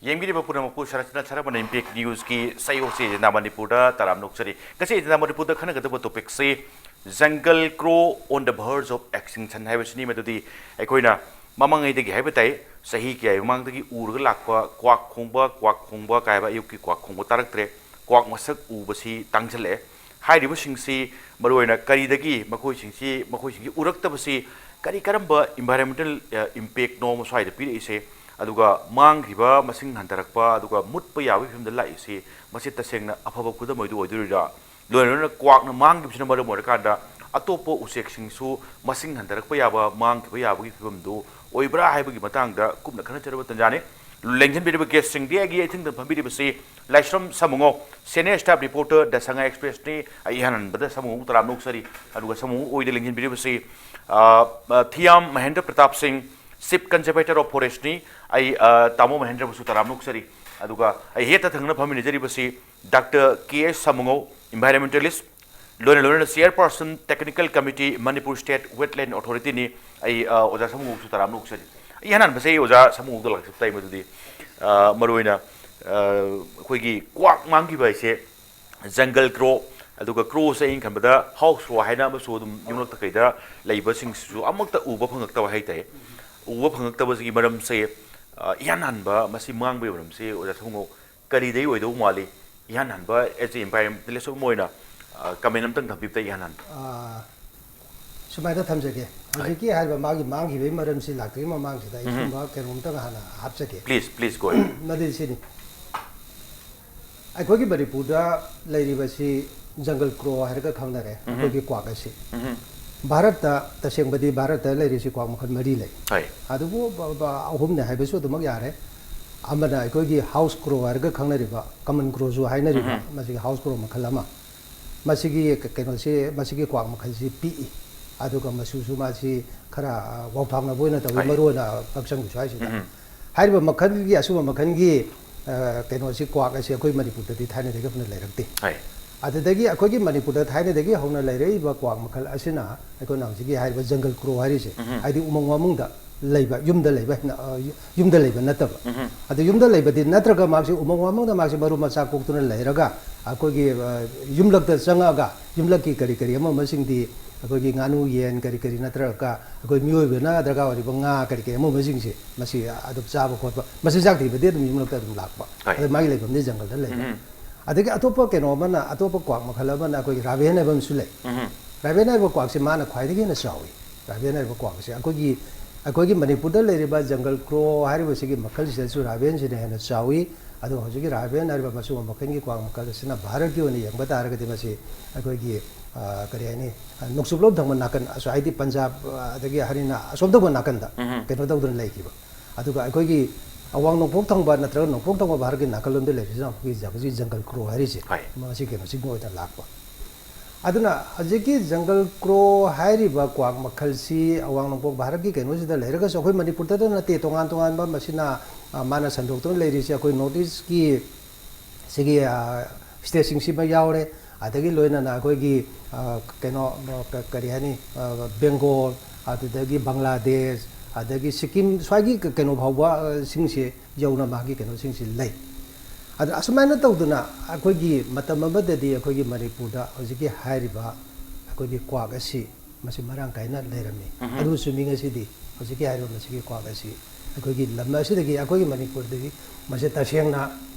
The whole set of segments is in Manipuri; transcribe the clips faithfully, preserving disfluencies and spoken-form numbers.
ꯌꯦꯡꯕꯤꯔꯤꯕ ꯄꯨꯝꯅꯃꯛꯄꯨ ꯁꯔꯆꯅ ꯁꯔꯕꯅ ꯏꯝꯄꯦꯛ ꯅ꯭ꯌꯨꯁꯀꯤ ꯁꯛꯍꯦꯜꯁꯤ ꯑꯦꯖꯦꯟꯗꯥ ꯃꯅꯤꯄꯨꯔꯗ ꯇꯔꯥꯝꯅ ꯑꯣꯛꯆꯔꯤ꯫ ꯉꯁꯤ ꯑꯦꯖꯦꯟꯗꯥ ꯃꯅꯤꯄꯨꯔꯗ ꯈꯟꯅꯒꯗꯕ ꯇꯣꯄꯤꯛꯁꯤ Jungle Crow on the verge of extinction ꯍꯥꯏꯕꯁꯤꯅꯤ꯫ ꯃꯗꯨꯗꯤ ꯑꯩꯈꯣꯏꯅ ꯃꯃꯥꯡꯉꯩꯗꯒꯤ ꯍꯥꯏꯕ ꯇꯥꯏ, ꯆꯍꯤ ꯀꯌꯥꯒꯤ ꯃꯃꯥꯡꯗꯒꯤ ꯎꯔꯒ ꯂꯥꯛꯄ ꯀ꯭ꯋꯥꯛ ꯈꯣꯡꯕ, ꯀ꯭ꯋꯥꯛ ꯈꯣꯡꯕ ꯀꯥꯏꯕ ꯑꯌꯨꯛꯀꯤ ꯀ꯭ꯋꯥꯛ ꯈꯣꯡꯕ ꯇꯥꯔꯛꯇ꯭ꯔꯦ, ꯀ꯭ꯋꯥꯛ ꯃꯁꯛ ꯎꯕꯁꯤ ꯇꯥꯡꯁꯤꯜꯂꯛꯑꯦ꯫ ꯍꯥꯏꯔꯤꯕꯁꯤꯡꯁꯤ ꯃꯔꯨꯑꯣꯏꯅ ꯀꯔꯤꯗꯒꯤ ꯃꯈꯣꯏꯁꯤꯡꯁꯤ, ꯃꯈꯣꯏꯁꯤꯡꯁꯤ ꯎꯔꯛꯇꯕꯁꯤ ꯀꯔꯤ ꯀꯔꯝꯕ environmental, ꯑ, impactꯅꯣ ꯃꯁ꯭ꯋꯥꯏꯗ ꯄꯤꯔꯛꯏꯁꯦ? ꯑꯗꯨꯒ ꯃꯥꯡꯈꯤꯕ ꯃꯁꯤꯡ ꯍꯟꯊꯔꯛꯄ, ꯑꯗꯨꯒ ꯃꯨꯠꯄ ꯌꯥꯕꯒꯤ ꯐꯤꯕꯝꯗ ꯂꯥꯛꯏꯁꯤ, ꯃꯁꯤ ꯇꯁꯦꯡꯅ ꯑꯐꯕ ꯈꯨꯗꯝ ꯑꯣꯏꯗꯨ ꯑꯣꯏꯗꯣꯔꯤꯕ꯭ꯔꯥ? ꯂꯣꯏꯅ ꯂꯣꯏꯅ ꯀ꯭ꯋꯥꯛꯅ ꯃꯥꯡꯈꯤꯕꯁꯤꯅ ꯃꯔꯝ ꯑꯣꯏꯔꯀꯥꯟꯗ ꯑꯇꯣꯞꯄ ꯎꯆꯦꯛꯁꯤꯡꯁꯨ ꯃꯁꯤꯡ ꯍꯟꯊꯔꯛꯄ ꯌꯥꯕ, ꯃꯥꯡꯈꯤꯕ ꯌꯥꯕꯒꯤ ꯐꯤꯕꯝꯗꯨ ꯑꯣꯏꯕ꯭ꯔꯥ ꯍꯥꯏꯕꯒꯤ ꯃꯇꯥꯡꯗ ꯀꯨꯞꯅ ꯈꯟꯅꯖꯔꯕ ꯇꯥꯟꯖꯥꯅꯤ꯫ ꯂꯦꯡꯁꯤꯟꯕꯤꯔꯤꯕ guestꯁꯤꯡꯗꯤ ꯑꯩꯒꯤ ꯏꯊꯪꯗ ꯐꯝꯕꯤꯔꯤꯕꯁꯤ ꯂꯥꯏꯁ꯭ꯔꯝ ꯁꯥꯃꯨꯉꯧ, senior staff reporter The Sangai Expressꯅꯤ꯫ ꯑꯩ ꯏꯍꯥꯟ ꯍꯥꯟꯕꯗ ꯁꯥꯃꯨꯉꯧ ꯇꯔꯥꯝꯅ ꯑꯣꯛꯆꯔꯤ꯫ ꯑꯗꯨꯒ ꯁꯥꯃꯨꯉꯧ ꯑꯣꯏꯗ ꯂꯦꯡꯁꯤꯟꯕꯤꯔꯤꯕꯁꯤ, ꯑ, ꯑ, ꯊꯤꯌꯥꯝ ꯃꯍꯦꯟꯗ꯭ꯔ ꯄ꯭ꯔꯇꯥꯞ ꯁꯤꯡ, Chief Conservator of Forestꯅꯤ꯫ ꯑꯩ, ꯑ, ꯇꯥꯃꯣ ꯃꯍꯦꯟꯗ꯭ꯔꯕꯨꯁꯨ ꯇꯔꯥꯝꯅ ꯑꯣꯛꯆꯔꯤ꯫ ꯑꯗꯨꯒ ꯑꯩ ꯍꯦꯛꯇ ꯊꯪꯅꯅ ꯐꯝꯃꯤꯟꯅꯖꯔꯤꯕꯁꯤ Doctor ꯀꯦ ꯑꯦꯁ ꯁꯥꯃꯨꯉꯧ, environmentalist, ꯂꯣꯏꯅ ꯂꯣꯏꯅꯅ Chairperson Technical Committee Manipur State Wetland Authorityꯅꯤ꯫ ꯑꯩ, ꯑ, ꯑꯣꯖꯥ ꯁꯥꯃꯨꯉꯧꯁꯨ ꯇꯔꯥꯝꯅ ꯑꯣꯛꯆꯔꯤ꯫ ꯑꯩ ꯏꯍꯥꯟ ꯍꯥꯟꯕꯁꯦ ꯑꯩ ꯑꯣꯖꯥ ꯁꯥꯃꯨꯉꯧꯗ ꯂꯥꯛꯆꯕ ꯇꯥꯏ꯫ ꯃꯗꯨꯗꯤ, ꯑ, ꯃꯔꯨꯑꯣꯏꯅ, ꯑ, ꯑꯩꯈꯣꯏꯒꯤ ꯀ꯭ꯋꯥꯛ ꯃꯥꯡꯈꯤꯕ ꯍꯥꯏꯁꯦ, Jungle Crow, ꯑꯗꯨꯒ crowꯁꯦ ꯑꯩꯅ ꯈꯟꯕꯗ house crow ꯍꯥꯏꯅ ꯑꯃꯁꯨ ꯑꯗꯨꯝ ꯌꯨꯝꯂꯛꯇ ꯀꯩꯗ ꯂꯩꯕꯁꯤꯡꯁꯤꯁꯨ ꯑꯃꯠꯇ ꯎꯕ ꯐꯪꯉꯛꯇꯕ ꯍꯥꯏꯇꯥꯔꯦ꯫ ꯎꯕ ꯐꯪꯉꯛꯇꯕꯁꯤꯒꯤ ꯃꯔꯝꯁꯦ, ꯑ, ꯏꯍꯥꯟ ꯍꯥꯟꯕ ꯃꯁꯤ ꯃꯥꯡꯕꯒꯤ ꯃꯔꯝꯁꯦ ꯑꯣꯖꯥ ꯁꯥꯃꯨꯉꯧ ꯀꯔꯤꯗꯒꯤ ꯑꯣꯏꯗꯧ ꯃꯥꯜꯂꯤ? ꯏꯍꯥꯟ ꯍꯥꯟꯕ as a environmentalist ꯑꯃ ꯑꯣꯏꯅ, ꯑ, comment ꯑꯃꯇꯪ ꯊꯝꯕꯤꯕꯗ ꯏꯍꯥꯟ ꯍꯥꯟꯕ꯫ ꯑ, ꯁꯨꯃꯥꯏꯅ ꯊꯝꯖꯒꯦ꯫ ꯍꯧꯖꯤꯛꯀꯤ ꯍꯥꯏꯔꯤꯕ ꯃꯥꯒꯤ ꯃꯥꯡꯈꯤꯕꯒꯤ ꯃꯔꯝꯁꯤ ꯂꯥꯛꯇ꯭ꯔꯤꯉꯩ ꯃꯃꯥꯡꯁꯤꯗ ꯑꯩ ꯎꯝꯍꯨꯝ꯫ ꯁꯨꯝꯕ ꯀꯩꯅꯣꯝꯇꯪ ꯍꯥꯟꯅ ꯍꯥꯞꯆꯒꯦ꯫ Please, please, go ahead꯫ ꯃꯗꯨꯗꯤ ꯁꯤꯅꯤ꯫ ꯑꯩꯈꯣꯏꯒꯤ ꯃꯅꯤꯄꯨꯔꯗ ꯂꯩꯔꯤꯕꯁꯤ Jungle Crow ꯍꯥꯏꯔꯒ ꯈꯪꯅꯔꯦ, ꯎꯝꯍꯨꯝ꯫ ꯑꯩꯈꯣꯏꯒꯤ ꯀ꯭ꯋꯥꯛ ꯑꯁꯤ꯫ ꯎꯝꯍꯨꯝ꯫ ꯚꯥꯔꯠꯇ, ꯇꯁꯦꯡꯕꯗꯤ ꯚꯥꯔꯠꯇ ꯂꯩꯔꯤꯁꯤ ꯀ꯭ꯋꯥꯛ ꯃꯈꯜ ꯃꯔꯤ ꯂꯩ꯫ ꯍꯣꯏ꯫ ꯑꯗꯨꯕꯨ ꯕ-, ꯕ-, ꯑꯍꯨꯝꯅꯦ ꯍꯥꯏꯕꯁꯨ ꯑꯗꯨꯃꯛ ꯌꯥꯔꯦ꯫ ꯑꯃꯅ ꯑꯩꯈꯣꯏꯒꯤ house crow ꯍꯥꯏꯔꯒ ꯈꯪꯅꯔꯤꯕ, common crowꯁꯨ ꯍꯥꯏꯅꯔꯤꯕ, ꯎꯝꯍꯨꯝ꯫ ꯃꯁꯤꯒꯤ house crow ꯃꯈꯜ ꯑꯃ꯫ ꯃꯁꯤꯒꯤ ꯀ-, ꯀꯩꯅꯣꯁꯤ, ꯃꯁꯤꯒꯤ ꯀ꯭ꯋꯥꯛ ꯃꯈꯜꯁꯤ ꯄꯤꯛꯏ, ꯑꯗꯨꯒ ꯃꯆꯨꯁꯨ ꯃꯥꯁꯤ ꯈꯔ, ꯑ, ꯋꯥꯎꯊꯥꯡꯅꯕ ꯑꯣꯏꯅ ꯇꯧꯏ, ꯍꯣꯏ꯫ ꯃꯔꯨ ꯑꯣꯏꯅ ꯀꯛꯆꯪꯒꯤ ꯁ꯭ꯋꯥꯏꯁꯤꯗ꯫ ꯎꯝꯍꯨꯝ꯫ ꯍꯥꯏꯔꯤꯕ ꯃꯈꯜꯒꯤ, ꯑꯁꯨꯝꯕ ꯃꯈꯜꯒꯤ, ꯑ, ꯀꯩꯅꯣꯁꯤ, ꯀ꯭ꯋꯥꯛ ꯑꯁꯤ ꯑꯩꯈꯣꯏ ꯃꯅꯤꯄꯨꯔꯗꯗꯤ ꯊꯥꯏꯅꯗꯒꯤ ꯍꯧꯅ ꯂꯩꯔꯛꯇꯦ꯫ ꯍꯣꯏ꯫ ꯑꯗꯨꯗꯒꯤ ꯑꯩꯈꯣꯏꯒꯤ ꯃꯅꯤꯄꯨꯔꯗ ꯊꯥꯏꯅꯗꯒꯤ ꯍꯧꯅ ꯂꯩꯔꯛꯏꯕ ꯀ꯭ꯋꯥꯛ ꯃꯈꯜ ꯑꯁꯤꯅ ꯑꯩꯈꯣꯏꯅ ꯍꯧꯖꯤꯛꯀꯤ ꯍꯥꯏꯔꯤꯕ Jungle Crow ꯍꯥꯏꯔꯤꯁꯦ, ꯎꯝꯍꯨꯝ꯫ ꯍꯥꯏꯗꯤ ꯎꯃꯪ ꯋꯥꯃꯪꯗ ꯂꯩꯕ, ꯌꯨꯝꯗ ꯂꯩꯕ ꯍꯦꯟꯅ, ꯑ, ꯌꯨꯝꯗ ꯂꯩꯕ ꯅꯠꯇꯕ꯫ ꯑꯗꯣ ꯌꯨꯝꯗ ꯂꯩꯕꯗꯤ ꯅꯠꯇ꯭ꯔꯒ ꯃꯍꯥꯛꯁꯤ ꯎꯃꯪ ꯋꯥꯃꯪꯗ ꯃꯍꯥꯛꯁꯤ ꯃꯔꯨ ꯃꯆꯥ ꯀꯣꯛꯇꯨꯅ ꯂꯩꯔꯒ ꯑꯩꯈꯣꯏꯒꯤ, ꯑ, ꯌꯨꯝꯂꯛꯇ ꯆꯪꯉꯛꯑꯒ ꯌꯨꯝꯂꯛꯀꯤ ꯀꯔꯤ ꯀꯔꯤ ꯑꯃ ꯑꯃꯁꯤꯡꯗꯤ ꯑꯩꯈꯣꯏꯒꯤ ꯉꯥꯅꯨ ꯌꯦꯟ ꯀꯔꯤ ꯀꯔꯤ ꯅꯠꯇ꯭ꯔꯒ ꯑꯩꯈꯣꯏ ꯃꯤꯑꯣꯏꯕꯅ ꯗꯔꯀꯥꯔ ꯑꯣꯏꯔꯤꯕ ꯉꯥ ꯀꯔꯤ ꯀꯔꯤ ꯑꯃ ꯑꯃꯁꯤꯡꯁꯦ ꯃꯁꯤ ꯑꯗꯨꯝ ꯆꯥꯕ ꯈꯣꯠꯄ, ꯃꯆꯤꯟꯖꯥꯛ ꯊꯤꯕꯗꯤ ꯑꯗꯨꯝ ꯌꯨꯝꯂꯛꯇ ꯑꯗꯨꯝ ꯂꯥꯛꯄ꯫ ꯍꯣꯏ꯫ ꯑꯗꯣ ꯃꯥꯒꯤ ꯂꯩꯐꯝꯗꯤ ꯖꯪꯒꯜꯗ ꯂꯩꯕ꯫ ꯑꯗꯒꯤ ꯑꯇꯣꯞꯄ ꯀꯩꯅꯣ ꯑꯃꯅ, ꯑꯇꯣꯞꯄ ꯀ꯭ꯋꯥꯛ ꯃꯈꯜ ꯑꯃꯅ ꯑꯩꯈꯣꯏꯒꯤ ꯔꯥꯕꯦꯟ ꯍꯥꯏꯕ ꯑꯃꯁꯨ ꯂꯩ꯫ ꯔꯥꯕꯦꯟ ꯍꯥꯏꯔꯤꯕ ꯀ꯭ꯋꯥꯛꯁꯦ ꯃꯥꯅ ꯈ꯭ꯋꯥꯏꯗꯒꯤ ꯍꯦꯟꯅ ꯆꯥꯎꯏ꯫ ꯔꯥꯕꯦꯟ ꯍꯥꯏꯔꯤꯕ ꯀ꯭ꯋꯥꯛ ꯑꯁꯦ ꯑꯩꯈꯣꯏꯒꯤ, ꯑꯩꯈꯣꯏꯒꯤ ꯃꯅꯤꯄꯨꯔꯗ ꯂꯩꯔꯤꯕ ꯖꯪꯒꯜ ꯀ꯭ꯔꯣ ꯍꯥꯏꯔꯤꯕꯁꯤꯒꯤ ꯃꯈꯜꯁꯤꯗꯁꯨ ꯔꯥꯕꯦꯟꯁꯤꯅ ꯍꯦꯟꯅ ꯆꯥꯎꯏ꯫ ꯑꯗꯣ ꯍꯧꯖꯤꯛꯀꯤ ꯔꯥꯕꯦꯟ ꯍꯥꯏꯔꯤꯕ ꯃꯆꯨ ꯃꯈꯜꯒꯤ ꯀ꯭ꯋꯥꯛ ꯃꯈꯜ ꯑꯁꯤꯅ ꯚꯥꯔꯠꯀꯤ ꯑꯣꯏꯅ ꯌꯦꯡꯕ ꯇꯥꯔꯒꯗꯤ ꯃꯁꯤ ꯑꯩꯈꯣꯏꯒꯤ, ꯑ, ꯀꯔꯤ ꯍꯥꯏꯅꯤ, ꯑ, ꯅꯣꯡꯆꯨꯞꯂꯣꯝ ꯊꯪꯕ ꯅꯥꯀꯟ, ꯑꯁ, ꯍꯥꯏꯗꯤ ꯄꯟꯖꯥꯕ, ꯑ, ꯑꯗꯒꯤ ꯍꯔꯤꯌꯥꯅꯥ, ꯑꯁꯣꯝ ꯊꯪꯕ ꯅꯥꯀꯟꯗ ꯀꯩꯅꯣ ꯇꯧꯗꯨꯅ ꯂꯩꯈꯤꯕ꯫ ꯑꯗꯨꯒ ꯑꯩꯈꯣꯏꯒꯤ ꯑꯋꯥꯡ ꯅꯣꯡꯄꯣꯛ ꯊꯪꯕ ꯅꯠꯇ꯭ꯔꯒ ꯅꯣꯡꯄꯣꯛ ꯊꯪꯕ ꯚꯥꯔꯠꯀꯤ ꯅꯥꯀꯜꯂꯣꯝꯗ ꯂꯩꯔꯤꯁꯤꯅ ꯑꯩꯈꯣꯏꯒꯤ ꯍꯧꯖꯤꯛ ꯖꯪꯒꯜ ꯀ꯭ꯔꯣ ꯍꯥꯏꯔꯤꯁꯦ, ꯍꯣꯏ꯫ ꯃꯁꯤ ꯀꯩꯅꯣꯁꯤꯒꯤ ꯑꯣꯏꯅ ꯂꯥꯛꯄ꯫ ꯑꯗꯨꯅ ꯍꯧꯖꯤꯛꯀꯤ ꯖꯪꯒꯜ ꯀ꯭ꯔꯣ ꯍꯥꯏꯔꯤꯕ ꯀ꯭ꯋꯥꯛ ꯃꯈꯜꯁꯤ ꯑꯋꯥꯡ ꯅꯣꯡꯄꯣꯛ ꯚꯥꯔꯠꯀꯤ ꯀꯩꯅꯣꯁꯤꯗ ꯂꯩꯔꯒꯁꯨ ꯑꯩꯈꯣꯏ ꯃꯅꯤꯄꯨꯔꯗꯇ ꯅꯠꯇꯦ, ꯇꯣꯉꯥꯟ ꯇꯣꯉꯥꯟꯕ ꯃꯁꯤꯅ, ꯑ, ꯃꯥꯅ ꯁꯟꯗꯣꯛꯇꯨꯅ ꯂꯩꯔꯤꯁꯦ ꯑꯩꯈꯣꯏ ꯅꯣꯔꯠ ꯏꯁꯀꯤ ꯁꯤꯒꯤ, ꯑ, ꯁ꯭ꯇꯦꯠꯁꯤꯡꯁꯤꯃ ꯌꯥꯎꯔꯦ꯫ ꯑꯗꯒꯤ ꯂꯣꯏꯅꯅ ꯑꯩꯈꯣꯏꯒꯤ, ꯑ, ꯀꯩꯅꯣ, ꯑ, ꯀ-, ꯀꯔꯤ ꯍꯥꯏꯅꯤ, ꯑ, ꯕꯦꯡꯒꯣꯜ, ꯑꯗꯨꯗꯒꯤ ꯕꯪꯒ꯭ꯂꯥꯗꯦꯁ, ꯑꯗꯒꯤ ꯁꯤꯛꯀꯤꯝ, ꯁ꯭ꯋꯥꯏꯒꯤ ꯀ-, ꯀꯩꯅꯣ ꯐꯥꯎꯕ, ꯑ, ꯁꯤꯡꯁꯦ ꯌꯧꯅ ꯃꯥꯒꯤ ꯀꯩꯅꯣꯁꯤꯡꯁꯤ ꯂꯩ꯫ ꯑꯗ ꯑꯁꯨꯃꯥꯏꯅ ꯇꯧꯗꯅ ꯑꯩꯈꯣꯏꯒꯤ ꯃꯇꯝ ꯑꯃꯗꯗꯤ ꯑꯩꯈꯣꯏꯒꯤ ꯃꯅꯤꯄꯨꯔꯗ ꯍꯧꯖꯤꯛꯀꯤ ꯍꯥꯏꯔꯤꯕ ꯑꯩꯈꯣꯏꯒꯤ ꯀ꯭ꯋꯥꯛ ꯑꯁꯤ ꯃꯁꯤ ꯃꯔꯥꯡ ꯀꯥꯏꯅ ꯂꯩꯔꯝꯃꯤ꯫ ꯑꯗꯨꯁꯨ ꯃꯤ ꯉꯁꯤꯗꯤ ꯍꯧꯖꯤꯛꯀꯤ ꯍꯥꯏꯔꯤꯕ ꯃꯁꯤꯒꯤ ꯀ꯭ꯋꯥꯛ ꯑꯁꯤ ꯑꯩꯈꯣꯏꯒꯤ ꯂꯝ ꯑꯁꯤꯗꯒꯤ, ꯑꯩꯈꯣꯏꯒꯤ ꯃꯅꯤꯄꯨꯔꯗꯒꯤ ꯃꯁꯤ ꯇꯁꯦꯡꯅ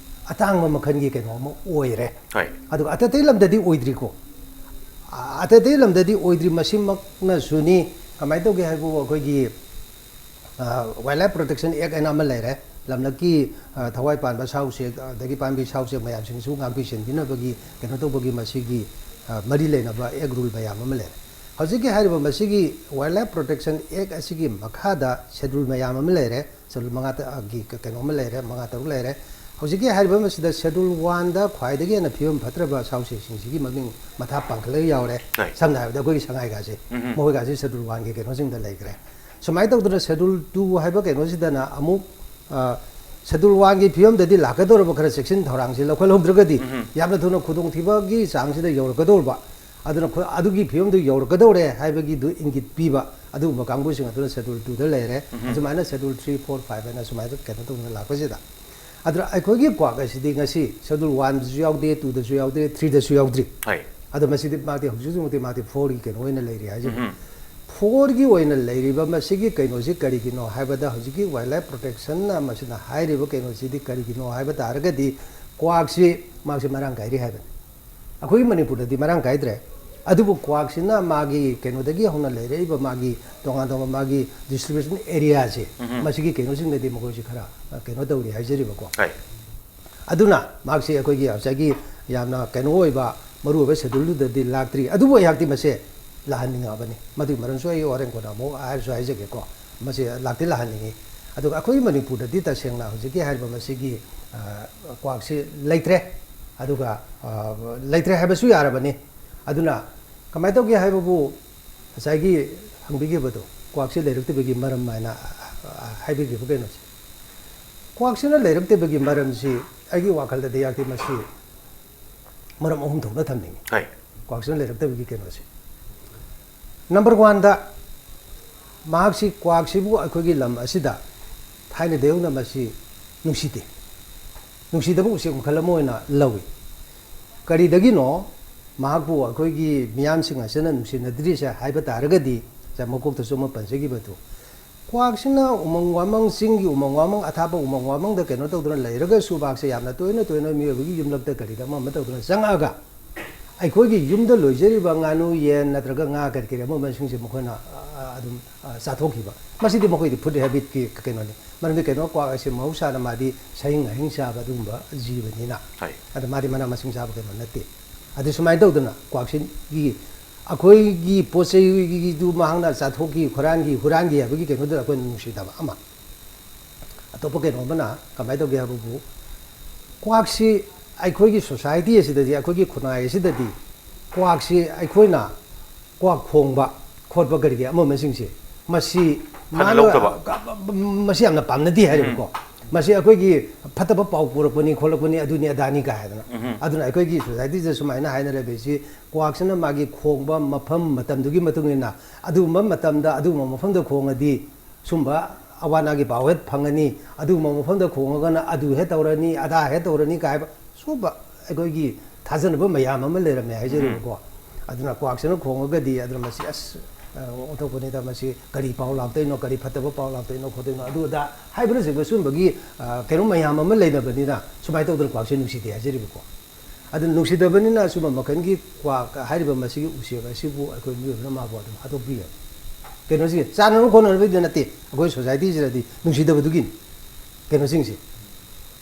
ꯑꯇꯥꯡꯕ ꯃꯈꯜꯒꯤ ꯀꯩꯅꯣ ꯑꯃ ꯑꯣꯏꯔꯦ꯫ ꯍꯣꯏ꯫ ꯑꯗꯨꯒ ꯑꯇꯩ ꯑꯇꯩ ꯂꯝꯗꯗꯤ ꯑꯣꯏꯗ꯭ꯔꯤꯀꯣ꯫ ꯑ-, ꯑꯇꯩ ꯑꯇꯩ ꯂꯝꯗꯗꯤ ꯑꯣꯏꯗ꯭ꯔꯤ, ꯃꯁꯤꯃꯛꯅꯁꯨꯅꯤ꯫ ꯀꯃꯥꯏꯅ ꯇꯧꯒꯦ ꯍꯥꯏꯕꯕꯨ ꯑꯩꯈꯣꯏꯒꯤ, ꯑ, Wildlife Protection Act ꯍꯥꯏꯅ ꯑꯃ ꯂꯩꯔꯦ꯫ ꯂꯝꯂꯛꯀꯤ, ꯑ, ꯊꯋꯥꯏ ꯄꯥꯟꯕ ꯁꯥ ꯎꯆꯦꯛ, ꯑꯗꯒꯤ ꯄꯥꯝꯕꯤ ꯁꯥ ꯎꯆꯦꯛ ꯃꯌꯥꯝꯁꯤꯡꯁꯨ ꯉꯥꯛꯄꯤ ꯁꯦꯟꯕꯤꯅꯕꯒꯤ ꯀꯩꯅꯣ ꯇꯧꯕꯒꯤ ꯃꯁꯤꯒꯤ, ꯑ, ꯃꯔꯤ ꯂꯩꯅꯕ act rule ꯃꯌꯥꯝ ꯑꯃ ꯂꯩꯔꯦ꯫ ꯍꯧꯖꯤꯛꯀꯤ ꯍꯥꯏꯔꯤꯕ ꯃꯁꯤꯒꯤ Wildlife Protection Act ꯑꯁꯤꯒꯤ ꯃꯈꯥꯗ schedule ꯃꯌꯥꯝ ꯑꯃ ꯂꯩꯔꯦ꯫ Schedule ꯃꯉꯥ ꯇ-, ꯒꯤ ꯀ-, ꯀꯩꯅꯣ ꯑꯃ ꯂꯩꯔꯦ, ꯃꯉꯥ ꯇꯔꯨꯛ ꯂꯩꯔꯦ꯫ ꯍꯧꯖꯤꯛꯀꯤ ꯍꯥꯏꯔꯤꯕ ꯃꯁꯤꯗ schedule one ꯗ ꯈ꯭ꯋꯥꯏꯗꯒꯤ ꯍꯦꯟꯅ ꯐꯤꯕꯝ ꯐꯠꯇ꯭ꯔꯕ ꯁꯥ ꯎꯆꯦꯛꯁꯤꯡꯁꯤꯒꯤ ꯃꯃꯤꯡ ꯃꯊꯥ ꯄꯥꯟꯈꯠꯂꯒ ꯌꯥꯎꯔꯦ꯫ ꯍꯣꯏ꯫ ꯁꯝꯅ ꯍꯥꯏꯔꯕꯗ ꯑꯩꯈꯣꯏꯒꯤ ꯁꯉꯥꯏꯒꯥꯁꯦ, ꯎꯝ꯫ ꯃꯈꯣꯏꯒꯥꯁꯦ schedule one ꯒꯤ ꯀꯩꯅꯣꯁꯤꯡꯗ ꯂꯩꯈ꯭ꯔꯦ꯫ ꯁꯨꯃꯥꯏꯅ ꯇꯧꯗꯅ schedule two ꯍꯥꯏꯕ ꯀꯩꯅꯣꯁꯤꯗꯅ ꯑꯃꯨꯛ, ꯑ, schedule one ꯒꯤ ꯐꯤꯕꯝꯗꯗꯤ ꯂꯥꯛꯀꯗꯧꯔꯕ ꯈꯔ ꯆꯦꯛꯁꯤꯟ ꯊꯧꯔꯥꯡꯁꯤ ꯂꯧꯈꯠꯍꯧꯗ꯭ꯔꯒꯗꯤ ꯎꯝ꯫ ꯌꯥꯝꯅ ꯊꯨꯅ ꯈꯨꯗꯣꯡꯊꯤꯕꯒꯤ ꯆꯥꯡꯁꯤꯗ ꯌꯧꯔꯛꯀꯗꯧꯔꯕ꯫ ꯑꯗꯨꯅ ꯈꯨ-, ꯑꯗꯨꯒꯤ ꯐꯤꯕꯝꯗꯨ ꯌꯧꯔꯛꯀꯗꯧꯔꯦ ꯍꯥꯏꯕꯒꯤꯗꯨ ꯏꯪꯒꯤꯠ ꯄꯤꯕ꯫ ꯑꯗꯨꯒꯨꯝꯕ ꯀꯥꯡꯕꯨꯁꯤꯡ ꯑꯗꯨꯅ ꯁꯦꯗꯨꯜ ꯇꯨꯗ ꯂꯩꯔꯦ꯫ ꯑꯗꯨꯃꯥꯏꯅ ꯁꯦꯗꯨꯜ ꯊ꯭ꯔꯤ, ꯐꯣꯔ, ꯐꯥꯏꯚ ꯍꯥꯏꯅ ꯁꯨꯃꯥꯏꯅ ꯀꯩꯅꯣ ꯇꯧꯗꯅ ꯂꯥꯛꯄꯁꯤꯗ, ꯑꯗꯨꯅ ꯑꯩꯈꯣꯏꯒꯤ ꯀ꯭ꯋꯥꯛ ꯑꯁꯤꯗꯤ ꯉꯁꯤ ꯁꯦꯗꯨꯜ ꯋꯥꯟꯗꯁꯨ ꯌꯥꯎꯗꯦ, ꯇꯨꯗꯁꯨ ꯌꯥꯎꯗꯦ, ꯊ꯭ꯔꯤꯗꯁꯨ ꯌꯥꯎꯗ꯭ꯔꯤ꯫ ꯍꯣꯏ꯫ ꯑꯗꯣ ꯃꯁꯤꯗꯤ ꯃꯥꯗꯤ ꯍꯧꯖꯤꯛ ꯍꯧꯖꯤꯛꯃꯛꯇꯤ ꯃꯥꯗꯤ ꯐꯣꯔꯒꯤ ꯀꯩꯅꯣ ꯑꯣꯏꯅ ꯂꯩꯔꯤ ꯍꯥꯏꯖꯔꯤ꯫ ꯐꯣꯔꯒꯤ ꯑꯣꯏꯅ ꯂꯩꯔꯤꯕ ꯃꯁꯤꯒꯤ ꯀꯩꯅꯣꯁꯤ ꯀꯔꯤꯒꯤꯅꯣ ꯍꯥꯏꯕꯗ, ꯍꯧꯖꯤꯛꯀꯤ ꯋꯥꯏꯜ ꯂꯥꯏꯐ ꯄ꯭ꯔꯣꯇꯦꯛꯁꯟꯅ ꯃꯁꯤꯅ ꯍꯥꯏꯔꯤꯕ ꯀꯩꯅꯣꯁꯤꯗꯤ ꯀꯔꯤꯒꯤꯅꯣ ꯍꯥꯏꯕ ꯇꯥꯔꯒꯗꯤ, ꯀ꯭ꯋꯥꯛꯁꯤ ꯃꯥꯁꯤ ꯃꯔꯥꯡ ꯀꯥꯏꯔꯤ ꯍꯥꯏꯕꯅꯤ꯫ ꯑꯩꯈꯣꯏꯒꯤ ꯃꯅꯤꯄꯨꯔꯗꯗꯤ ꯃꯔꯥꯡ ꯀꯥꯏꯗ꯭ꯔꯦ꯫ ꯑꯗꯨꯕꯨ ꯀ꯭ꯋꯥꯛꯁꯤꯅ ꯃꯥꯒꯤ ꯀꯩꯅꯣꯗꯒꯤ ꯍꯧꯅ ꯂꯩꯔꯛꯏꯕ ꯃꯥꯒꯤ ꯇꯣꯉꯥꯟ ꯇꯣꯉꯥꯟꯕ ꯃꯥꯒꯤ ꯗꯤꯁꯇ꯭ꯔꯤꯕ꯭ꯌꯨꯁꯟ ꯑꯦꯔꯤꯌꯥꯁꯦ, ꯃꯁꯤꯒꯤ ꯀꯩꯅꯣꯁꯤꯡꯗꯗꯤ ꯃꯈꯣꯏꯁꯤ ꯈꯔ, ꯑ, ꯀꯩꯅꯣ ꯇꯧꯔꯤ ꯍꯥꯏꯖꯔꯤꯕꯀꯣ꯫ ꯍꯣꯏ꯫ ꯑꯗꯨꯅ ꯃꯍꯥꯛꯁꯤ ꯑꯩꯈꯣꯏꯒꯤ ꯉꯁꯥꯏꯒꯤ ꯌꯥꯝꯅ ꯀꯩꯅꯣ ꯑꯣꯏꯕ ꯃꯔꯨꯑꯣꯏꯕ ꯁꯦꯗꯨꯜꯗꯨꯗꯗꯤ ꯂꯥꯛꯇ꯭ꯔꯤ꯫ ꯑꯗꯨꯕꯨ ꯑꯩꯍꯥꯛꯇꯤ ꯃꯁꯦ ꯂꯥꯛꯍꯟꯅꯤꯡꯉꯕꯅꯤ꯫ ꯃꯗꯨꯒꯤ ꯃꯔꯝꯁꯨ ꯑꯩ ꯍꯣꯔꯦꯟ ꯀꯣꯟꯅ ꯑꯃꯨꯛ ꯍꯥꯏꯔꯁꯨ ꯍꯥꯏꯖꯒꯦꯀꯣ꯫ ꯃꯁꯤ ꯂꯥꯛꯇꯤ ꯂꯥꯛꯍꯟꯅꯤꯡꯉꯤ꯫ ꯑꯗꯨꯒ ꯑꯩꯈꯣꯏ ꯃꯅꯤꯄꯨꯔꯗꯗꯤ ꯇꯁꯦꯡꯅ ꯍꯧꯖꯤꯛꯀꯤ ꯍꯥꯏꯔꯤꯕ ꯃꯁꯤꯒꯤ, ꯑ, ꯀ꯭ꯋꯥꯛꯁꯤ ꯂꯩꯇ꯭ꯔꯦ꯫ ꯑꯗꯨꯒ, ꯑ, ꯂꯩꯇ꯭ꯔꯦ ꯍꯥꯏꯕꯁꯨ ꯌꯥꯔꯕꯅꯤ꯫ ꯑꯗꯨꯅ ꯀꯃꯥꯏꯅ ꯇꯧꯒꯦ ꯍꯥꯏꯕꯕꯨ, ꯉꯁꯥꯏꯒꯤ ꯍꯪꯕꯤꯈꯤꯕꯗꯣ, ꯀ꯭ꯋꯥꯛꯁꯤ ꯂꯩꯔꯛꯇꯕꯒꯤ ꯃꯔꯝ ꯍꯥꯏꯅ, ꯑ, ꯍꯥꯏꯕꯤꯈꯤꯕ ꯀꯩꯅꯣꯁꯦ, ꯀ꯭ꯋꯥꯛꯁꯤꯅ ꯂꯩꯔꯛꯇꯕꯒꯤ ꯃꯔꯝꯁꯤ ꯑꯩꯒꯤ ꯋꯥꯈꯜꯗꯗꯤ ꯌꯥꯛꯇꯤ ꯃꯁꯤ ꯃꯔꯝ ꯑꯍꯨꯝ ꯊꯣꯛꯅ ꯊꯝꯅꯤꯡꯉꯤ꯫ ꯍꯣꯏ꯫ ꯀ꯭ꯋꯥꯛꯁꯤꯅ ꯂꯩꯔꯛꯇꯕꯒꯤ ꯀꯩꯅꯣꯁꯦ, ꯅꯝꯕꯔ ꯋꯥꯟꯗ, ꯃꯍꯥꯛꯁꯤ, ꯀ꯭ꯋꯥꯛꯁꯤꯕꯨ ꯑꯩꯈꯣꯏꯒꯤ ꯂꯝ ꯑꯁꯤꯗ ꯊꯥꯏꯅꯗꯒꯤ ꯍꯧꯅ ꯃꯁꯤ ꯅꯨꯡꯁꯤꯗꯦ꯫ ꯅꯨꯡꯁꯤꯗꯕ ꯎꯆꯦꯛ ꯃꯈꯜ ꯑꯃ ꯑꯣꯏꯅ ꯂꯧꯏ꯫ ꯀꯔꯤꯗꯒꯤꯅꯣ ꯃꯍꯥꯛꯄꯨ ꯑꯩꯈꯣꯏꯒꯤ ꯃꯤꯌꯥꯝꯁꯤꯡ ꯑꯁꯤꯅ ꯅꯨꯡꯁꯤꯅꯗ꯭ꯔꯤꯁꯦ ꯍꯥꯏꯕ ꯇꯥꯔꯒꯗꯤ, ꯉꯁꯥꯏ ꯃꯀꯣꯛꯇꯁꯨ ꯑꯃ ꯄꯟꯖꯈꯤꯕꯗꯨ, ꯀ꯭ꯋꯥꯛꯁꯤꯅ ꯎꯃꯪ ꯋꯥꯃꯪ, ꯆꯤꯡꯒꯤ ꯎꯃꯪ ꯋꯥꯃꯪ, ꯑꯊꯥꯞꯄ ꯎꯃꯪ ꯋꯥꯃꯪꯗ ꯀꯩꯅꯣ ꯇꯧꯗꯨꯅ ꯂꯩꯔꯒꯁꯨ, ꯃꯍꯥꯛꯁꯦ ꯌꯥꯝꯅ ꯇꯣꯏꯅ ꯇꯣꯏꯅ ꯃꯤꯑꯣꯏꯕꯒꯤ ꯌꯨꯝꯂꯛꯇ ꯀꯔꯤꯗ ꯑꯃ ꯑꯃ ꯇꯧꯗꯨꯅ ꯆꯪꯉꯛꯑꯒ, ꯑꯩꯈꯣꯏꯒꯤ ꯌꯨꯝꯗ ꯂꯣꯏꯖꯔꯤꯕ ꯉꯥꯅꯨ, ꯌꯦꯟ ꯅꯠꯇ꯭ꯔꯒ ꯉꯥ ꯀꯔꯤ ꯀꯔꯤ ꯑꯃ ꯑꯃꯁꯤꯡꯁꯦ ꯃꯈꯣꯏꯅ, ꯑ, ꯑꯗꯨꯝ, ꯑ, ꯆꯥꯊꯣꯛꯈꯤꯕ꯫ ꯃꯁꯤꯗꯤ ꯃꯈꯣꯏꯗꯤ ꯐꯨꯗ ꯍꯦꯕꯤꯠꯀꯤ ꯀꯩꯅꯣꯅꯤ꯫ ꯃꯔꯝꯗꯤ ꯀꯩꯅꯣ, ꯀ꯭ꯋꯥꯛ ꯑꯁꯤ ꯃꯍꯧꯁꯥꯅ ꯃꯥꯗꯤ ꯁꯍꯤꯡ ꯑꯍꯤꯡ ꯆꯥꯕ ꯑꯗꯨꯒꯨꯝꯕ ꯖꯤꯕꯅꯤꯅ꯫ ꯍꯣꯏ꯫ ꯑꯗ ꯃꯥꯗꯤ ꯃꯅꯥ ꯃꯁꯤꯡ ꯆꯥꯕ ꯀꯩꯅꯣ ꯅꯠꯇꯦ꯫ ꯑꯗꯨ ꯁꯨꯃꯥꯏꯅ ꯇꯧꯗꯅ ꯀ꯭ꯋꯥꯛꯁꯤꯒꯤ ꯑꯩꯈꯣꯏꯒꯤ ꯄꯣꯠ ꯆꯩꯗꯨ ꯃꯍꯥꯛꯅ ꯆꯥꯊꯣꯛꯈꯤ, ꯈꯨꯔꯥꯟꯈꯤ, ꯍꯨꯔꯥꯟꯈꯤ ꯍꯥꯏꯕꯒꯤ ꯀꯩꯅꯣꯗꯨꯗ ꯑꯩꯈꯣꯏꯅ ꯅꯨꯡꯁꯤꯗꯕ ꯑꯃ꯫ ꯑꯇꯣꯞꯄ ꯀꯩꯅꯣ ꯑꯃꯅ ꯀꯃꯥꯏꯅ ꯇꯧꯒꯦ ꯍꯥꯏꯕꯕꯨ, ꯀ꯭ꯋꯥꯛꯁꯤ ꯑꯩꯈꯣꯏꯒꯤ ꯁꯣꯁꯥꯏꯇꯤ ꯑꯁꯤꯗꯗꯤ, ꯑꯩꯈꯣꯏꯒꯤ ꯈꯨꯟꯅꯥꯏ ꯑꯁꯤꯗꯗꯤ ꯀ꯭ꯋꯥꯛꯁꯤ ꯑꯩꯈꯣꯏꯅ ꯀ꯭ꯋꯥꯛ ꯈꯣꯡꯕ ꯈꯣꯠꯄ ꯀꯔꯤꯒꯤ ꯑꯃ ꯑꯃꯁꯤꯡꯁꯦ, ꯃꯁꯤ ꯐꯅ ꯃꯥꯅ ꯂꯧꯗꯕ꯫ ꯃꯁꯤ ꯌꯥꯝꯅ ꯄꯥꯝꯅꯗꯦ ꯍꯥꯏꯔꯤꯕꯀꯣ꯫ ꯃꯁꯤ ꯑꯩꯈꯣꯏꯒꯤ ꯐꯠꯇꯕ ꯄꯥꯎ ꯄꯨꯔꯛꯄꯅꯤ, ꯈꯣꯠꯂꯛꯄꯅꯤ, ꯑꯗꯨꯅꯤ ꯑꯗꯥꯅꯤ ꯀꯥꯏ ꯍꯥꯏꯗꯅ꯫ ꯎꯝ꯫ ꯑꯗꯨꯅ ꯑꯩꯈꯣꯏꯒꯤ ꯁꯣꯁꯥꯏꯇꯤꯗ ꯁꯨꯃꯥꯏꯅ ꯍꯥꯏꯅꯔꯕꯁꯤ, ꯀ꯭ꯋꯥꯛꯁꯤꯅ ꯃꯥꯒꯤ ꯈꯣꯡꯕ ꯃꯐꯝ, ꯃꯇꯝꯗꯨꯒꯤ ꯃꯇꯨꯡ ꯏꯟꯅ ꯑꯗꯨꯒꯨꯝꯕ ꯃꯇꯝꯗ ꯑꯗꯨꯒꯨꯝꯕ ꯃꯐꯝꯗ ꯈꯣꯡꯉꯗꯤ ꯁꯨꯝꯕ ꯑꯋꯥ ꯑꯅꯥꯒꯤ ꯄꯥꯎ ꯍꯦꯛ ꯐꯪꯉꯅꯤ, ꯑꯗꯨꯒꯨꯝꯕ ꯃꯐꯝꯗ ꯈꯣꯡꯉꯒꯅ ꯑꯗꯨ ꯍꯦꯛ ꯇꯧꯔꯅꯤ, ꯑꯗꯥ ꯍꯦꯛ ꯇꯧꯔꯅꯤ ꯀꯥꯏ ꯍꯥꯏꯕ ꯁꯨꯝꯕ ꯑꯩꯈꯣꯏꯒꯤ ꯊꯥꯖꯅꯕ ꯃꯌꯥꯝ ꯑꯃ ꯂꯩꯔꯝꯃꯦ ꯍꯥꯏꯖꯔꯤꯕꯀꯣ꯫ ꯑꯗꯨꯅ ꯀ꯭ꯋꯥꯛꯁꯤꯅ ꯈꯣꯡꯉꯒꯗꯤ ꯑꯗꯨꯅ ꯃꯁꯤ ꯑꯁ, ꯑ, ꯑꯣꯟꯊꯣꯛꯄꯅꯤꯗ, ꯃꯁꯤ ꯀꯔꯤ ꯄꯥꯎ ꯂꯥꯛꯇꯣꯏꯅꯣ, ꯀꯔꯤ ꯐꯠꯇꯕ ꯄꯥꯎ ꯂꯥꯛꯇꯣꯏꯅꯣ, ꯈꯣꯠꯇꯣꯏꯅꯣ, ꯑꯗꯨ ꯑꯗꯥ ꯍꯥꯏꯕꯅꯆꯤꯡꯕ ꯁꯨꯝꯕꯒꯤ, ꯑ, ꯀꯩꯅꯣ ꯃꯌꯥꯝ ꯑꯃ ꯂꯩꯅꯕꯅꯤꯅ ꯁꯨꯃꯥꯏꯅ ꯇꯧꯗꯅ ꯀ꯭ꯋꯥꯛꯁꯦ ꯅꯨꯡꯁꯤꯗꯦ ꯍꯥꯏꯖꯔꯤꯕꯀꯣ꯫ ꯑꯗꯨ ꯅꯨꯡꯁꯤꯗꯕꯅꯤꯅ ꯁꯨꯝꯕ ꯃꯈꯜꯒꯤ ꯀ꯭ꯋꯥꯛ ꯍꯥꯏꯔꯤꯕ ꯃꯁꯤꯒꯤ ꯎꯆꯦꯛ ꯑꯁꯤꯕꯨ ꯑꯩꯈꯣꯏ ꯃꯤꯑꯣꯏꯕꯅ ꯃꯥꯕꯨ ꯑꯗꯨꯝ ꯍꯥꯠꯇꯣꯛꯄꯤꯌꯦ꯫ ꯀꯩꯅꯣꯁꯤ ꯆꯥꯅꯕ ꯈꯣꯠꯅꯕꯩꯗꯤ ꯅꯠꯇꯦ, ꯑꯩꯈꯣꯏ ꯁꯣꯁꯥꯏꯇꯤꯁꯤꯗꯗꯤ ꯅꯨꯡꯁꯤꯗꯕꯗꯨꯒꯤꯅꯤ ꯀꯩꯅꯣꯁꯤꯡꯁꯦ꯫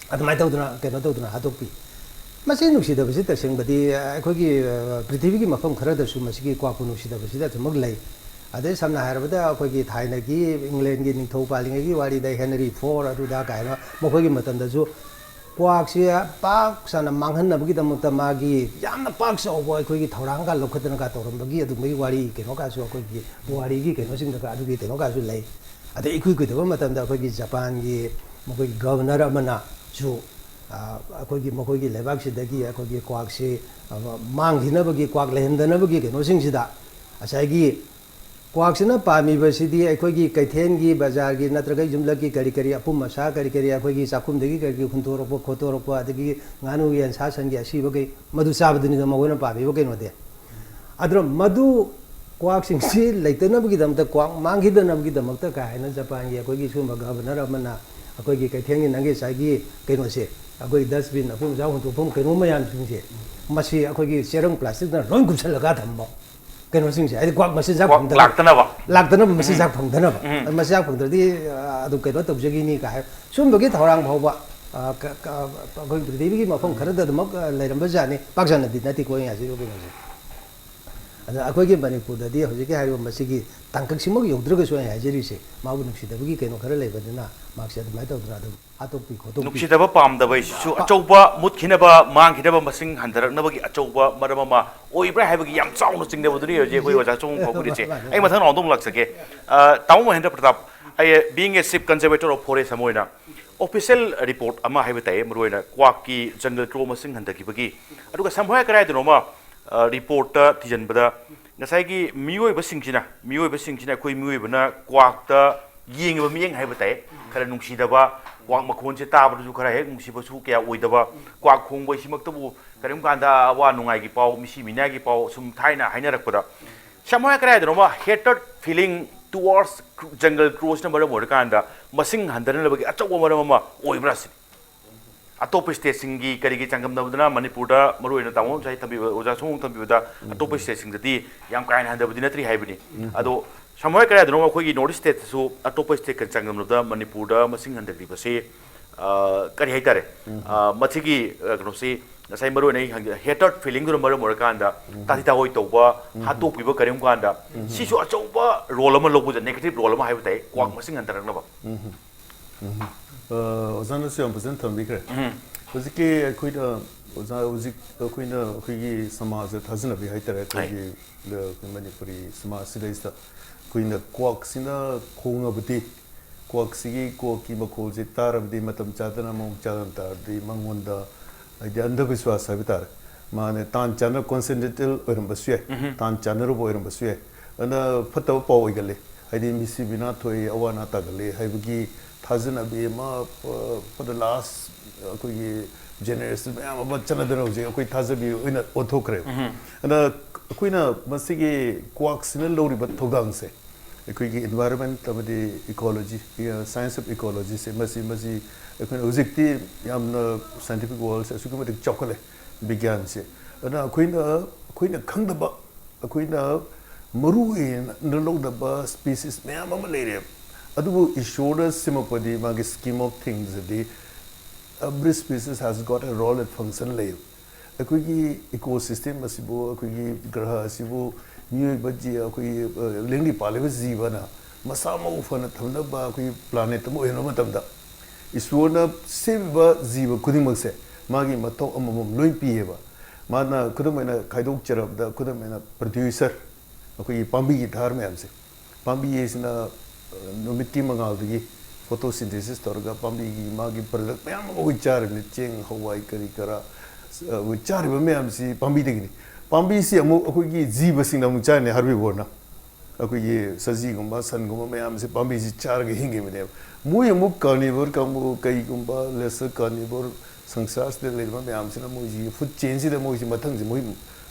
ꯑꯗꯨꯃꯥꯏꯅ ꯇꯧꯗꯅ ꯀꯩꯅꯣ ꯇꯧꯗꯅ ꯍꯥꯠꯇꯣꯛꯄꯤ꯫ ꯃꯁꯤ ꯅꯨꯡꯁꯤꯗꯕꯁꯤ ꯇꯁꯦꯡꯕꯗꯤ ꯑꯩꯈꯣꯏꯒꯤ, ꯑ, ꯄ꯭ꯔꯤꯊꯤꯕꯤꯒꯤ ꯃꯐꯝ ꯈꯔꯗꯁꯨ ꯃꯁꯤꯒꯤ ꯀ꯭ꯋꯥꯛꯄꯨ ꯅꯨꯡꯁꯤꯗꯕꯁꯤꯗ ꯑꯗꯨꯃꯛ ꯂꯩ꯫ ꯑꯗꯩ ꯁꯝꯅ ꯍꯥꯏꯔꯕꯗ ꯑꯩꯈꯣꯏꯒꯤ ꯊꯥꯏꯅꯒꯤ ꯏꯪꯂꯦꯟꯒꯤ ꯅꯤꯡꯊꯧ ꯄꯥꯜꯂꯤꯉꯩꯒꯤ ꯋꯥꯔꯤꯗ ꯍꯦꯅꯔꯤ ꯐꯣꯔ ꯑꯗꯨꯗ ꯀꯥꯏꯅ ꯃꯈꯣꯏꯒꯤ ꯃꯇꯝꯗꯁꯨ ꯀ꯭ꯋꯥꯛꯁꯦ ꯄꯥꯛ ꯁꯟꯅ ꯃꯥꯡꯍꯟꯅꯕꯒꯤꯗꯃꯛꯇ ꯃꯥꯒꯤ ꯌꯥꯝꯅ ꯄꯥꯛ ꯆꯥꯎꯕ ꯑꯩꯈꯣꯏꯒꯤ ꯊꯧꯔꯥꯡꯒ ꯂꯧꯈꯠꯇꯅꯒ ꯇꯧꯔꯝꯕꯒꯤ ꯑꯗꯨꯒꯨꯝꯕꯒꯤ ꯋꯥꯔꯤ ꯀꯩꯅꯣꯒꯁꯨ ꯑꯩꯈꯣꯏꯒꯤ ꯄꯨꯋꯥꯔꯤꯒꯤ ꯀꯩꯅꯣꯁꯤꯡꯗꯒ ꯑꯗꯨꯒꯤ ꯀꯩꯅꯣꯒꯁꯨ ꯂꯩ꯫ ꯑꯗꯩ ꯏꯀꯨꯏ ꯀꯨꯏꯗꯕ ꯃꯇꯝꯗ ꯑꯩꯈꯣꯏꯒꯤ ꯖꯄꯥꯟꯒꯤ ꯃꯈꯣꯏꯒꯤ ꯒꯕꯔꯅꯔ ꯑꯃꯅꯁꯨ, ꯑ, ꯑꯩꯈꯣꯏꯒꯤ ꯃꯈꯣꯏꯒꯤ ꯂꯩꯕꯥꯛꯁꯤꯗꯒꯤ ꯑꯩꯈꯣꯏꯒꯤ ꯀ꯭ꯋꯥꯛꯁꯤ, ꯑ, ꯃꯥꯡꯈꯤꯅꯕꯒꯤ, ꯀ꯭ꯋꯥꯛ ꯂꯩꯍꯟꯗꯅꯕꯒꯤ ꯀꯩꯅꯣꯁꯤꯡꯁꯤꯗ ꯉꯁꯥꯏꯒꯤ ꯀ꯭ꯋꯥꯛꯁꯤꯅ ꯄꯥꯝꯃꯤꯕꯁꯤꯗꯤ ꯑꯩꯈꯣꯏꯒꯤ ꯀꯩꯊꯦꯜꯒꯤ, ꯕꯖꯥꯔꯒꯤ ꯅꯠꯇ꯭ꯔꯒ ꯌꯨꯝꯂꯛꯀꯤ ꯀꯔꯤ ꯀꯔꯤ ꯑꯄꯨꯝ ꯑꯁꯥ ꯀꯔꯤ ꯀꯔꯤ ꯑꯩꯈꯣꯏꯒꯤ ꯆꯥꯛꯈꯨꯝꯗꯒꯤ ꯀꯔꯤ ꯀꯔꯤ ꯍꯨꯟꯇꯣꯔꯛꯄ ꯈꯣꯠꯇꯣꯔꯛꯄ, ꯑꯗꯒꯤ ꯉꯥꯅꯨ ꯌꯦꯟ ꯁꯥ ꯁꯟꯒꯤ ꯑꯁꯤꯕꯈꯩ ꯃꯗꯨ ꯆꯥꯕꯗꯨꯅꯤꯗꯣ ꯃꯈꯣꯏꯅ ꯄꯥꯝꯃꯤꯕ ꯀꯩꯅꯣꯗꯤ꯫ ꯑꯗꯨꯅ ꯃꯗꯨ ꯀ꯭ꯋꯥꯛꯁꯤꯡꯁꯤ ꯂꯩꯇꯅꯕꯒꯤꯗꯃꯛꯇ, ꯀ꯭ꯋꯥꯛ ꯃꯥꯡꯈꯤꯗꯅꯕꯒꯤꯗꯃꯛꯇ ꯀꯥꯏ ꯍꯥꯏꯅ ꯖꯄꯥꯟꯒꯤ ꯑꯩꯈꯣꯏꯒꯤ ꯁꯤꯒꯨꯝꯕ ꯒꯕꯔꯅꯔ ꯑꯃꯅ ꯑꯩꯈꯣꯏꯒꯤ ꯀꯩꯊꯦꯜꯒꯤ ꯅꯪꯒꯤ ꯉꯁꯥꯏꯒꯤ ꯀꯩꯅꯣꯁꯦ, ꯑꯩꯈꯣꯏ ꯗꯁꯕꯤꯟ, ꯑꯄꯨꯝ ꯑꯁꯥ ꯍꯨꯟꯇꯣꯛꯐꯝ ꯀꯩꯅꯣ ꯃꯌꯥꯝꯁꯤꯡꯁꯦ, ꯃꯁꯤ ꯑꯩꯈꯣꯏꯒꯤ ꯆꯦꯔꯪ ꯄ꯭ꯂꯥꯁꯇꯤꯛꯅ ꯂꯣꯏ ꯀꯨꯞꯁꯜꯂꯒ ꯊꯝꯕ꯫ ꯀꯩꯅꯣꯁꯤꯡꯁꯦ, ꯍꯥꯏꯗꯤ ꯀ꯭ꯋꯥꯛ ꯃꯆꯤꯟꯖꯥꯛ ꯀ꯭ꯋꯥꯛ ꯐꯪꯗꯅꯕ, ꯂꯥꯛꯇꯅꯕ꯫ ꯂꯥꯛꯇꯅꯕ ꯎꯝ꯫ ꯃꯆꯤꯟꯖꯥꯛ ꯐꯪꯗꯅꯕ꯫ ꯎꯝ꯫ ꯃꯆꯤꯟꯖꯥꯛ ꯐꯪꯗ꯭ꯔꯗꯤ, ꯑ, ꯑꯗꯨꯝ ꯀꯩꯅꯣ ꯇꯧꯖꯈꯤꯅꯤ ꯀꯥꯏ ꯍꯥꯏ꯫ ꯁꯨꯝꯕꯒꯤ ꯊꯧꯔꯥꯡ ꯐꯥꯎꯕ, ꯑ, ꯀ-, ꯀ-, ꯑꯩꯈꯣꯏ ꯄ꯭ꯔꯤꯊꯤꯕꯤꯒꯤ ꯃꯐꯝ ꯈꯔꯗ ꯑꯗꯨꯃꯛ, ꯑ, ꯂꯩꯔꯝꯕ ꯖꯥꯠꯅꯤ꯫ ꯄꯥꯛ ꯁꯟꯅꯗꯤ ꯅꯠꯇꯦꯀꯣ ꯑꯩꯅ ꯍꯥꯏꯖꯔꯤꯕ ꯀꯩꯅꯣꯁꯦ꯫ ꯑꯗ ꯑꯩꯈꯣꯏꯒꯤ ꯃꯅꯤꯄꯨꯔꯗꯗꯤ ꯍꯧꯖꯤꯛꯀꯤ ꯍꯥꯏꯔꯤꯕ ꯃꯁꯤꯒꯤ ꯇꯥꯡꯀꯛꯁꯤꯃꯛ ꯌꯧꯗ꯭ꯔꯒꯁꯨ ꯑꯩꯅ ꯍꯥꯏꯖꯔꯤꯁꯦ, ꯃꯥꯕꯨ ꯅꯨꯡꯁꯤꯗꯕꯒꯤ ꯀꯩꯅꯣ ꯈꯔ ꯂꯩꯕꯅꯤꯅ ꯃꯍꯥꯛꯁꯦ ꯑꯗꯨꯃꯥꯏꯅ ꯇꯧꯗꯅ ꯑꯗꯨꯝ ꯍꯥꯠꯇꯣꯛꯄꯤ ꯈꯣꯠꯇꯣꯛꯄꯤ꯫ ꯅꯨꯡꯁꯤꯗꯕ ꯄꯥꯝꯗꯕ ꯍꯥꯏꯁꯤꯁꯨ ꯑꯆꯧꯕ ꯃꯨꯠꯈꯤꯅꯕ, ꯃꯥꯡꯈꯤꯅꯕ ꯃꯁꯤꯡ ꯍꯟꯊꯔꯛꯅꯕꯒꯤ ꯑꯆꯧꯕ ꯃꯔꯝ ꯑꯃ ꯑꯣꯏꯕ꯭ꯔꯥ ꯍꯥꯏꯕꯒꯤ ꯌꯥꯝ ꯆꯥꯎꯅ ꯆꯤꯡꯅꯕꯗꯨꯅꯤ ꯍꯧꯖꯤꯛ ꯑꯩꯈꯣꯏ ꯑꯣꯖꯥ ꯆꯨꯡ ꯐꯥꯎꯕꯤꯔꯤꯁꯦ꯫ ꯃꯥꯅꯦ, ꯃꯥꯅꯦ꯫ ꯑꯩ ꯃꯊꯪ ꯔꯥꯎꯟꯗ ꯑꯃꯨꯛ ꯂꯥꯛꯆꯒꯦ꯫ ꯑ, ꯇꯥꯃꯣ ꯃꯍꯦꯟꯗ꯭ꯔ ꯄ꯭ꯔꯇꯥꯞ, ꯑꯩ, being a chief conservator of forest ꯑꯃ ꯑꯣꯏꯅ, ꯑꯣꯐꯤꯁꯤꯌꯦꯜ ꯔꯤꯄꯣꯔꯠ ꯑꯃ ꯍꯥꯏꯕ ꯇꯥꯏ, ꯃꯔꯨꯑꯣꯏꯅ ꯀ꯭ꯋꯥꯛꯀꯤ ꯖꯪꯒꯜ ꯀ꯭ꯔꯣ ꯃꯁꯤꯡ ꯍꯟꯊꯈꯤꯕꯒꯤ꯫ ꯑꯗꯨꯒ ꯁꯝꯍꯥꯏ ꯀꯗꯥꯏꯗꯅꯣꯃ ꯔꯤꯄꯣꯔꯠꯇ ꯊꯤꯖꯤꯟꯕꯗ ꯉꯁꯥꯏꯒꯤ ꯃꯤꯑꯣꯏꯕꯁꯤꯡꯁꯤꯅ ꯃꯤꯑꯣꯏꯕꯁꯤꯡꯁꯤꯅ ꯑꯩꯈꯣꯏ ꯃꯤꯑꯣꯏꯕꯅ ꯀ꯭ꯋꯥꯛꯇ ꯌꯦꯡꯉꯤꯕ ꯃꯤꯠꯌꯦꯡ ꯍꯥꯏꯕ ꯇꯥꯏ, ꯈꯔ ꯅꯨꯡꯁꯤꯗꯕ, ꯀ꯭ꯋꯥꯛ ꯃꯈꯣꯟꯁꯦ ꯇꯥꯕꯗꯁꯨ ꯈꯔ ꯍꯦꯛ ꯅꯨꯡꯁꯤꯕꯁꯨ ꯀꯌꯥ ꯑꯣꯏꯗꯕ, ꯀ꯭ꯋꯥꯛ ꯈꯣꯡꯕ ꯍꯥꯏꯁꯤꯃꯛꯇꯕꯨ ꯀꯔꯤꯒꯨꯝꯕ ꯀꯥꯟꯗ ꯑꯋꯥ ꯅꯨꯡꯉꯥꯏꯒꯤ ꯄꯥꯎ, ꯃꯤꯁꯤ ꯃꯤꯅꯥꯏꯒꯤ ꯄꯥꯎ, ꯁꯨꯝ ꯊꯥꯏꯅ ꯍꯥꯏꯅꯔꯛꯄꯗ ꯁꯝꯍꯥꯏ ꯀꯗꯥꯏꯗꯅꯣꯃ ꯍꯦꯇꯔꯠ ꯐꯤꯂꯤꯡ ꯇꯨꯋꯥꯔꯁ ꯖꯪꯒꯜ ꯀ꯭ꯔꯣꯁꯅ ꯃꯔꯝ ꯑꯣꯏꯔꯀꯥꯟꯗ ꯃꯁꯤꯡ ꯍꯟꯊꯅꯅꯕꯒꯤ ꯑꯆꯧꯕ ꯃꯔꯝ ꯑꯃ ꯑꯣꯏꯕ꯭ꯔꯥ ꯁꯤꯅꯤ꯫ ꯑꯇꯣꯞꯄ ꯁ꯭ꯇꯦꯠꯁꯤꯡꯒꯤ ꯀꯔꯤꯒꯤ ꯆꯥꯡꯗꯝꯅꯕꯗꯅ ꯃꯅꯤꯄꯨꯔꯗ ꯃꯔꯨꯑꯣꯏꯅ ꯇꯥꯃꯣ ꯉꯁꯥꯏ ꯊꯝꯕꯤꯕ, ꯑꯣꯖꯥ ꯁꯣꯃꯣꯡ ꯊꯝꯕꯤꯕꯗ ꯑꯇꯣꯞꯄ ꯁ꯭ꯇꯦꯠꯁꯤꯡꯗꯗꯤ ꯌꯥꯝ ꯀꯥ ꯍꯦꯟꯅ ꯍꯟꯊꯕꯗꯤ ꯅꯠꯇ꯭ꯔꯤ ꯍꯥꯏꯕꯅꯤ꯫ ꯑꯗꯣ ꯁꯝꯍꯥꯏ ꯀꯗꯥꯏꯗꯅꯣꯃ ꯑꯩꯈꯣꯏꯒꯤ ꯅꯣꯔꯠ ꯏꯁ ꯁ꯭ꯇꯦꯠꯇꯁꯨ ꯑꯇꯣꯞꯄ ꯁ꯭ꯇꯦꯠꯀ ꯆꯥꯡꯗꯝꯅꯕꯗ ꯃꯅꯤꯄꯨꯔꯗ ꯃꯁꯤꯡ ꯍꯟꯊꯈ꯭ꯔꯤꯕꯁꯤ, ꯑ, ꯀꯔꯤ ꯍꯥꯏꯇꯥꯔꯦ? ꯑ, ꯃꯁꯤꯒꯤ, ꯑ, ꯀꯩꯅꯣꯁꯤ ꯉꯁꯥꯏ ꯃꯔꯨꯑꯣꯏꯅ ꯑꯩ ꯍꯪꯖ-, ꯍꯦꯇꯔꯠ ꯐꯤꯂꯤꯡꯗꯨꯅ ꯃꯔꯝ ꯑꯣꯏꯔꯀꯥꯟꯗ ꯇꯥꯊꯤ ꯇꯥꯑꯣꯏ ꯇꯧꯕ, ꯍꯥꯠꯇꯣꯛꯄꯤꯕ ꯀꯔꯤꯒꯨꯝꯕ ꯀꯥꯟꯗ ꯁꯤꯁꯨ ꯑꯆꯧꯕ ꯔꯣꯜ ꯑꯃ ꯂꯧꯕꯁꯦ, ꯅꯦꯒꯦꯇꯤꯚ ꯔꯣꯜ ꯑꯃ ꯍꯥꯏꯕ ꯇꯥꯏ, ꯀ꯭ꯋꯥꯛ ꯃꯁꯤꯡ ꯍꯟꯊꯔꯛꯅꯕ꯫ ꯎꯝ꯫ ꯑ, ꯑꯣꯖꯥꯅꯁꯨ ꯌꯥꯝ ꯐꯖꯅ ꯊꯝꯕꯤꯈ꯭ꯔꯦ꯫ ꯎꯝ꯫ ꯍꯧꯖꯤꯛꯀꯤ ꯑꯩꯈꯣꯏꯅ, ꯑꯣꯖꯥ, ꯍꯧꯖꯤꯛ ꯑꯩꯈꯣꯏꯅ ꯑꯩꯈꯣꯏꯒꯤ ꯁꯃꯥꯖꯗ ꯊꯥꯖꯅꯕꯤ ꯍꯥꯏꯇꯥꯔꯦ, ꯍꯣꯏ꯫ ꯑꯩꯈꯣꯏꯒꯤ, ꯑ, ꯑꯩꯈꯣꯏ ꯃꯅꯤꯄꯨꯔꯤ ꯁꯃꯥꯖꯁꯤꯗꯩꯁꯤꯗ ꯑꯩꯈꯣꯏꯅ ꯀ꯭ꯋꯥꯛꯁꯤꯅ ꯈꯣꯡꯉꯕꯗꯤ, ꯀ꯭ꯋꯥꯛꯁꯤꯒꯤ, ꯀ꯭ꯋꯥꯛꯀꯤ ꯃꯈꯣꯜꯁꯤ ꯇꯥꯔꯕꯗꯤ, ꯃꯇꯝ ꯆꯥꯗꯅ ꯃꯑꯣꯡ ꯆꯥꯗꯅ ꯇꯥꯔꯕꯗꯤ ꯃꯉꯣꯟꯗ, ꯍꯥꯏꯗꯤ, ꯑꯟꯙꯕꯤꯁ꯭ꯋꯥꯁ ꯍꯥꯏꯕ ꯇꯥꯔꯦ, ꯃꯥꯅ ꯇꯥꯟ ꯆꯥꯟꯅ ꯀꯣꯏꯟꯁꯤꯗꯦꯟꯇꯦꯜ ꯑꯣꯏꯔꯝꯕꯁꯨ ꯌꯥꯏ, ꯎꯝꯍꯨꯝ꯫ ꯇꯥꯟ ꯆꯥꯟꯅꯔꯨꯕ ꯑꯣꯏꯔꯝꯕꯁꯨ ꯌꯥꯏ꯫ ꯑꯗꯨꯅ ꯐꯠꯇꯕ ꯄꯥꯎ ꯑꯣꯏꯒꯜꯂꯤ꯫ ꯍꯥꯏꯗꯤ ꯃꯤꯁꯤ ꯃꯤꯅꯥ ꯊꯣꯛꯏ, ꯑꯋꯥ ꯑꯅꯥ ꯇꯥꯒꯜꯂꯤ ꯍꯥꯏꯕꯒꯤ ꯊꯥꯖꯅꯕꯤ ꯑꯃ, ꯑ, for the last, ꯑꯩꯈꯣꯏꯒꯤ ꯖꯦꯅꯦꯔꯦꯁꯟ ꯃꯌꯥꯝ ꯑꯃ ꯆꯠꯅꯗꯅ ꯍꯧꯖꯤꯛ ꯑꯩꯈꯣꯏ ꯊꯥꯖꯕꯤ ꯑꯣꯏꯅ ꯑꯣꯟꯊꯣꯛꯈ꯭ꯔꯦꯕ꯫ ꯎꯝꯍꯨꯝ꯫ ꯑꯗꯨꯅ ꯑꯩꯈꯣꯏꯅ ꯃꯁꯤꯒꯤ ꯀ꯭ꯋꯥꯛꯁꯤꯅ ꯂꯧꯔꯤꯕ ꯊꯧꯗꯥꯡꯁꯦ, ꯑꯩꯈꯣꯏꯒꯤ environment ꯑꯃꯗꯤ ecology, science of ecology ꯁꯦ, ꯃꯁꯤ, ꯃꯁꯤ ꯑꯩꯈꯣꯏꯅ ꯍꯧꯖꯤꯛꯇꯤ ꯌꯥꯝꯅ scientific world ꯁꯦ ꯑꯁꯨꯛꯀꯤ ꯃꯇꯤꯛ ꯆꯥꯎꯈꯠꯂꯦ, ꯕꯤꯒ꯭ꯌꯥꯟꯁꯦ꯫ ꯑꯗꯨꯅ ꯑꯩꯈꯣꯏꯅ, ꯑꯩꯈꯣꯏꯅ ꯈꯪꯗꯕ, ꯑꯩꯈꯣꯏꯅ ꯃꯔꯨ ꯑꯣꯏꯅ ꯂꯧꯗꯕ species ꯃꯌꯥꯝ ꯑꯃ ꯂꯩꯔꯦꯕ꯫ ꯑꯗꯨꯕꯨ ꯏꯁꯣꯔꯅ ꯁꯦꯝꯃꯛꯄꯗꯤ, ꯃꯥꯒꯤ scheme of things ꯗꯗꯤ, every species has got a role and function ꯂꯩꯌꯦꯕ꯫ ꯑꯩꯈꯣꯏꯒꯤ ecosystem ꯑꯁꯤꯕꯨ, ꯑꯩꯈꯣꯏꯒꯤ ꯒ꯭ꯔꯍ ꯑꯁꯤꯕꯨ, ꯃꯤꯑꯣꯏꯕ ꯖꯤ-, ꯑꯩꯈꯣꯏꯒꯤ, ꯑ, ꯂꯦꯡꯂꯤ ꯄꯥꯜꯂꯤꯕ ꯖꯤꯕꯅ ꯃꯁꯥ ꯃꯎ ꯐꯅ ꯊꯝꯅꯕ ꯑꯩꯈꯣꯏꯒꯤ planet ꯑꯃ ꯑꯣꯏꯍꯟꯕ ꯃꯇꯝꯗ, ꯏꯁꯣꯔꯅ ꯁꯦꯝꯃꯤꯕ ꯖꯤꯕ ꯈꯨꯗꯤꯡꯃꯛꯁꯦ ꯃꯥꯒꯤ ꯃꯊꯧ ꯑꯃꯃꯝ ꯂꯣꯏ ꯄꯤꯌꯦꯕ꯫ ꯃꯥꯅ, ꯈꯨꯗꯝ ꯑꯣꯏꯅ ꯈꯥꯏꯗꯣꯛꯆꯔꯕꯗ, ꯈꯨꯗꯝ ꯑꯣꯏꯅ producer, ꯑꯩꯈꯣꯏꯒꯤ ꯄꯥꯝꯕꯤꯒꯤ ꯙꯥꯔ ꯃꯌꯥꯝꯁꯦ, ꯄꯥꯝꯕꯤ ꯍꯥꯏꯁꯤꯅ, ꯑ, ꯅꯨꯃꯤꯠꯀꯤ ꯃꯉꯥꯜꯗꯒꯤ photosynthesis ꯇꯧꯔꯒ ꯄꯥꯝꯕꯤꯒꯤ ꯃꯥꯒꯤ product ꯃꯌꯥꯝ ꯑꯃ ꯑꯩꯈꯣꯏ ꯆꯥꯔꯤꯕꯅꯤ꯫ ꯆꯦꯡ, ꯍꯋꯥꯏ, ꯀꯔꯤ ꯀꯔꯥ, ꯑ, ꯑꯩꯈꯣꯏ ꯆꯥꯔꯤꯕ ꯃꯌꯥꯝꯁꯤ ꯄꯥꯝꯕꯤꯗꯒꯤꯅꯤ꯫ ꯄꯥꯝꯕꯤꯁꯤ ꯑꯃꯨꯛ ꯑꯩꯈꯣꯏꯒꯤ ꯖꯤꯕꯁꯤꯡꯅ ꯑꯃꯨꯛ ꯆꯥꯔꯤꯅꯦ, herbivore ꯅ꯫ ꯑꯩꯈꯣꯏꯒꯤ ꯁꯖꯤꯒꯨꯝꯕ, ꯁꯟꯒꯨꯝꯕ ꯃꯌꯥꯝꯁꯤ ꯄꯥꯝꯕꯤꯁꯤ ꯆꯥꯔꯒ ꯍꯤꯡꯉꯤꯕꯅꯦꯕ꯫ ꯃꯣꯏ ꯑꯃꯨꯛ carnivore ꯀꯥꯡꯕꯨ, ꯀꯩꯒꯨꯝꯕ lesser carnivore, ꯁꯪꯁꯥꯔꯁꯤꯗ ꯂꯩꯔꯤꯕ ꯃꯌꯥꯝꯁꯤꯅ ꯃꯣꯏꯁꯤ food chain ꯁꯤꯗ ꯃꯣꯏꯁꯤ ꯃꯊꯪꯁꯤ ꯃꯣꯏ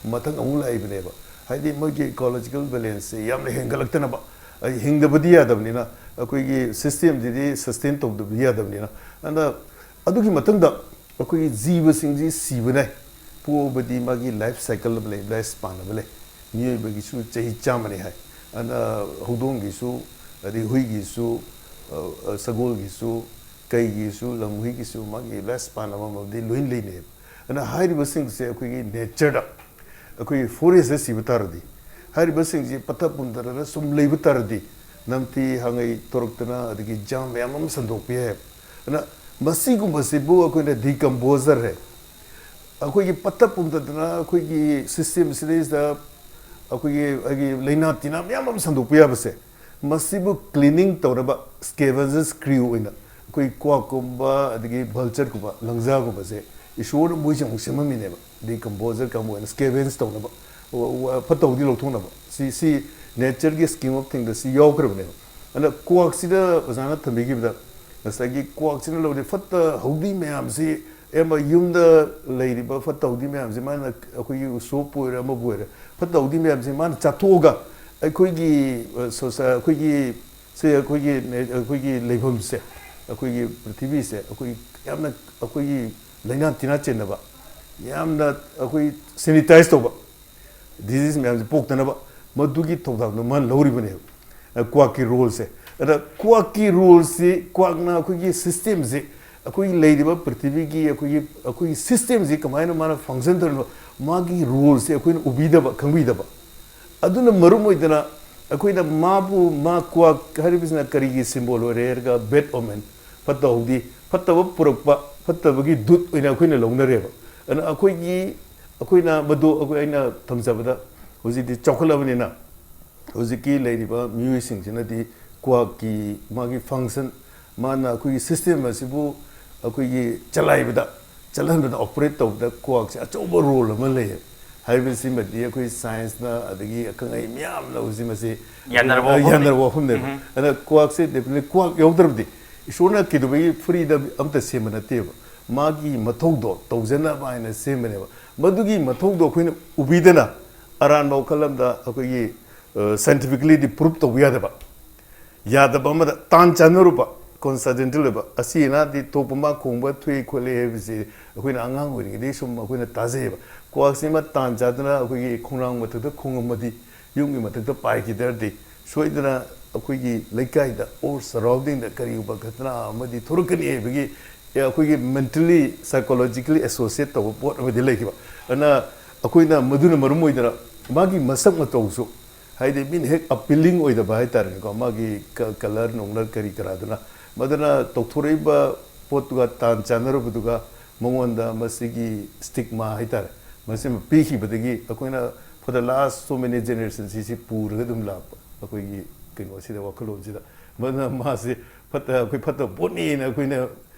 ꯃꯊꯪ ꯑꯃꯨꯛ ꯂꯥꯛꯏꯕꯅꯦꯕ꯫ ꯍꯥꯏꯗꯤ ꯃꯣꯏꯒꯤ ecological balance ꯁꯦ ꯌꯥꯝꯅ ꯍꯦꯟꯒꯠꯂꯛꯇꯅꯕ, ꯑꯩ ꯍꯤꯡꯗꯕꯗꯤ ꯌꯥꯗꯕꯅꯤꯅ, ꯑꯩꯈꯣꯏꯒꯤ system ꯁꯤꯗꯤ sustain ꯇꯧꯗꯕꯗꯤ ꯌꯥꯗꯕꯅꯤꯅ꯫ ꯑꯗꯨꯅ ꯑꯗꯨꯒꯤ ꯃꯊꯪꯗ ꯑꯩꯈꯣꯏꯒꯤ ꯖꯤꯕꯁꯤꯡꯁꯤ ꯁꯤꯕꯅ ꯄꯣꯛꯑꯕꯗꯤ ꯃꯥꯒꯤ life cycle ꯑꯃ ꯂꯩ, life span ꯑꯃ ꯂꯩ꯫ ꯃꯤꯑꯣꯏꯕꯒꯤꯁꯨ ꯆꯍꯤ ꯆꯥꯝꯃꯅꯤ ꯍꯥꯏ꯫ ꯑꯗꯨꯅ ꯍꯧꯗꯣꯡꯒꯤꯁꯨ, ꯑꯗꯩ ꯍꯨꯏꯒꯤꯁꯨ, ꯑ, ꯑ, ꯁꯒꯣꯜꯒꯤꯁꯨ, ꯀꯩꯒꯤꯁꯨ, ꯂꯝꯍꯨꯏꯒꯤꯁꯨ ꯃꯥꯒꯤ life span ꯑꯃꯃꯝꯗꯤ ꯂꯣꯏ ꯂꯩꯅꯩꯕ꯫ ꯑꯗꯨꯅ ꯍꯥꯏꯔꯤꯕꯁꯤꯡꯁꯦ ꯑꯩꯈꯣꯏꯒꯤ nature ꯗ, ꯑꯩꯈꯣꯏꯒꯤ forest ꯁꯤꯕ ꯇꯥꯔꯗꯤ, ꯍꯥꯏꯔꯤꯕꯁꯤꯡꯁꯤ ꯄꯠꯊ ꯄꯨꯝꯊꯔꯒ ꯁꯨꯝ ꯂꯩꯕ ꯇꯥꯔꯗꯤ, ꯅꯝꯊꯤ ꯍꯥꯡꯉꯩ ꯊꯣꯔꯛꯇꯅ, ꯑꯗꯒꯤ germ ꯃꯌꯥꯝ ꯑꯃ ꯁꯟꯗꯣꯛꯄ ꯌꯥꯏ꯫ ꯑꯗꯨꯅ ꯃꯁꯤꯒꯨꯝꯕꯁꯤꯕꯨ ꯑꯩꯈꯣꯏꯅ decomposer ꯍꯥꯏ꯫ ꯑꯩꯈꯣꯏꯒꯤ ꯄꯠꯊ ꯄꯨꯝꯊꯗꯅ ꯑꯩꯈꯣꯏꯒꯤ system ꯁꯤꯗꯩꯁꯤꯗ ꯑꯩꯈꯣꯏꯒꯤ, ꯑꯩꯒꯤ ꯂꯥꯏꯅꯥ ꯇꯤꯟꯅꯥ ꯃꯌꯥꯝ ꯑꯃ ꯁꯟꯗꯣꯛꯄ ꯌꯥꯕꯁꯦ, ꯃꯁꯤꯕꯨ cleaning ꯇꯧꯅꯕ scavengers crew ꯑꯣꯏꯅ ꯑꯩꯈꯣꯏ quack ꯀꯨꯝꯕ, ꯑꯗꯒꯤ vulture ꯀꯨꯝꯕ, ꯂꯪꯖꯥꯒꯨꯝꯕꯁꯦ ꯏꯁꯣꯔꯅ ꯃꯣꯏꯁꯦ ꯑꯃꯨꯛ ꯁꯦꯝꯃꯝꯃꯤꯅꯦꯕ, decomposer ꯀꯥꯡꯕꯨ ꯑꯣꯏꯅ scavenge ꯇꯧꯅꯕ, ꯋ-, ꯋ-, ꯐꯠꯇ ꯍꯥꯎꯗꯤ ꯂꯧꯊꯣꯛꯅꯕ꯫ ꯁꯤ, ꯁꯤ nature ꯒꯤ scheme of things ꯗ ꯁꯤ ꯌꯥꯎꯈ꯭ꯔꯕꯅꯦꯕ꯫ ꯑꯗꯨꯅ quack ꯁꯤꯗ ꯑꯣꯖꯥꯅ ꯊꯝꯕꯤꯈꯤꯕꯗ, ꯉꯁꯥꯏꯒꯤ quack ꯁꯤꯅ ꯂꯧꯔꯤ ꯐꯠꯇ ꯍꯥꯎꯗꯤ ꯃꯌꯥꯝꯁꯤ, ꯑꯌꯥꯝꯕ ꯌꯨꯝꯗ ꯂꯩꯔꯤꯕ ꯐꯠꯇ ꯍꯥꯎꯗꯤ ꯃꯌꯥꯝꯁꯤ ꯃꯥꯅ, ꯑꯩꯈꯣꯏꯒꯤ ꯎꯁꯣꯞꯄꯨ ꯑꯣꯏꯔꯣ ꯑꯃꯕꯨ ꯑꯣꯏꯔꯣ, ꯐꯠꯇ ꯍꯥꯎꯗꯤ ꯃꯌꯥꯝꯁꯤ ꯃꯥꯅ ꯆꯥꯊꯣꯛꯑꯒ ꯑꯩꯈꯣꯏꯒꯤ, ꯑ, ꯁꯣꯁꯥ-, ꯑꯩꯈꯣꯏꯒꯤ, ꯁꯦ ꯑꯩꯈꯣꯏꯒꯤ ꯅꯦ-, ꯑꯩꯈꯣꯏꯒꯤ ꯂꯩꯐꯝꯁꯦ, ꯑꯩꯈꯣꯏꯒꯤ ꯄ꯭ꯔꯤꯊꯤꯕꯤꯁꯦ ꯑꯩꯈꯣꯏ ꯌꯥꯝꯅ, ꯑꯩꯈꯣꯏꯒꯤ ꯂꯥꯏꯅꯥ ꯇꯤꯟꯅꯥ ꯆꯦꯟꯗꯕ, ꯌꯥꯝꯅ ꯑꯩꯈꯣꯏ sanitize ꯇꯧꯕ, disease ꯃꯌꯥꯝꯁꯦ ꯄꯣꯛꯇꯅꯕ ꯃꯗꯨꯒꯤ ꯊꯧꯗꯥꯡꯗꯣ ꯃꯥꯅ ꯂꯧꯔꯤꯕꯅꯦꯕ꯫ ꯑ, quack ꯀꯤ role ꯁꯦ꯫ ꯑꯗ quack ꯀꯤ role ꯁꯤ, quack ꯅ ꯑꯩꯈꯣꯏꯒꯤ system ꯁꯦ, ꯑꯩꯈꯣꯏꯒꯤ ꯂꯩꯔꯤꯕ ꯄ꯭ꯔꯤꯊꯤꯕꯤꯒꯤ ꯑꯩꯈꯣꯏꯒꯤ, ꯑꯩꯈꯣꯏꯒꯤ system ꯁꯤ ꯀꯃꯥꯏꯅ ꯃꯥꯅ function ꯇꯧꯔꯤꯅꯣ, ꯃꯥꯒꯤ role ꯁꯦ ꯑꯩꯈꯣꯏꯅ ꯎꯕꯤꯗꯕ, ꯈꯪꯕꯤꯗꯕ꯫ ꯑꯗꯨꯅ ꯃꯔꯝ ꯑꯣꯏꯗꯅ ꯑꯩꯈꯣꯏꯅ ꯃꯥꯕꯨ, ꯃꯥ quack ꯍꯥꯏꯔꯤꯕꯁꯤꯅ ꯀꯔꯤꯒꯤ symbol ꯑꯣꯏꯔꯦ ꯍꯥꯏꯔꯒ bad omen, ꯐꯠꯇ ꯍꯥꯎꯗꯤ, ꯐꯠꯇꯕ ꯄꯨꯔꯛꯄ, ꯐꯠꯇꯕꯒꯤ ꯗꯨꯠ ꯑꯣꯏꯅ ꯑꯩꯈꯣꯏꯅ ꯂꯧꯅꯔꯦꯕ꯫ ꯑꯗꯨꯅ ꯑꯩꯈꯣꯏꯒꯤ, ꯑꯩꯈꯣꯏꯅ ꯃꯗꯨ, ꯑꯩꯈꯣꯏ, ꯑꯩꯅ ꯊꯝꯖꯕꯗ ꯍꯧꯖꯤꯛꯇꯤ ꯆꯥꯎꯈꯠꯂꯕꯅꯤꯅ ꯍꯧꯖꯤꯛꯀꯤ ꯂꯩꯔꯤꯕ ꯃꯤꯑꯣꯏꯁꯤꯡꯁꯤꯅꯗꯤ quack ꯀꯤ ꯃꯥꯒꯤ function, ꯃꯥꯅ ꯑꯩꯈꯣꯏꯒꯤ system ꯑꯁꯤꯕꯨ ꯑꯩꯈꯣꯏꯒꯤ ꯆꯂꯥꯏꯕꯗ, ꯆꯠꯍꯟꯕꯗ, operate ꯇꯧꯕꯗ ꯀ꯭ꯋꯥꯛꯁꯦ ꯑꯆꯧꯕ role ꯑꯃ ꯂꯩꯌꯦ ꯍꯥꯏꯕꯁꯤꯃꯗꯤ ꯑꯩꯈꯣꯏ science ꯅ, ꯑꯗꯒꯤ ꯑꯈꯪ ꯑꯍꯩ ꯃꯌꯥꯝꯅ ꯍꯧꯖꯤꯛ ꯃꯁꯤ ꯌꯥꯅꯔꯕ ꯋꯥꯐꯝꯅꯤ꯫ ꯌꯥꯅꯔꯕ ꯋꯥꯐꯝꯅꯦꯕ꯫ ꯎꯝ꯫ ꯑꯗꯨꯅ ꯀ꯭ꯋꯥꯛꯁꯦ definitely ꯀ꯭ꯋꯥꯛ ꯌꯥꯎꯗ꯭ꯔꯕꯗꯤ ꯏꯁꯣꯔꯅ ꯀꯩꯗꯧꯕꯒꯤ free ꯗ ꯑꯝꯇ ꯁꯦꯝꯕ ꯅꯠꯇꯦꯕ꯫ ꯃꯥꯒꯤ ꯃꯊꯧꯗꯣ ꯇꯧꯖꯅꯕ ꯍꯥꯏꯅ ꯁꯦꯝꯕꯅꯦꯕ꯫ ꯃꯗꯨꯒꯤ ꯃꯊꯧꯗꯣ ꯑꯩꯈꯣꯏꯅ ꯎꯕꯤꯗꯅ ꯑꯔꯥꯟꯕ ꯋꯥꯈꯜ ꯑꯃꯗ ꯑꯩꯈꯣꯏꯒꯤ, ꯑ, scientifically ꯗꯤ prove ꯇꯧꯕ ꯌꯥꯗꯕ, ꯌꯥꯗꯕ ꯑꯃꯗ ꯇꯥꯟ ꯆꯥꯟꯅꯔꯨꯕ, coincidental ꯑꯣꯏꯕ, ꯑꯁꯤ ꯑꯅꯥꯗꯤ ꯊꯣꯛꯄ, ꯃꯥ ꯈꯣꯡꯕ ꯊꯣꯛꯏ ꯈꯣꯠꯂꯤ ꯍꯥꯏꯕꯁꯤ ꯑꯩꯈꯣꯏꯅ ꯑꯉꯥꯡ ꯑꯣꯏꯔꯤꯉꯩꯗꯒꯤ ꯁꯨꯝ ꯑꯩꯈꯣꯏꯅ ꯇꯥꯖꯩꯌꯦꯕ꯫ ꯀ꯭ꯋꯥꯛꯁꯤꯃ ꯇꯥꯟ ꯆꯥꯗꯅ ꯑꯩꯈꯣꯏꯒꯤ ꯈꯣꯡꯅꯥꯡ ꯃꯊꯛꯇ ꯈꯣꯡꯉꯝꯃꯗꯤ, ꯌꯨꯝꯒꯤ ꯃꯊꯛꯇ ꯄꯥꯏꯈꯤꯗ꯭ꯔꯗꯤ, ꯁꯣꯏꯗꯅ ꯑꯩꯈꯣꯏꯒꯤ ꯂꯩꯀꯥꯏꯗ or surrounding ꯗ ꯀꯔꯤꯒꯨꯝꯕ ꯘꯇꯅꯥ ꯑꯃꯗꯤ ꯊꯣꯔꯛꯀꯅꯤ ꯍꯥꯏꯕꯒꯤ, ꯑꯦ, ꯑꯩꯈꯣꯏꯒꯤ mentally, psychologically associate ꯇꯧꯕ ꯄꯣꯠ ꯑꯃꯗꯤ ꯂꯩꯈꯤꯕ꯫ ꯑꯗꯨꯅ ꯑꯩꯈꯣꯏꯅ ꯃꯗꯨꯅ ꯃꯔꯝ ꯑꯣꯏꯗꯅ ꯃꯥꯒꯤ ꯃꯁꯛ ꯃꯇꯧꯁꯨ, ꯍꯥꯏꯗꯤ, ꯃꯤꯅ ꯍꯦꯛ appealing ꯑꯣꯏꯗꯕ ꯍꯥꯏꯇꯥꯔꯦꯅꯦꯀꯣ, ꯃꯥꯒꯤ ꯀ-, colour ꯅꯣꯡꯂꯔ ꯀꯔꯤ ꯀꯔꯥꯗꯨꯅ꯫ ꯃꯗꯨꯅ ꯇꯧꯊꯣꯔꯛꯏꯕ ꯄꯣꯠꯇꯨꯒ ꯇꯥꯟ ꯆꯥꯟꯅꯔꯨꯕꯗꯨꯒ ꯃꯉꯣꯟꯗ ꯃꯁꯤꯒꯤ stigma ꯍꯥꯏꯇꯥꯔꯦ, ꯃꯁꯤꯃ ꯄꯤꯈꯤꯕꯗꯒꯤ ꯑꯩꯈꯣꯏꯅ for the last so many generations ꯁꯤ, ꯁꯤ ꯄꯨꯔꯒ ꯑꯗꯨꯝ ꯂꯥꯛꯄ ꯑꯩꯈꯣꯏꯒꯤ ꯀꯩꯅꯣꯁꯤꯗ, ꯋꯥꯈꯜꯂꯣꯟꯁꯤꯗ꯫ ꯃꯗꯨꯅ ꯃꯥꯁꯤ ꯐꯠꯇ-, ꯑꯩꯈꯣꯏ ꯐꯠꯇꯕ ꯄꯣꯠꯅꯦꯅ ꯑꯩꯈꯣꯏꯅ,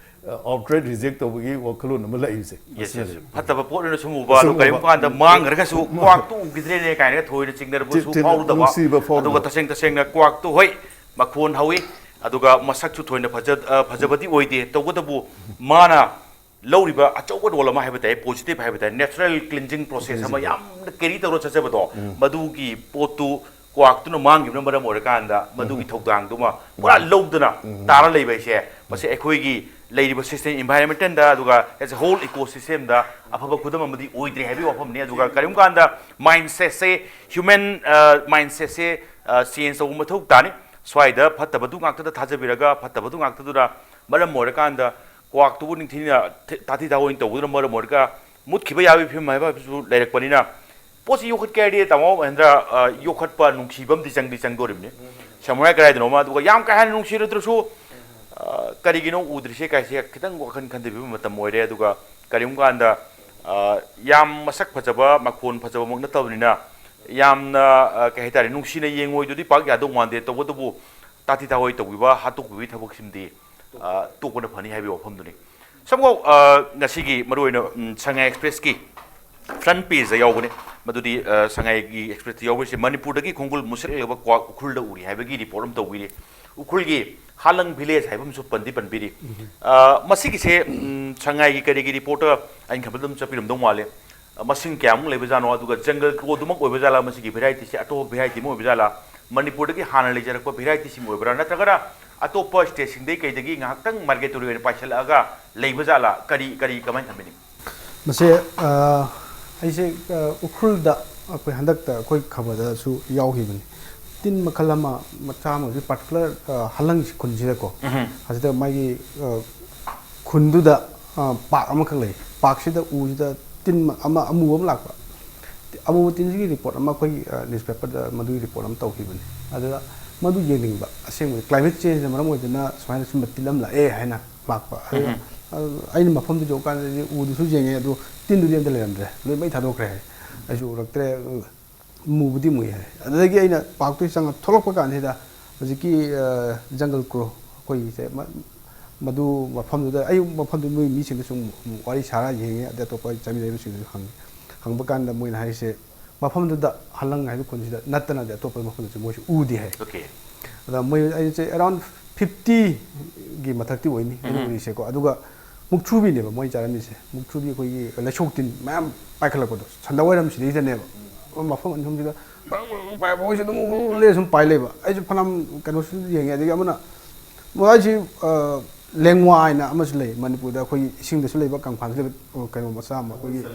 ꯑ, outright reject ꯇꯧꯕꯒꯤ ꯋꯥꯈꯜꯂꯣꯟ ꯑꯃ ꯂꯥꯛꯏꯕꯁꯦ꯫ Yes, yes, yes. ꯐꯠꯇꯕ ꯄꯣꯠ ꯑꯣꯏꯅ ꯁꯨꯝ ꯎꯕ, ꯁꯨꯝ ꯑꯗꯣ ꯀꯔꯤꯒꯨꯝꯕ ꯎꯕ꯫ ꯀꯥꯟꯗ ꯃꯥꯡꯈ꯭ꯔꯒꯁꯨ ꯃꯥ-, ꯀ꯭ꯋꯥꯛꯇꯨ ꯎꯈꯤꯗ꯭ꯔꯦꯅꯦ ꯀꯥꯏꯅꯒ ꯊꯣꯏꯅ ꯆꯤꯡꯅꯔꯕꯁꯨ ꯆꯤ-, ꯆꯤ-, ꯐꯥꯎꯔꯨꯗꯕ꯫ ꯅꯨꯡꯁꯤꯕ ꯐꯥꯎꯗꯕ꯫ ꯑꯗꯨꯒ ꯇꯁꯦꯡ ꯇꯁꯦꯡꯅ ꯀ꯭ꯋꯥꯛꯇꯨ, ꯍꯣꯏ, ꯃꯈꯣꯟ ꯍꯧꯋꯤ, ꯑꯗꯨꯒ ꯃꯁꯛꯁꯨ ꯊꯣꯏꯅ ꯐꯖ-, ꯑ, ꯐꯖꯕꯗꯤ ꯑꯣꯏꯗꯦ꯫ ꯇꯧꯕꯇꯕꯨ ꯃꯥꯅ ꯂꯧꯔꯤꯕ ꯑꯆꯧꯕ role ꯑꯃ ꯍꯥꯏꯕ ꯇꯥꯏ, positive ꯍꯥꯏꯕ ꯇꯥꯏ, natural cleansing process ꯑꯃ cleansing ꯌꯥꯝꯅ carry ꯇꯧꯔ ꯆꯠꯆꯕꯗꯣ, ꯎꯝ꯫ ꯃꯗꯨꯒꯤ ꯄꯣꯠꯇꯨ ꯀ꯭ꯋꯥꯛꯇꯨꯅ ꯃꯥꯡꯈꯤꯕꯅ ꯃꯔꯝ ꯑꯣꯏꯔꯀꯥꯟꯗ ꯃꯗꯨꯒꯤ ꯎꯝ꯫ ꯊꯧꯗꯥꯡꯗꯨꯃ ꯄꯨꯔꯥ ꯎꯝ꯫ ꯂꯧꯗꯅ ꯎꯝ꯫ ꯇꯥꯔ ꯂꯩꯕ ꯍꯥꯏꯁꯦ, ꯃꯁꯤ ꯑꯩꯈꯣꯏꯒꯤ ꯂꯩꯔꯤꯕ system, environment ꯗ, ꯑꯗꯨꯒ as a whole ecosystem ꯗ ꯑꯐꯕ ꯈꯨꯗꯝ ꯑꯃꯗꯤ ꯑꯣꯏꯗ꯭ꯔꯦ ꯍꯥꯏꯕꯒꯤ ꯋꯥꯐꯝꯅꯤ꯫ ꯑꯗꯨꯒ ꯀꯔꯤꯒꯨꯝꯕ ꯀꯥꯟꯗ mindset ꯁꯦ, human, ꯑ, mindset ꯁꯦ, ꯑ, change ꯇꯧꯕ ꯃꯊꯧ ꯇꯥꯅꯤ꯫ ꯁ꯭ꯋꯥꯏꯗ ꯐꯠꯇꯕꯗꯨ ꯉꯥꯛꯇꯗ ꯊꯥꯖꯕꯤꯔꯒ ꯐꯠꯇꯕꯗꯨ ꯉꯥꯛꯇꯗꯨꯅ ꯃꯔꯝ ꯑꯣꯏꯔꯀꯥꯟꯗ ꯀ꯭ꯋꯥꯛꯇꯨꯕꯨ ꯅꯤꯡꯊꯤꯅ ꯊ-, ꯇꯥꯊꯤ ꯇꯥꯑꯣꯏꯅ ꯇꯧꯕꯗꯨꯅ ꯃꯔꯝ ꯑꯣꯏꯔꯒ ꯃꯨꯠꯈꯤꯕ ꯌꯥꯕꯒꯤ ꯐꯤꯕꯝ ꯍꯥꯏꯕ ꯍꯥꯏꯕꯁꯨ ꯂꯩꯔꯛꯄꯅꯤꯅ, ꯄꯣꯠꯁꯤ ꯌꯣꯛꯈꯠꯀꯦ ꯍꯥꯏꯔꯗꯤ, ꯇꯥꯃꯣ ꯃꯍꯦꯟꯗ꯭ꯔ, ꯑ, ꯌꯣꯛꯈꯠꯄ ꯅꯨꯡꯁꯤꯕ ꯑꯃꯗꯤ ꯆꯪꯗꯤ ꯆꯪꯗꯣꯔꯤꯕꯅꯤ꯫ ꯁꯝꯅ ꯍꯥꯏ ꯀꯗꯥꯏꯗꯅꯣꯃ, ꯑꯗꯨꯒ ꯌꯥꯝ ꯀꯥ ꯍꯦꯟꯅ ꯅꯨꯡꯁꯤꯔꯨꯗ꯭ꯔꯁꯨ, ꯑ, ꯀꯔꯤꯒꯤꯅꯣ ꯎꯗ꯭ꯔꯤꯁꯦ ꯀꯥꯏꯁꯦ ꯈꯤꯇꯪ ꯋꯥꯈꯜ ꯈꯟꯊꯕꯤꯕ ꯃꯇꯝ ꯑꯣꯏꯔꯦ꯫ ꯑꯗꯨꯒ ꯀꯔꯤꯒꯨꯝꯕ ꯀꯥꯟꯗ, ꯑ, ꯌꯥꯝ ꯃꯁꯛ ꯐꯖꯕ, ꯃꯈꯣꯟ ꯐꯖꯕꯃꯛ ꯅꯠꯇꯕꯅꯤꯅ, ꯌꯥꯝꯅ, ꯑ, ꯀꯩ ꯍꯥꯏꯇꯥꯔꯦ, ꯅꯨꯡꯁꯤꯅ ꯌꯦꯡꯉꯣꯏꯗꯨꯗꯤ ꯄꯥꯛ ꯌꯥꯗꯧ ꯃꯥꯟꯗꯦ꯫ ꯇꯧꯕꯇꯕꯨ ꯇꯥꯊꯤ ꯇꯥꯑꯣꯏ ꯇꯧꯕꯤꯕ, ꯍꯥꯠꯇꯣꯛꯄꯤꯕꯒꯤ ꯊꯕꯛꯁꯤꯃꯗꯤ ꯑ, ꯇꯣꯛꯄꯅ ꯐꯅꯤ ꯍꯥꯏꯕꯒꯤ ꯋꯥꯐꯝꯗꯨꯅꯤ꯫ ꯁꯝꯒꯥꯎ, ꯑ, ꯉꯁꯤꯒꯤ ꯃꯔꯨꯑꯣꯏꯅ, ꯎꯝ, ꯁꯉꯥꯏ ꯑꯦꯛꯁꯄ꯭ꯔꯦꯁꯀꯤ ꯐ꯭ꯔꯟ ꯄꯦꯖꯇ ꯌꯥꯎꯕꯅꯤ꯫ ꯃꯗꯨꯗꯤ, ꯑ, ꯁꯉꯥꯏꯒꯤ ꯑꯦꯛꯁꯄ꯭ꯔꯦꯁꯇ ꯌꯥꯎꯕꯁꯦ ꯃꯅꯤꯄꯨꯔꯗꯒꯤ ꯈꯣꯡꯒꯨꯜ ꯃꯨꯁꯤꯜꯂꯛꯂꯕ ꯀ꯭ꯋꯥꯛ ꯎꯈ꯭ꯔꯨꯜꯗ ꯎꯔꯤ ꯍꯥꯏꯕꯒꯤ ꯔꯤꯄꯣꯔꯠ ꯑꯃ ꯇꯧꯕꯤꯔꯤ꯫ ꯎꯈ꯭ꯔꯨꯜꯒꯤ ꯍꯥꯂꯪ ꯚꯤꯂꯦꯖ ꯍꯥꯏꯕ ꯑꯃꯁꯨ ꯄꯟꯗꯤ ꯄꯟꯕꯤꯔꯤ꯫ ꯑ, ꯃꯁꯤꯒꯤꯁꯦ, ꯎꯝ, ꯁꯉꯥꯏꯒꯤ ꯀꯔꯤꯒꯤ ꯔꯤꯄꯣꯔꯠꯇ ꯑꯩꯅ ꯈꯟꯕꯗ ꯑꯗꯨꯝ ꯆꯠꯄꯤꯔꯝꯗꯧ ꯃꯥꯜꯂꯦ꯫ ꯃꯁꯤꯡ ꯀꯌꯥꯃꯨꯛ ꯂꯩꯕꯖꯥꯠꯅꯣ, ꯑꯗꯨꯒ ꯖꯪꯒꯜ ꯀ꯭ꯔꯣꯗꯨꯃꯛ ꯑꯣꯏꯕ ꯖꯥꯠꯂꯥ, ꯃꯁꯤꯒꯤ ꯚꯦꯔꯥꯏꯇꯤꯁꯦ ꯑꯇꯣꯞꯄ ꯚꯦꯔꯥꯏꯇꯤ ꯑꯃ ꯑꯣꯏꯕ ꯖꯥꯠꯂꯥ, ꯃꯅꯤꯄꯨꯔꯗꯒꯤ ꯍꯥꯟꯅ ꯂꯩꯖꯔꯛꯄ ꯚꯦꯔꯥꯏꯇꯤꯁꯤꯡ ꯑꯣꯏꯕ꯭ꯔꯥ, ꯅꯠꯇ꯭ꯔꯒꯅ ꯑꯇꯣꯞꯄ ꯁ꯭ꯇꯦꯠꯁꯤꯡꯗꯒꯤ ꯀꯩꯗꯒꯤ ꯉꯥꯏꯍꯥꯛꯇꯪ ꯃꯥꯏꯒ꯭ꯔꯦꯇꯣꯔꯤ ꯑꯣꯏꯅ ꯄꯥꯏꯁꯤꯜꯂꯛꯑꯒ ꯂꯩꯕ ꯖꯥꯠꯂꯥ, ꯀꯔꯤ ꯀꯔꯤ ꯀꯃꯥꯏꯅ ꯊꯝꯕꯤꯅꯤꯡ? ꯃꯁꯦ, ꯑ, ꯑꯩꯁꯦ, ꯑ, ꯎꯈ꯭ꯔꯨꯜꯗ ꯑꯩꯈꯣꯏ ꯍꯟꯗꯛꯇ ꯑꯩꯈꯣꯏ ꯈꯕꯔꯗꯁꯨ ꯌꯥꯎꯈꯤꯕꯅꯤ꯫ ꯇꯤꯟ ꯃꯈꯜ ꯑꯃ ꯃꯆꯥ ꯑꯃ ꯍꯧꯖꯤꯛ ꯄꯥꯔꯇꯤꯀꯨꯂꯔ, ꯑ, ꯍꯂꯪ ꯈꯨꯟꯁꯤꯗꯀꯣ, ꯎꯝꯍꯨꯝ꯫ ꯑꯁꯤꯗ ꯃꯥꯒꯤ, ꯑ, ꯈꯨꯟꯗꯨꯗ, ꯑ, ꯄꯥꯛ ꯑꯃꯈꯛ ꯂꯩ꯫ ꯄꯥꯛꯁꯤꯗ ꯎꯁꯤꯗ ꯇꯤꯟ ꯑꯃ ꯑꯃꯨꯕ ꯑꯃ ꯂꯥꯛꯄ꯫ ꯑꯃꯨꯕ ꯇꯤꯟꯁꯤꯒꯤ ꯔꯤꯄꯣꯔꯠ ꯑꯃ ꯑꯩꯈꯣꯏꯒꯤ, ꯑ, ꯅ꯭ꯌꯨꯁꯄꯦꯄꯔꯗ ꯃꯗꯨꯒꯤ ꯔꯤꯄꯣꯔꯠ ꯑꯃ ꯇꯧꯈꯤꯕꯅꯤ꯫ ꯑꯗꯨꯗ ꯃꯗꯨ ꯌꯦꯡꯅꯤꯡꯕ, ꯑꯁꯦꯡꯕꯗꯤ ꯀ꯭ꯂꯥꯏꯃꯦꯠ ꯆꯦꯟꯖꯅ ꯃꯔꯝ ꯑꯣꯏꯗꯨꯅ ꯁꯨꯃꯥꯏꯅ ꯁꯨꯝꯕ ꯇꯤꯟ ꯑꯃ ꯂꯥꯛꯑꯦ ꯍꯥꯏꯅ ꯂꯥꯛꯄ꯫ ꯑꯗꯨꯒ, ꯎꯝꯍꯨꯝ꯫ ꯑ, ꯑꯩꯅ ꯃꯐꯝꯗꯨ ꯌꯧꯀꯥꯟꯗꯗꯤ ꯎꯗꯨꯁꯨ ꯌꯦꯡꯉꯦ, ꯑꯗꯨ ꯇꯤꯟꯗꯨꯗꯤ ꯑꯝꯇ ꯂꯩꯔꯝꯗ꯭ꯔꯦ, ꯂꯣꯏ ꯃꯩ ꯊꯥꯗꯣꯛꯈ꯭ꯔꯦ ꯍꯥꯏ꯫ ꯑꯩꯁꯨ ꯎꯔꯛꯇ꯭ꯔꯦ, ꯃꯨꯕꯨꯗꯤ ꯃꯨꯏ ꯍꯥꯏ꯫ ꯑꯗꯨꯗꯒꯤ ꯑꯩꯅ ꯄꯥꯛꯇꯨ ꯆꯪꯉ ꯊꯣꯛꯂꯛꯄ ꯀꯥꯟꯁꯤꯗ ꯍꯧꯖꯤꯛꯀꯤ, ꯑ, ꯖꯪꯒꯜ ꯀ꯭ꯔꯣ ꯑꯩꯈꯣꯏꯒꯤꯁꯦ ꯃ-, ꯃꯗꯨ ꯃꯐꯝꯗꯨꯗ ꯑꯩ ꯃꯐꯝꯗꯨ ꯃꯣꯏ ꯃꯤꯁꯤꯡꯗ ꯁꯨꯝ ꯋꯥꯔꯤ ꯁꯥꯔ ꯌꯦꯡꯉꯦ, ꯑꯗꯩ ꯑꯇꯣꯞꯄ ꯆꯥꯃꯤꯟꯅꯔꯤꯕꯁꯤꯡꯗꯁꯨ ꯍꯪꯉꯦ꯫ ꯍꯪꯕ ꯀꯥꯟꯗ ꯃꯣꯏꯅ ꯍꯥꯏꯔꯤꯁꯦ ꯃꯐꯝꯗꯨꯗ ꯍꯂꯪ ꯍꯥꯏꯕ ꯈꯨꯟꯁꯤꯗ ꯅꯠꯇꯅꯗꯤ ꯑꯇꯣꯞꯄ ꯃꯐꯝꯗꯁꯨ ꯃꯣꯏꯁꯨ ꯎꯗꯦ ꯍꯥꯏ꯫ ꯑꯣꯀꯦ꯫ ꯑꯗ ꯃꯣꯏ ꯑꯩꯁꯦ ꯑꯦꯔꯥꯎꯟ ꯐꯤꯐꯇꯤꯒꯤ ꯃꯊꯛꯇꯤ ꯑꯣꯏꯅꯤ ꯑꯩꯅ ꯎꯝ꯫ ꯎꯔꯤꯁꯦꯀꯣ꯫ ꯑꯗꯨꯒ ꯃꯨꯛꯊ꯭ꯔꯨꯕꯤꯅꯦꯕ ꯃꯣꯏ ꯆꯥꯔꯝꯃꯤꯁꯦ꯫ ꯃꯨꯛꯊ꯭ꯔꯨꯕꯤ ꯑꯩꯈꯣꯏꯒꯤ ꯂꯩꯁꯣꯛ ꯇꯤꯟ ꯃꯌꯥꯝ ꯄꯥꯏꯈꯠꯂꯛꯄꯗꯣ ꯁꯟꯗꯥꯋꯥꯏꯔꯝ ꯁꯤꯗꯩꯗꯅꯦꯕ꯫ ꯃꯐꯝ ꯑꯅꯤ ꯑꯍꯨꯝꯁꯤꯗ ꯃꯣꯏꯁꯨ ꯑꯗꯨꯝ ꯎꯔꯦ ꯁꯨꯝ ꯄꯥꯏ ꯂꯩꯕ꯫ ꯑꯩꯁꯨ ꯐꯅꯌꯥꯝ ꯀꯩꯅꯣꯁꯨ ꯌꯦꯡꯉꯦ꯫ ꯑꯗꯒꯤ ꯑꯃꯅ ꯃꯣꯏꯁꯤ, ꯑ, ꯂꯦꯡꯋꯥ ꯍꯥꯏꯅ ꯑꯃꯁꯨ ꯂꯩ ꯃꯅꯤꯄꯨꯔꯗ, ꯑꯩꯈꯣꯏꯒꯤ ꯏꯁꯤꯡꯗꯁꯨ ꯂꯩꯕ, ꯀꯪꯐꯥꯜꯗꯁꯨ ꯂꯩꯕ, ꯑ, ꯀꯩꯅꯣ ꯃꯆꯥ ꯑꯃ ꯑꯩꯈꯣꯏꯒꯤ,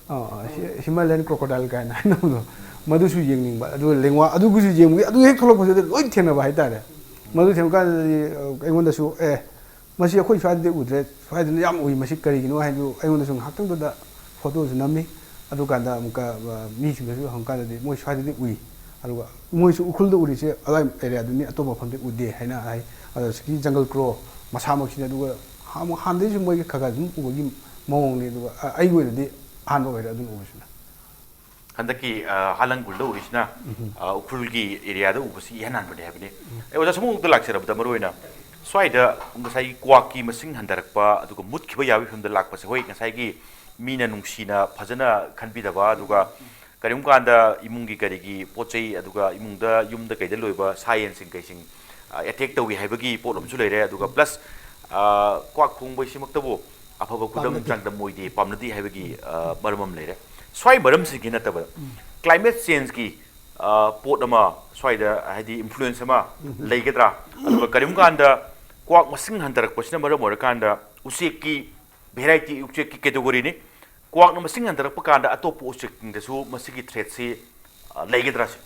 ꯑ, ꯑ, ꯍꯤ-, ꯍꯤꯃꯥꯂꯌꯟ ꯀ꯭ꯔꯣꯀꯣꯗꯥꯏꯜ ꯀꯥꯏꯅ ꯍꯥꯏꯅꯕꯗꯣ, ꯃꯗꯨꯁꯨ ꯌꯦꯡꯅꯤꯡꯕ꯫ ꯑꯗꯨꯒ ꯂꯦꯡꯋꯥ ꯑꯗꯨꯒꯤꯁꯨ ꯌꯦꯡꯕꯒꯤ ꯑꯗꯨ ꯍꯦꯛ ꯊꯣꯛꯂꯛꯄꯁꯤꯗ ꯂꯣꯏ ꯊꯦꯡꯅꯕ ꯍꯥꯏꯇꯥꯔꯦ꯫ ꯃꯗꯨ ꯊꯦꯡꯕ ꯀꯥꯟꯗꯗꯤ, ꯑ, ꯑꯩꯉꯣꯟꯗꯁꯨ, "ꯑꯦ, ꯃꯁꯤ ꯑꯩꯈꯣꯏ ꯁ꯭ꯋꯥꯏꯗꯗꯤ ꯎꯗ꯭ꯔꯦ, ꯁ꯭ꯋꯥꯏꯗꯅ ꯌꯥꯝ ꯎꯏ, ꯃꯁꯤ ꯀꯔꯤꯒꯤꯅꯣ?" ꯍꯥꯏꯗꯨ ꯑꯩꯉꯣꯟꯗꯁꯨ ꯉꯥꯏꯍꯥꯛꯇꯪꯗꯨꯗ ꯐꯣꯇꯣꯁꯨ ꯅꯝꯃꯤ꯫ ꯑꯗꯨꯀꯥꯟꯗ ꯑꯃꯨꯛꯀ, ꯑ, ꯃꯤꯁꯤꯡꯗꯁꯨ ꯍꯪꯀꯥꯟꯗꯗꯤ ꯃꯣꯏ ꯁ꯭ꯋꯥꯏꯗꯗꯤ ꯎꯏ꯫ ꯑꯗꯨꯒ ꯃꯣꯏꯁꯨ ꯎꯈ꯭ꯔꯨꯜꯗ ꯎꯔꯤꯁꯦ ꯑꯗꯨꯋꯥꯏ ꯑꯦꯔꯤꯌꯥꯗꯨꯅꯤ, ꯑꯇꯣꯞꯄ ꯃꯐꯝꯗꯤ ꯎꯗꯦ ꯍꯥꯏꯅ ꯍꯥꯏ꯫ ꯑꯗꯣ ꯍꯧꯖꯤꯛꯀꯤ ꯖꯪꯒꯜ ꯀ꯭ꯔꯣ ꯃꯁꯥꯃꯛꯁꯤꯅꯤ꯫ ꯑꯗꯨꯒ ꯍꯥꯟ-, ꯍꯥꯟꯅꯗꯩꯁꯨ ꯃꯣꯏꯒꯤ ꯈꯔ ꯈꯔ ꯑꯗꯨꯝ ꯎꯕꯒꯤ ꯃꯑꯣꯡꯅꯤ꯫ ꯑꯗꯨꯒ ꯑ-, ꯑꯩꯒꯤ ꯑꯣꯏꯅꯗꯤ ꯑꯍꯥꯟꯕ ꯑꯣꯏꯔꯦ ꯑꯗꯨꯝ ꯎꯕꯁꯤꯅ꯫ ꯍꯟꯗꯛꯀꯤ, ꯑ, ꯍꯥꯂꯪ ꯈꯨꯜꯗ ꯎꯔꯤꯁꯤꯅ, ꯑ, ꯎꯈ꯭ꯔꯨꯜꯒꯤ ꯑꯦꯔꯤꯌꯥꯗ ꯎꯕꯁꯤ ꯏꯍꯥꯟ ꯍꯥꯟꯕꯅꯤ ꯍꯥꯏꯕꯅꯤ꯫ ꯑꯩ ꯑꯣꯖꯥ ꯁꯃꯨꯛꯇ ꯂꯥꯛꯆꯔꯕꯗ ꯃꯔꯨꯑꯣꯏꯅ ꯁ꯭ꯋꯥꯏꯗ ꯉꯁꯥꯏꯒꯤ ꯀ꯭ꯋꯥꯛꯀꯤ ꯃꯁꯤꯡ ꯍꯟꯊꯔꯛꯄ ꯑꯗꯨꯒ ꯃꯨꯠꯈꯤꯕ ꯌꯥꯕꯒꯤ ꯐꯤꯕꯝꯗ ꯂꯥꯛꯄꯁꯦ, ꯍꯣꯏ, ꯉꯁꯥꯏꯒꯤ ꯃꯤꯅ ꯅꯨꯡꯁꯤꯅ ꯐꯖꯅ ꯈꯟꯕꯤꯗꯕ, ꯑꯗꯨꯒ ꯀꯔꯤꯒꯨꯝꯕ ꯀꯥꯟꯗ ꯏꯃꯨꯡꯒꯤ ꯀꯔꯤꯒꯤ ꯄꯣꯠ ꯆꯩ, ꯑꯗꯨꯒ ꯏꯃꯨꯡꯗ, ꯌꯨꯝꯗ ꯀꯩꯗ ꯂꯣꯏꯕ ꯁꯥ ꯌꯦꯟꯁꯤꯡ ꯀꯩꯁꯤꯡ ꯑꯦꯇꯦꯛ ꯇꯧꯏ ꯍꯥꯏꯕꯒꯤ ꯄꯣꯠ ꯑꯃꯁꯨ ꯂꯩꯔꯦ꯫ ꯑꯗꯨꯒ ꯄ꯭ꯂꯁ ꯀ꯭ꯋꯥꯛ ꯈꯣꯡꯕ ꯍꯥꯏꯁꯤꯃꯛꯇꯕꯨ ꯑꯐꯕ ꯈꯨꯗꯝ ꯄꯥꯝꯅꯗꯦ꯫ ꯆꯥꯡꯗꯝ ꯑꯣꯏꯗꯦ, ꯄꯥꯝꯅꯗꯦ ꯍꯥꯏꯕꯒꯤ ꯑ, ꯃꯔꯝ ꯑꯃ ꯂꯩꯔꯦ꯫ ꯁ꯭ꯋꯥꯏ ꯃꯔꯝꯁꯤꯡꯒꯤ ꯅꯠꯇꯕ, ꯀ꯭ꯂꯥꯏꯃꯦꯠ ꯆꯦꯟꯖꯀꯤ ꯑ, ꯄꯣꯠ ꯑꯃ ꯁ꯭ꯋꯥꯏꯗ, ꯍꯥꯏꯗꯤ, ꯏꯟꯐ꯭ꯂꯨꯌꯦꯟꯁ ꯑꯃ ꯂꯩꯒꯗ꯭ꯔꯥ? ꯑꯗꯨꯒ ꯀꯔꯤꯒꯨꯝꯕ ꯀꯥꯟꯗ ꯀ꯭ꯋꯥꯛ ꯃꯁꯤꯡ ꯍꯟꯊꯔꯛꯄꯁꯤꯅ ꯃꯔꯝ ꯑꯣꯏꯔꯀꯥꯟꯗ ꯎꯆꯦꯛꯀꯤ ꯚꯦꯔꯥꯏꯇꯤ, ꯎꯆꯦꯛꯀꯤ ꯀꯦꯇꯦꯒꯣꯔꯤꯅꯤ꯫ ꯀ꯭ꯋꯥꯛꯅ ꯃꯁꯤꯡ ꯍꯟꯊꯔꯛꯄ ꯀꯥꯟꯗ ꯑꯇꯣꯞꯄ ꯎꯆꯦꯛꯁꯤꯡꯗꯁꯨ ꯃꯁꯤꯒꯤ ꯊ꯭ꯔꯦꯠꯁꯤ ꯑ, ꯂꯩꯒꯗ꯭ꯔꯥ ꯁꯤ?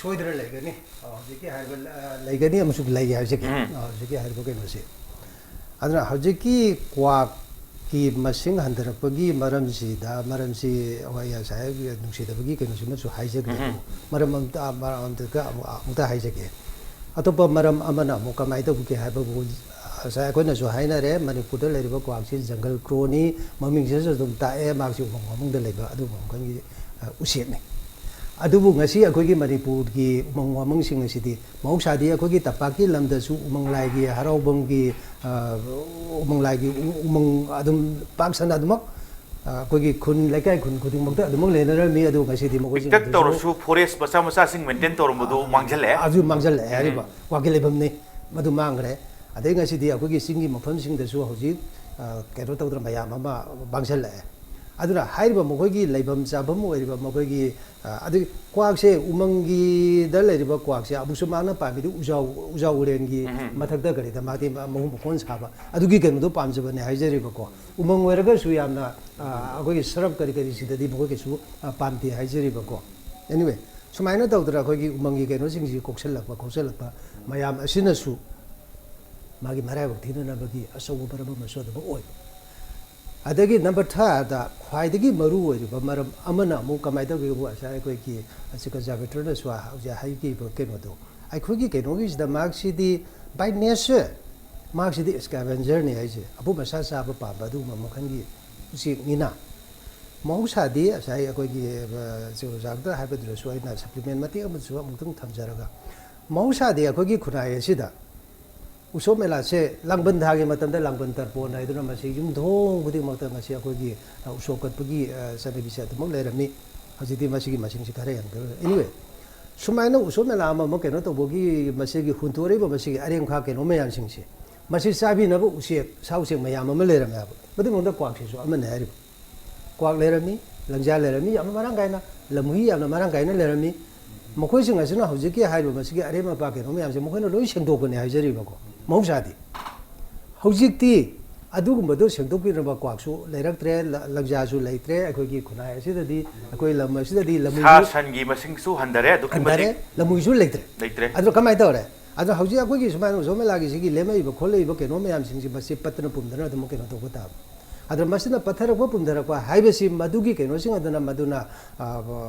ꯁꯣꯏꯗꯅ ꯂꯩꯒꯅꯤ꯫ ꯑ, ꯍꯧꯖꯤꯛꯀꯤ ꯍꯥꯏꯔꯤꯕ, ꯑ, ꯂꯩꯒꯅꯤ ꯑꯃꯁꯨꯡ ꯂꯩ ꯍꯥꯏꯖꯒꯦ꯫ ꯎꯝ꯫ ꯑ, ꯍꯧꯖꯤꯛꯀꯤ ꯍꯥꯏꯔꯤꯕ ꯀꯩꯅꯣꯁꯤ꯫ ꯑꯗꯨꯅ ꯍꯧꯖꯤꯛꯀꯤ ꯀ꯭ꯋꯥꯛꯀꯤ ꯃꯁꯤꯡ ꯍꯟꯊꯔꯛꯄꯒꯤ ꯃꯔꯝꯁꯤꯗ, ꯃꯔꯝꯁꯤ ꯍꯣꯏ, ꯉꯁꯥꯏ ꯅꯨꯡꯁꯤꯗꯕꯒꯤ ꯀꯩꯅꯣꯁꯤꯃꯁꯨ ꯍꯥꯏꯖꯈ꯭ꯔꯦ꯫ ꯎꯝ꯫ ꯑꯗꯨ ꯃꯔꯝ ꯑꯝꯇ, ꯃꯔꯝ ꯑꯝꯇꯒ ꯑꯃꯨꯛ, ꯑꯃꯨꯛꯇ ꯍꯥꯏꯖꯒꯦ꯫ ꯑꯇꯣꯞꯄ ꯃꯔꯝ ꯑꯃꯅ ꯑꯃꯨꯛ ꯀꯃꯥꯏꯅ ꯇꯧꯒꯦ ꯍꯥꯏꯕꯕꯨ, ꯉꯁꯥꯏ ꯑꯩꯈꯣꯏꯅꯁꯨ ꯍꯥꯏꯅꯔꯦ, ꯃꯅꯤꯄꯨꯔꯗ ꯂꯩꯔꯤꯕ ꯀ꯭ꯋꯥꯛꯁꯤ ꯖꯪꯒꯜ ꯀ꯭ꯔꯣꯅꯤ, ꯃꯃꯤꯡꯁꯤꯅꯁꯨ ꯑꯗꯨꯝ ꯇꯥꯛꯑꯦ, ꯃꯍꯥꯛꯁꯤ ꯎꯃꯪ ꯋꯥꯃꯪꯗ ꯂꯩꯕ ꯑꯗꯨꯒꯨꯝꯕ ꯃꯈꯜꯒꯤ, ꯑ, ꯎꯆꯦꯛꯅꯤ꯫ ꯑꯗꯨꯕꯨ ꯉꯁꯤ ꯑꯩꯈꯣꯏꯒꯤ ꯃꯅꯤꯄꯨꯔꯒꯤ ꯎꯃꯪ ꯋꯥꯃꯪꯁꯤꯡ ꯑꯁꯤꯗꯤ ꯃꯍꯧꯁꯥꯗꯤ ꯑꯩꯈꯣꯏꯒꯤ ꯇꯝꯄꯥꯛꯀꯤ ꯂꯝꯗꯁꯨ ꯎꯃꯪ ꯂꯥꯏꯒꯤ ꯍꯔꯥꯎꯐꯝꯒꯤ, ꯑ, ꯎꯃꯪ ꯂꯥꯏꯒꯤ ꯎ-, ꯎꯃꯪ ꯑꯗꯨꯝ ꯄꯥꯛ ꯁꯟꯅ ꯑꯗꯨꯃꯛ, ꯑ, ꯑꯩꯈꯣꯏꯒꯤ ꯈꯨꯟ, ꯂꯩꯀꯥꯏ ꯈꯨꯟ ꯈꯨꯗꯤꯡꯃꯛꯇ ꯑꯗꯨꯃꯛ ꯂꯩꯅꯔꯝꯃꯤ꯫ ꯑꯗꯨ ꯉꯁꯤꯗꯤ ꯃꯈꯣꯏꯁꯤꯡ ꯄꯤꯛꯇꯛ ꯑꯗꯨꯁꯨ ꯇꯧꯔꯁꯨ ꯐꯣꯔꯦꯁ ꯃꯆꯥ ꯃꯆꯥꯁꯤꯡ ꯃꯦꯟꯇꯦꯟ ꯇꯧꯔꯝꯕꯗꯨ ꯃꯥꯡꯁꯤꯜꯂꯛꯑꯦ꯫ ꯑꯗꯨ ꯃꯥꯡꯁꯤꯜꯂꯛꯑꯦ ꯎꯝ꯫ ꯍꯥꯏꯔꯤꯕ ꯀ꯭ꯋꯥꯛꯀꯤ ꯂꯩꯐꯝꯅꯤ, ꯃꯗꯨ ꯃꯥꯡꯈ꯭ꯔꯦ꯫ ꯑꯗꯩ ꯉꯁꯤꯗꯤ ꯑꯩꯈꯣꯏꯒꯤ ꯆꯤꯡꯒꯤ ꯃꯐꯝꯁꯤꯡꯗꯁꯨ ꯍꯧꯖꯤꯛ, ꯑ, ꯀꯩꯅꯣ ꯇꯧꯗꯅ ꯃꯌꯥꯝ ꯑꯃ ꯃꯥꯡꯁꯤꯜꯂꯛꯑꯦ꯫ ꯑꯗꯨꯅ ꯍꯥꯏꯔꯤꯕ ꯃꯈꯣꯏꯒꯤ ꯂꯩꯐꯝ ꯆꯥꯐꯝ ꯑꯣꯏꯔꯤꯕ ꯃꯈꯣꯏꯒꯤ, ꯑ, ꯑꯗꯒꯤ ꯀ꯭ꯋꯥꯛꯁꯦ, ꯎꯃꯪꯒꯤꯗ ꯂꯩꯔꯤꯕ ꯀ꯭ꯋꯥꯛꯁꯦ ꯑꯃꯨꯛꯁꯨ ꯃꯥꯅ ꯄꯥꯝꯃꯤꯗꯤ ꯎꯖꯥꯎ, ꯎꯖꯥꯎ ꯎꯔꯦꯟꯒꯤ ꯎꯝ꯫ ꯃꯊꯛꯇ ꯀꯔꯤꯗ ꯃꯥꯗꯤ ꯃꯍꯨꯝ ꯃꯀꯣꯟ ꯁꯥꯕ ꯑꯗꯨꯒꯤ ꯀꯩꯅꯣꯗꯣ ꯄꯥꯝꯖꯕꯅꯦ ꯍꯥꯏꯖꯔꯤꯕꯀꯣ꯫ ꯎꯃꯪ ꯑꯣꯏꯔꯒꯁꯨ ꯌꯥꯝꯅ, ꯑ, ꯑꯩꯈꯣꯏꯒꯤ ꯁꯔꯞ ꯀꯔꯤ ꯀꯔꯤꯁꯤꯗꯗꯤ ꯃꯈꯣꯏ ꯀꯩꯁꯨ, ꯑ, ꯄꯥꯝꯗꯦ ꯍꯥꯏꯖꯔꯤꯕꯀꯣ꯫ Anyway, ꯁꯨꯃꯥꯏꯅ ꯇꯧꯗꯅ ꯑꯩꯈꯣꯏꯒꯤ ꯎꯃꯪꯒꯤ ꯀꯩꯅꯣꯁꯤꯡꯁꯤ ꯀꯣꯛꯁꯜꯂꯛꯄ, ꯀꯣꯛꯁꯜꯂꯛꯄ ꯃꯌꯥꯝ ꯑꯁꯤꯅꯁꯨ ꯃꯥꯒꯤ ꯃꯔꯥꯏꯕꯛ ꯊꯤꯅꯅꯕꯒꯤ ꯑꯆꯧꯕ ꯃꯔꯝ ꯑꯃꯁꯨ ꯑꯗꯨꯃꯛ ꯑꯣꯏ꯫ ꯑꯗꯒꯤ number thirdꯗ ꯈ꯭ꯋꯥꯏꯗꯒꯤ ꯃꯔꯨ ꯑꯣꯏꯔꯤꯕ ꯃꯔꯝ ꯑꯃꯅ ꯑꯃꯨꯛ ꯀꯃꯥꯏꯅ ꯇꯧꯒꯦꯕꯨ, ꯉꯁꯥꯏ ꯑꯩꯈꯣꯏꯒꯤ ꯑꯁꯤ conservatorꯅꯁꯨ ꯍꯧꯖꯤꯛ ꯍꯥꯏꯈꯤꯕ ꯀꯩꯅꯣꯗꯣ, ꯑꯩꯈꯣꯏꯒꯤ ꯀꯩꯅꯣꯒꯤꯁꯤꯗ ꯃꯍꯥꯛꯁꯤꯗꯤ by nature ꯃꯍꯥꯛꯁꯤꯗꯤ scavengerꯅꯤ ꯍꯥꯏꯁꯦ, ꯑꯄꯨꯝ ꯑꯁꯥ ꯆꯥꯕ ꯄꯥꯝꯕ ꯑꯗꯨꯒꯨꯝꯕ ꯃꯈꯜꯒꯤ ꯎꯆꯦꯛꯅꯤꯅ꯫ ꯃꯍꯧꯁꯥꯗꯤ ꯉꯁꯥꯏ ꯑꯩꯈꯣꯏꯒꯤ, ꯑ, ꯆꯦ ꯑꯣꯖꯥꯗ ꯍꯥꯏꯕꯗꯨꯗꯁꯨ ꯑꯩꯅ supplement ꯃꯇꯦꯛ ꯑꯃꯁꯨ ꯑꯃꯨꯛꯇꯪ ꯊꯝꯖꯔꯒ, ꯃꯍꯧꯁꯥꯗꯤ ꯑꯩꯈꯣꯏꯒꯤ ꯈꯨꯟꯅꯥꯏ ꯑꯁꯤꯗ ꯎꯁꯣꯞ ꯃꯦꯂꯥꯁꯦ ꯂꯥꯡꯕꯟ ꯊꯥꯒꯤ ꯃꯇꯝꯗ ꯂꯥꯡꯕꯟ ꯇꯔꯄꯣꯟ ꯍꯥꯏꯗꯨꯅ ꯃꯁꯤ ꯌꯨꯝꯊꯣꯡ ꯈꯨꯗꯤꯡꯃꯛꯇ ꯉꯁꯤ ꯑꯩꯈꯣꯏꯒꯤ, ꯑ, ꯎꯁꯣꯞ ꯀꯠꯄꯒꯤ, ꯑ, ꯆꯠꯅꯕꯤꯁꯦ ꯑꯗꯨꯃꯛ ꯂꯩꯔꯝꯃꯤ꯫ ꯍꯧꯖꯤꯛꯇꯤ ꯃꯁꯤꯒꯤ ꯃꯁꯤꯡꯁꯤ ꯈꯔ ꯍꯦꯟꯒꯠꯂꯦ꯫ Anyway, ꯁꯨꯃꯥꯏꯅ ꯎꯁꯣꯞ ꯃꯦꯂꯥ ꯑꯃ ꯑꯃ ꯀꯩꯅꯣ ꯇꯧꯕꯒꯤ ꯃꯁꯤꯒꯤ ꯍꯨꯟꯇꯣꯔꯛꯏꯕ ꯃꯁꯤꯒꯤ ꯑꯔꯦꯝꯈꯥ ꯀꯩꯅꯣ ꯃꯌꯥꯝꯁꯤꯡꯁꯦ, ꯃꯁꯤ ꯆꯥꯕꯤꯅꯕ ꯎꯆꯦꯛ, ꯁꯥ ꯎꯆꯦꯛ ꯃꯌꯥꯝ ꯑꯃ ꯂꯩꯔꯝꯃꯦ ꯍꯥꯏꯕ꯫ ꯃꯗꯨꯒꯤ ꯃꯅꯨꯡꯗ ꯀ꯭ꯋꯥꯛꯁꯤꯁꯨ ꯑꯃꯅꯤ ꯍꯥꯏꯔꯤꯕ꯫ ꯀ꯭ꯋꯥꯛ ꯂꯩꯔꯝꯃꯤ, ꯂꯪꯖꯥ ꯂꯩꯔꯝꯃꯤ, ꯌꯥꯝꯅ ꯃꯔꯥꯡ ꯀꯥꯏꯅ, ꯂꯝꯍꯨꯏ ꯌꯥꯝꯅ ꯃꯔꯥꯡ ꯀꯥꯏꯅ ꯂꯩꯔꯝꯃꯤ꯫ ꯃꯈꯣꯏꯁꯤꯡ ꯑꯁꯤꯅ ꯍꯧꯖꯤꯛꯀꯤ ꯍꯥꯏꯔꯤꯕ ꯃꯁꯤꯒꯤ ꯑꯔꯦꯝ ꯑꯄꯥ ꯀꯩꯅꯣ ꯃꯌꯥꯝꯁꯦ ꯃꯈꯣꯏꯅ ꯂꯣꯏ ꯁꯦꯡꯗꯣꯛꯄꯅꯦ ꯍꯥꯏꯖꯔꯤꯕꯀꯣ꯫ ꯃꯍꯧꯁꯥꯗꯤ ꯍꯧꯖꯤꯛꯇꯤ ꯑꯗꯨꯒꯨꯝꯕꯗꯣ ꯁꯦꯡꯗꯣꯛꯄꯤꯅꯕ ꯀ꯭ꯋꯥꯛꯁꯨ ꯂꯩꯔꯛꯇ꯭ꯔꯦ, ꯂ-, ꯂꯪꯖꯥꯁꯨ ꯂꯩꯇ꯭ꯔꯦ꯫ ꯑꯩꯈꯣꯏꯒꯤ ꯈꯨꯟꯅꯥꯏ ꯑꯁꯤꯗꯗꯤ, ꯑꯩꯈꯣꯏ ꯂꯝ ꯑꯁꯤꯗꯗꯤ ꯂꯝꯍꯨꯏꯁꯨ ꯁꯥ ꯁꯟꯒꯤ ꯃꯁꯤꯡꯁꯨ ꯍꯟꯊꯔꯦ ꯑꯗꯨꯛꯀꯤ ꯍꯟꯊꯔꯦ, ꯃꯇꯤꯛ꯫ ꯂꯝꯍꯨꯏꯁꯨ ꯂꯩꯇ꯭ꯔꯦ꯫ ꯂꯩꯇ꯭ꯔꯦ꯫ ꯑꯗꯣ ꯀꯃꯥꯏꯅ ꯇꯧꯔꯦ? ꯑꯗꯣ ꯍꯧꯖꯤꯛ ꯑꯩꯈꯣꯏꯒꯤ ꯁꯨꯃꯥꯏꯅ ꯎꯁꯣꯞ ꯃꯦꯂꯥꯒꯤ ꯁꯤꯒꯤ ꯂꯦꯝꯃꯛꯏꯕ ꯈꯣꯠꯂꯛꯏꯕ ꯀꯩꯅꯣ ꯃꯌꯥꯝꯁꯤꯡꯁꯤ ꯃꯁꯤ ꯄꯠꯇꯅ ꯄꯨꯝꯗꯅ ꯑꯗꯨꯝ ꯀꯩꯅꯣ ꯇꯧꯕ ꯇꯥꯕ꯫ ꯑꯗꯣ ꯃꯁꯤꯅ ꯄꯠꯊꯔꯛꯄ ꯄꯨꯝꯊꯔꯛꯄ ꯍꯥꯏꯕꯁꯤ ꯃꯗꯨꯒꯤ ꯀꯩꯅꯣꯁꯤꯡ ꯑꯗꯨꯅ, ꯃꯗꯨꯅ, ꯑ,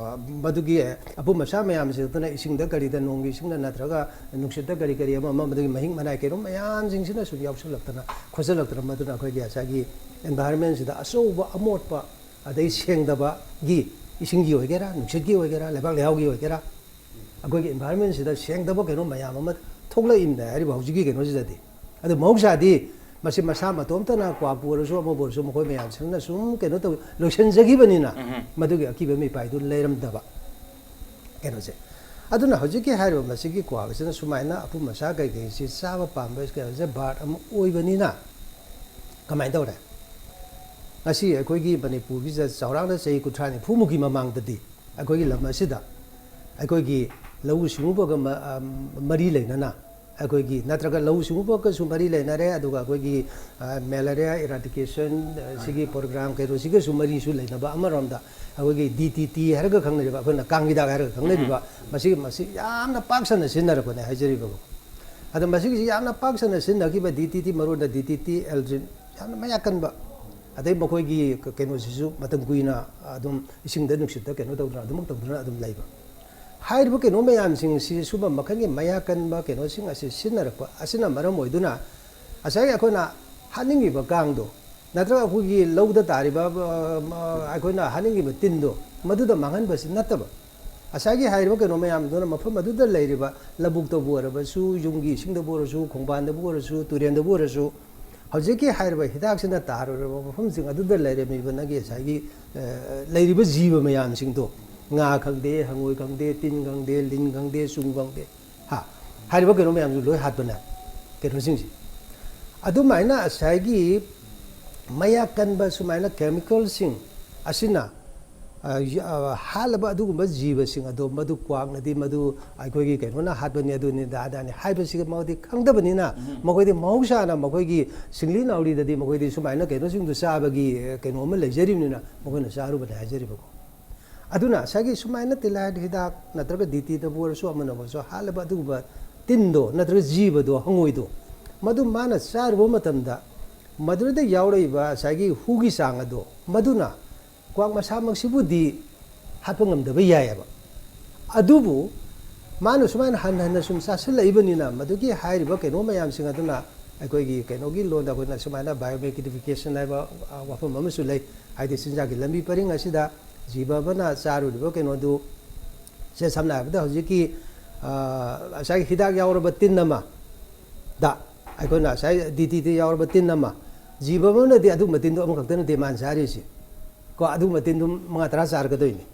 ꯃꯗꯨꯒꯤ ꯑꯄꯨꯝ ꯑꯁꯥ ꯃꯌꯥꯝꯁꯤ ꯑꯗꯨꯅ ꯏꯁꯤꯡꯗ ꯀꯔꯤꯗ, ꯅꯣꯡꯒꯤ ꯏꯁꯤꯡꯗ ꯅꯠꯇ꯭ꯔꯒ ꯅꯨꯡꯁꯤꯠꯇ ꯀꯔꯤ ꯀꯔꯤ ꯑꯃ ꯑꯃ ꯃꯗꯨꯒꯤ ꯃꯍꯤꯛ ꯃꯅꯥꯏ ꯀꯩꯅꯣ ꯃꯌꯥꯝꯁꯤꯡꯁꯤꯅ ꯁꯨꯝ ꯌꯥꯎꯁꯜꯂꯛꯇꯅ ꯈꯣꯠꯆꯜꯂꯛꯇꯅ ꯃꯗꯨꯅ ꯑꯩꯈꯣꯏꯒꯤ ꯉꯁꯥꯏꯒꯤ environment ꯁꯤꯗ ꯑꯆꯧꯕ ꯑꯃꯣꯠꯄ, ꯑꯗꯩ ꯁꯦꯡꯗꯕꯒꯤ, ꯏꯁꯤꯡꯒꯤ ꯑꯣꯏꯒꯦꯔꯥ, ꯅꯨꯡꯁꯤꯠꯀꯤ ꯑꯣꯏꯒꯦꯔꯥ, ꯂꯩꯕꯥꯛ ꯂꯩꯍꯥꯎꯒꯤ ꯑꯣꯏꯒꯦꯔꯥ, ꯑꯩꯈꯣꯏꯒꯤ environment ꯁꯤꯗ ꯁꯦꯡꯗꯕ ꯀꯩꯅꯣ ꯃꯌꯥꯝ ꯑꯃ ꯊꯣꯛꯂꯛꯏꯕꯅꯦ ꯍꯥꯏꯔꯤꯕ ꯍꯧꯖꯤꯛꯀꯤ ꯀꯩꯅꯣꯁꯤꯗꯗꯤ꯫ ꯑꯗꯨ ꯃꯍꯧꯁꯥꯗꯤ ꯃꯁꯤ ꯃꯁꯥ ꯃꯇꯣꯝꯇꯅ ꯀ꯭ꯋꯥꯛꯄꯨ ꯑꯣꯏꯔꯁꯨ ꯑꯃꯕꯨ ꯑꯣꯏꯔꯁꯨ ꯃꯈꯣꯏ ꯃꯌꯥꯝꯁꯤꯡꯅ ꯁꯨꯝ ꯀꯩꯅꯣ ꯇꯧ ꯂꯣꯏꯁꯤꯟꯖꯈꯤꯕꯅꯤꯅ ꯎꯝꯍꯨꯝ꯫ ꯃꯗꯨꯒꯤ ꯑꯀꯤꯕ ꯃꯤꯄꯥꯏꯗꯨ ꯂꯩꯔꯝꯗꯕ ꯀꯩꯅꯣꯁꯦ꯫ ꯑꯗꯨꯅ ꯍꯧꯖꯤꯛꯀꯤ ꯍꯥꯏꯔꯤꯕ ꯃꯁꯤꯒꯤ ꯀ꯭ꯋꯥꯛ ꯑꯁꯤꯅ ꯁꯨꯃꯥꯏꯅ ꯑꯄꯨꯝ ꯑꯁꯥ ꯀꯩꯀꯩꯁꯤ ꯆꯥꯕ ꯄꯥꯝꯕ ꯀꯩꯅꯣꯁꯦ bird ꯑꯃ ꯑꯣꯏꯕꯅꯤꯅ ꯀꯃꯥꯏꯅ ꯇꯧꯔꯦ? ꯉꯁꯤ ꯑꯩꯈꯣꯏꯒꯤ ꯃꯅꯤꯄꯨꯔꯒꯤꯁꯤꯗ ꯆꯥꯎꯔꯥꯛꯅ ꯆꯍꯤ ꯀꯨꯟꯊ꯭ꯔꯥ ꯅꯤꯐꯨꯃꯨꯛꯀꯤ ꯃꯃꯥꯡꯗꯗꯤ ꯑꯩꯈꯣꯏꯒꯤ ꯂꯝ ꯑꯁꯤꯗ ꯑꯩꯈꯣꯏꯒꯤ ꯂꯧꯎ ꯁꯤꯡꯎꯕꯒ ꯃ-, ꯑ, ꯃꯔꯤ ꯂꯩꯅꯅ ꯑꯩꯈꯣꯏꯒꯤ ꯅꯠꯇ꯭ꯔꯒ ꯂꯧꯎ ꯁꯤꯡꯎꯕꯒꯁꯨ ꯃꯔꯤ ꯂꯩꯅꯔꯦ, ꯑꯗꯨꯒ ꯑꯩꯈꯣꯏꯒꯤ, ꯑ, malaria eradication, ꯑ, ꯁꯤꯒꯤ program ꯀꯩꯅꯣꯁꯤꯒꯁꯨ ꯃꯔꯤꯁꯨ ꯂꯩꯅꯕ ꯑꯃꯔꯣꯝꯗ ꯑꯩꯈꯣꯏꯒꯤ D D T ꯍꯥꯏꯔꯒ ꯈꯪꯅꯔꯤꯕ, ꯑꯩꯈꯣꯏꯅ ꯀꯥꯡ ꯍꯤꯗꯥꯛ ꯍꯥꯏꯔꯒ ꯈꯪꯅꯔꯤꯕ, ꯎꯝ꯫ ꯃꯁꯤ, ꯃꯁꯤ ꯌꯥꯝꯅ ꯄꯥꯛ ꯁꯟꯅ ꯁꯤꯖꯤꯟꯅꯔꯛꯄꯅꯦ ꯍꯥꯏꯖꯔꯤꯕꯀꯣ꯫ ꯑꯗꯣ ꯃꯁꯤꯒꯤꯁꯤ ꯌꯥꯝꯅ ꯄꯥꯛ ꯁꯟꯅ ꯁꯤꯖꯤꯟꯅꯈꯤꯕ D D T, ꯃꯔꯨꯑꯣꯏꯅ D D T, Aldrin, ꯌꯥꯝꯅ ꯃꯌꯥꯛ ꯀꯟꯕ, ꯑꯗꯩ ꯃꯈꯣꯏꯒꯤ ꯀ-, ꯀꯩꯅꯣꯁꯤꯁꯨ ꯃꯇꯝ ꯀꯨꯏꯅ ꯑꯗꯨꯝ ꯏꯁꯤꯡꯗ ꯅꯨꯡꯁꯤꯠꯇ ꯀꯩꯅꯣ ꯇꯧꯗꯅ ꯑꯗꯨꯃꯛ ꯇꯧꯗꯨꯅ ꯑꯗꯨꯝ ꯂꯩꯕ꯫ ꯍꯥꯏꯔꯤꯕ ꯀꯩꯅꯣ ꯃꯌꯥꯝꯁꯤꯡ ꯑꯁꯤ ꯁꯨꯝꯕ ꯃꯈꯜꯒꯤ ꯃꯌꯥꯛ ꯀꯟꯕ ꯀꯩꯅꯣꯁꯤꯡ ꯑꯁꯤ ꯁꯤꯖꯤꯟꯅꯔꯛꯄ ꯑꯁꯤꯅ ꯃꯔꯝ ꯑꯣꯏꯗꯨꯅ ꯉꯁꯥꯏꯒꯤ ꯑꯩꯈꯣꯏꯅ ꯍꯥꯠꯅꯤꯡꯉꯤꯕ ꯀꯥꯡꯗꯣ ꯅꯠꯇ꯭ꯔꯒ ꯑꯩꯈꯣꯏꯒꯤ ꯂꯧꯗ ꯇꯥꯔꯤꯕ, ꯑ, ꯑ, ꯑꯩꯈꯣꯏꯅ ꯍꯥꯠꯅꯤꯡꯉꯤꯕ ꯇꯤꯟꯗꯣ ꯃꯗꯨꯗ ꯃꯥꯡꯍꯟꯕꯁꯤ ꯅꯠꯇꯕ, ꯉꯁꯥꯏꯒꯤ ꯍꯥꯏꯔꯤꯕ ꯀꯩꯅꯣ ꯃꯌꯥꯝꯗꯨꯅ ꯃꯐꯝ ꯑꯗꯨꯗ ꯂꯩꯔꯤꯕ ꯂꯧꯕꯨꯛꯇꯕꯨ ꯑꯣꯏꯔꯕꯁꯨ, ꯌꯨꯝꯒꯤ ꯏꯁꯤꯡꯗꯕꯨ ꯑꯣꯏꯔꯁꯨ, ꯈꯣꯡꯕꯥꯟꯗꯕꯨ ꯑꯣꯏꯔꯁꯨ, ꯇꯨꯔꯦꯟꯗꯕꯨ ꯑꯣꯏꯔꯁꯨ, ꯍꯧꯖꯤꯛꯀꯤ ꯍꯥꯏꯔꯤꯕ ꯍꯤꯗꯥꯛꯁꯤꯅ ꯇꯥꯔꯨꯔꯕ ꯃꯐꯝꯁꯤꯡ ꯑꯗꯨꯗ ꯂꯩꯔꯝꯃꯤꯕ ꯅꯪꯒꯤ ꯉꯁꯥꯏꯒꯤ, ꯑ, ꯂꯩꯔꯤꯕ ꯖꯤꯕ ꯃꯌꯥꯝꯁꯤꯡꯗꯣ, ꯉꯥ ꯈꯪꯗꯦ, ꯍꯪꯉꯣꯏ ꯈꯪꯗꯦ, ꯇꯤꯟ ꯈꯪꯗꯦ, ꯂꯤꯟ ꯈꯪꯗꯦ, ꯆꯨ ꯈꯪꯗꯦ, ꯍꯥ? ꯍꯥꯏꯔꯤꯕ ꯀꯩꯅꯣ ꯃꯌꯥꯝꯁꯨ ꯂꯣꯏ ꯍꯥꯠꯄꯅꯦ, ꯀꯩꯅꯣꯁꯤꯡꯁꯦ꯫ ꯑꯗꯨꯃꯥꯏꯅ ꯉꯁꯥꯏꯒꯤ ꯃꯌꯥꯛ ꯀꯟꯕ ꯁꯨꯃꯥꯏꯅ chemicalꯁꯤꯡ ꯑꯁꯤꯅ, ꯑ, ꯌ-, ꯑ, ꯍꯥꯠꯂꯕ ꯑꯗꯨꯒꯨꯝꯕ ꯖꯤꯕꯁꯤꯡ ꯑꯗꯣ, ꯃꯗꯨ ꯀ꯭ꯋꯥꯛꯅꯗꯤ, ꯃꯗꯨ ꯑꯩꯈꯣꯏꯒꯤ ꯀꯩꯅꯣꯅ ꯍꯥꯠꯄꯅꯤ, ꯑꯗꯨꯅꯤ, ꯑꯗꯥꯅꯤ ꯍꯥꯏꯕꯁꯤꯒ ꯃꯈꯣꯏꯗꯤ ꯈꯪꯗꯕꯅꯤꯅ, ꯎꯝ꯫ ꯃꯈꯣꯏꯗꯤ ꯃꯍꯧꯁꯥꯅ ꯃꯈꯣꯏꯒꯤ ꯁꯤꯡꯂꯤ ꯅꯥꯎꯔꯤꯗꯗꯤ ꯃꯈꯣꯏꯗꯤ ꯁꯨꯃꯥꯏꯅ ꯀꯩꯅꯣꯁꯤꯡꯗꯨ ꯆꯥꯕꯒꯤ, ꯑ, ꯀꯩꯅꯣ ꯑꯃ ꯂꯩꯖꯔꯤꯕꯅꯤꯅ ꯃꯈꯣꯏꯅ ꯆꯥꯔꯨꯕꯅꯦ ꯍꯥꯏꯖꯔꯤꯕꯀꯣ꯫ ꯑꯗꯨꯅ ꯉꯁꯥꯏꯒꯤ ꯁꯨꯃꯥꯏꯅ ꯇꯤꯜꯍꯥꯠ ꯍꯤꯗꯥꯛ ꯅꯠꯇ꯭ꯔꯒ DDTꯗꯕꯨ ꯑꯣꯏꯔꯁꯨ, ꯑꯃꯅꯕꯨ ꯑꯣꯏꯔꯁꯨ, ꯍꯥꯠꯂꯕ ꯑꯗꯨꯒꯨꯝꯕ ꯇꯤꯟꯗꯣ ꯅꯠꯇ꯭ꯔꯒ ꯖꯤꯕꯗꯣ, ꯍꯪꯉꯣꯏꯗꯣ, ꯃꯗꯨ ꯃꯥꯅ ꯆꯥꯔꯨꯕ ꯃꯇꯝꯗ ꯃꯗꯨꯗ ꯌꯥꯎꯔꯛꯏꯕ ꯉꯁꯥꯏꯒꯤ ꯍꯨꯒꯤ ꯆꯥꯡ ꯑꯗꯣ, ꯃꯗꯨꯅ ꯀ꯭ꯋꯥꯛ ꯃꯁꯥꯃꯛꯁꯤꯕꯨꯗꯤ ꯍꯥꯠꯄ ꯉꯝꯗꯕ ꯌꯥꯏꯑꯕ꯫ ꯑꯗꯨꯕꯨ ꯃꯥꯅ ꯁꯨꯃꯥꯏꯅ ꯍꯟꯅ ꯍꯟꯅ ꯁꯨꯝ ꯆꯥꯁꯤꯜꯂꯛꯏꯕꯅꯤꯅ, ꯃꯗꯨꯒꯤ ꯍꯥꯏꯔꯤꯕ ꯀꯩꯅꯣ ꯃꯌꯥꯝꯁꯤꯡ ꯑꯗꯨꯅ, ꯑꯩꯈꯣꯏꯒꯤ ꯀꯩꯅꯣꯒꯤ ꯂꯣꯟꯗ ꯑꯩꯈꯣꯏꯅ ꯁꯨꯃꯥꯏꯅ biomagnification ꯍꯥꯏꯕ, ꯑ, ꯋꯥꯐꯝ ꯑꯃꯁꯨ ꯂꯩ꯫ ꯍꯥꯏꯗꯤ ꯆꯤꯟꯖꯥꯛꯀꯤ ꯂꯝꯕꯤ ꯄꯔꯤꯡ ꯑꯁꯤꯗ ꯖꯤꯕ ꯑꯃꯅ ꯆꯥꯔꯨꯔꯤꯕ ꯀꯩꯅꯣꯗꯨ, ꯁꯦ ꯁꯝꯅ ꯍꯥꯏꯔꯕꯗ ꯍꯧꯖꯤꯛꯀꯤ, ꯑ, ꯉꯁꯥꯏꯒꯤ ꯍꯤꯗꯥꯛ ꯌꯥꯎꯔꯕ ꯇꯤꯟ ꯑꯃ ꯗ, ꯑꯩꯈꯣꯏꯅ ꯉꯁꯥꯏ DDT ꯌꯥꯎꯔꯕ ꯇꯤꯟ ꯑꯃ, ꯖꯤꯕ ꯑꯃꯅꯗꯤ ꯑꯗꯨꯒꯨꯝꯕ ꯇꯤꯟꯗꯨ ꯑꯃꯈꯛꯇ ꯅꯠꯇꯦ ꯃꯥꯅ ꯆꯥꯔꯤꯁꯤ꯫ ꯀꯣ, ꯑꯗꯨꯒꯨꯝꯕ ꯇꯤꯟꯗꯨ ꯃꯉꯥ ꯇꯔꯥ ꯆꯥꯔꯒꯗꯣꯏꯅꯤ꯫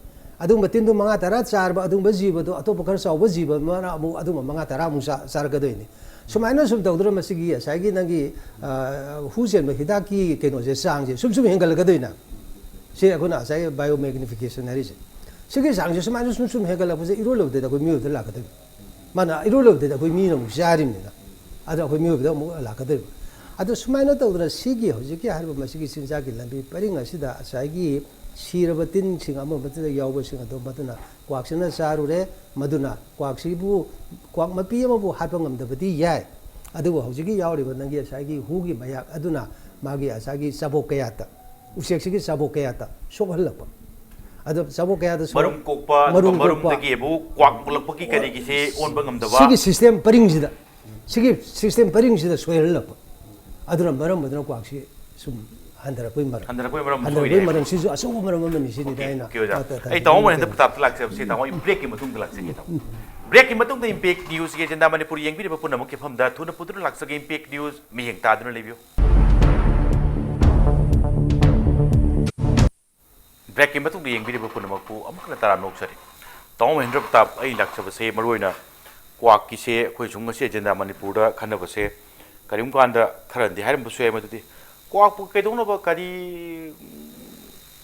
ꯑꯗꯨꯒꯨꯝꯕ ꯇꯤꯟꯗꯨ ꯃꯉꯥ ꯇꯔꯥ ꯆꯥꯔꯕ ꯑꯗꯨꯒꯨꯝꯕ ꯖꯤꯕꯗꯣ ꯑꯇꯣꯞꯄ ꯈꯔ ꯆꯥꯎꯕ ꯖꯤꯕ ꯑꯃꯅ ꯑꯃꯨꯛ ꯑꯗꯨꯒꯨꯝꯕ ꯃꯉꯥ ꯇꯔꯥ ꯑꯃꯨꯛ ꯆꯥ-, ꯆꯥꯔꯒꯗꯣꯏꯅꯤ꯫ ꯁꯨꯃꯥꯏꯅ ꯁꯨꯝ ꯇꯧꯗꯨꯅ ꯃꯁꯤꯒꯤ ꯉꯁꯥꯏꯒꯤ ꯅꯪꯒꯤ, ꯑ, ꯍꯨ ꯆꯦꯟꯕ ꯍꯤꯗꯥꯛꯀꯤ ꯀꯩꯅꯣꯁꯦ, ꯆꯥꯡꯁꯦ ꯁꯨꯝ ꯁꯨꯝ ꯍꯦꯟꯒꯠꯂꯛꯀꯗꯣꯏꯅ꯫ ꯁꯤ ꯑꯩꯈꯣꯏꯅ ꯉꯁꯥꯏꯒꯤ biomagnification ꯍꯥꯏꯔꯤꯁꯦ꯫ ꯁꯤꯒꯤ ꯆꯥꯡꯁꯦ ꯁꯨꯃꯥꯏꯅ ꯁꯨꯝ ꯁꯨꯝ ꯍꯦꯟꯒꯠꯂꯛꯄꯁꯦ ꯏꯔꯣꯏ ꯂꯣꯏꯕꯗ ꯑꯩꯈꯣꯏ ꯃꯤꯑꯣꯏꯕꯗ ꯂꯥꯛꯀꯗꯣꯏꯅꯤ꯫ ꯃꯥꯅ ꯏꯔꯣꯏ ꯂꯣꯏꯕꯗꯗꯤ ꯑꯩꯈꯣꯏ ꯃꯤꯅ ꯑꯃꯨꯛ ꯆꯥꯔꯤꯕꯅꯤꯅ, ꯑꯗꯨꯅ ꯑꯩꯈꯣꯏ ꯃꯤꯑꯣꯏꯕꯗ ꯑꯃꯨꯛ ꯂꯥꯛꯀꯗꯣꯏꯕ꯫ ꯑꯗꯣ ꯁꯨꯃꯥꯏꯅ ꯇꯧꯗꯅ ꯁꯤꯒꯤ ꯍꯧꯖꯤꯛꯀꯤ ꯍꯥꯏꯔꯤꯕ ꯃꯁꯤꯒꯤ ꯆꯤꯟꯖꯥꯛꯀꯤ ꯂꯝꯕꯤ ꯄꯔꯤꯡ ꯑꯁꯤꯗ ꯉꯁꯥꯏꯒꯤ ꯁꯤꯔꯕ ꯇꯤꯟꯁꯤꯡ ꯑꯃ ꯑꯃꯗ ꯌꯥꯎꯕꯁꯤꯡ ꯑꯗꯣ ꯃꯗꯨꯅ ꯀ꯭ꯋꯥꯛꯁꯤꯅ ꯆꯥꯔꯨꯔꯦ, ꯃꯗꯨꯅ ꯀ꯭ꯋꯥꯛꯁꯤꯕꯨ, ꯀ꯭ꯋꯥꯛ ꯃꯄꯤ ꯑꯃꯕꯨ ꯍꯥꯠꯄ ꯉꯝꯗꯕꯗꯤ ꯌꯥꯏ, ꯑꯗꯨꯕꯨ ꯍꯧꯖꯤꯛꯀꯤ ꯌꯥꯎꯔꯤꯕ ꯅꯪꯒꯤ ꯉꯁꯥꯏꯒꯤ ꯍꯨꯒꯤ ꯃꯌꯥꯛ ꯑꯗꯨꯅ ꯃꯥꯒꯤ ꯉꯁꯥꯏꯒꯤ ꯆꯥꯕꯣꯛ ꯀꯌꯥꯠꯇ, ꯎꯆꯦꯛꯁꯤꯒꯤ ꯆꯥꯕꯣꯛ ꯀꯌꯥꯠꯇ ꯁꯣꯛꯍꯜꯂꯛꯄ꯫ ꯑꯗꯣ ꯆꯥꯕꯣꯛ ꯀꯌꯥꯠꯇ ꯁꯣꯛ-, ꯃꯔꯨꯝ ꯀꯣꯛꯄ, ꯑꯗꯨꯒ ꯃꯔꯨꯝ ꯀꯣꯛꯄ꯫ ꯃꯔꯨꯝꯗꯒꯤ ꯑꯃꯨꯛ ꯀ꯭ꯋꯥꯛ ꯄꯣꯛꯂꯛꯄꯒꯤ ꯀꯔꯤꯒꯤꯁꯦ ꯑꯣꯟꯕ ꯉꯝꯗꯕ꯫ ꯁꯤꯒꯤ system ꯄꯔꯤꯡꯁꯤꯗ, ꯁꯤꯒꯤ system ꯄꯔꯤꯡꯁꯤꯗ ꯁꯣꯏꯍꯜꯂꯛꯄ꯫ ꯑꯗꯨꯅ ꯃꯔꯝ ꯑꯣꯏꯗꯨꯅ ꯀ꯭ꯋꯥꯛꯁꯤ ꯁꯨꯝ ꯍꯟꯊꯔꯛꯄꯒꯤ ꯃꯔꯝ ꯍꯟꯊꯔꯛꯄꯒꯤ ꯃꯔꯝ ꯑꯃꯁꯨ ꯍꯟꯊꯔꯛꯄꯒꯤ ꯑꯣꯏꯔꯦ꯫ ꯃꯔꯝꯁꯤꯁꯨ ꯑꯆꯧꯕ ꯃꯔꯝ ꯑꯃꯅꯤ ꯁꯤꯅꯤꯗ Okay, ꯑꯩꯅ okay, ꯑꯣꯖꯥ꯫ ꯇ- ꯇ- ꯑꯩ ꯇꯥꯃꯣ ꯃꯍꯦꯟꯗ꯭ꯔ ꯄ꯭ꯔꯇꯥꯞꯇ ꯂꯥꯛꯆꯕꯁꯦ, ꯇꯥꯃꯣ, ꯑꯩ break ꯀꯤ ꯃꯇꯨꯡꯗ ꯂꯥꯛꯆꯒꯦ, ꯇꯥꯃꯣ꯫ Break ꯀꯤ ꯃꯇꯨꯡꯗ Impact News ꯒꯤ ꯑꯦꯖꯦꯟꯗꯥ ꯃꯅꯤꯄꯨꯔ ꯌꯦꯡꯕꯤꯔꯤꯕ ꯄꯨꯝꯅꯃꯛꯀꯤ ꯃꯐꯝꯗ ꯊꯨꯅ ꯄꯨꯗꯨꯅ ꯂꯥꯛꯆꯒꯦ꯫ Impact News ꯃꯤꯠꯌꯦꯡ ꯇꯥꯗꯨꯅ ꯂꯩꯕꯤꯌꯨ꯫ Break ꯀꯤ ꯃꯇꯨꯡꯗ ꯌꯦꯡꯕꯤꯔꯤꯕ ꯄꯨꯝꯅꯃꯛꯄꯨ ꯑꯃꯨꯛ ꯍꯟꯅ ꯇꯔꯥꯝꯅ ꯑꯣꯛꯆꯔꯤ꯫ ꯇꯥꯃꯣ ꯃꯍꯦꯟꯗ꯭ꯔ ꯄ꯭ꯔꯇꯥꯞ, ꯑꯩ ꯂꯥꯛꯆꯕꯁꯦ ꯃꯔꯨꯑꯣꯏꯅ ꯀ꯭ꯋꯥꯛꯀꯤꯁꯦ ꯑꯩꯈꯣꯏ ꯁꯨꯝ ꯉꯁꯤ ꯑꯦꯖꯦꯟꯗꯥ ꯃꯅꯤꯄꯨꯔꯗ ꯈꯟꯅꯕꯁꯦ ꯀꯔꯤꯒꯨꯝꯕ ꯀꯥꯟꯗ ꯈꯔꯅꯗꯤ ꯍꯥꯏꯔꯝꯕꯁꯨ ꯌꯥꯏ ꯃꯗꯨꯗꯤ ꯀ꯭ꯋꯥꯛꯄꯨ ꯀꯩꯗꯧꯅꯕ ꯀꯔꯤ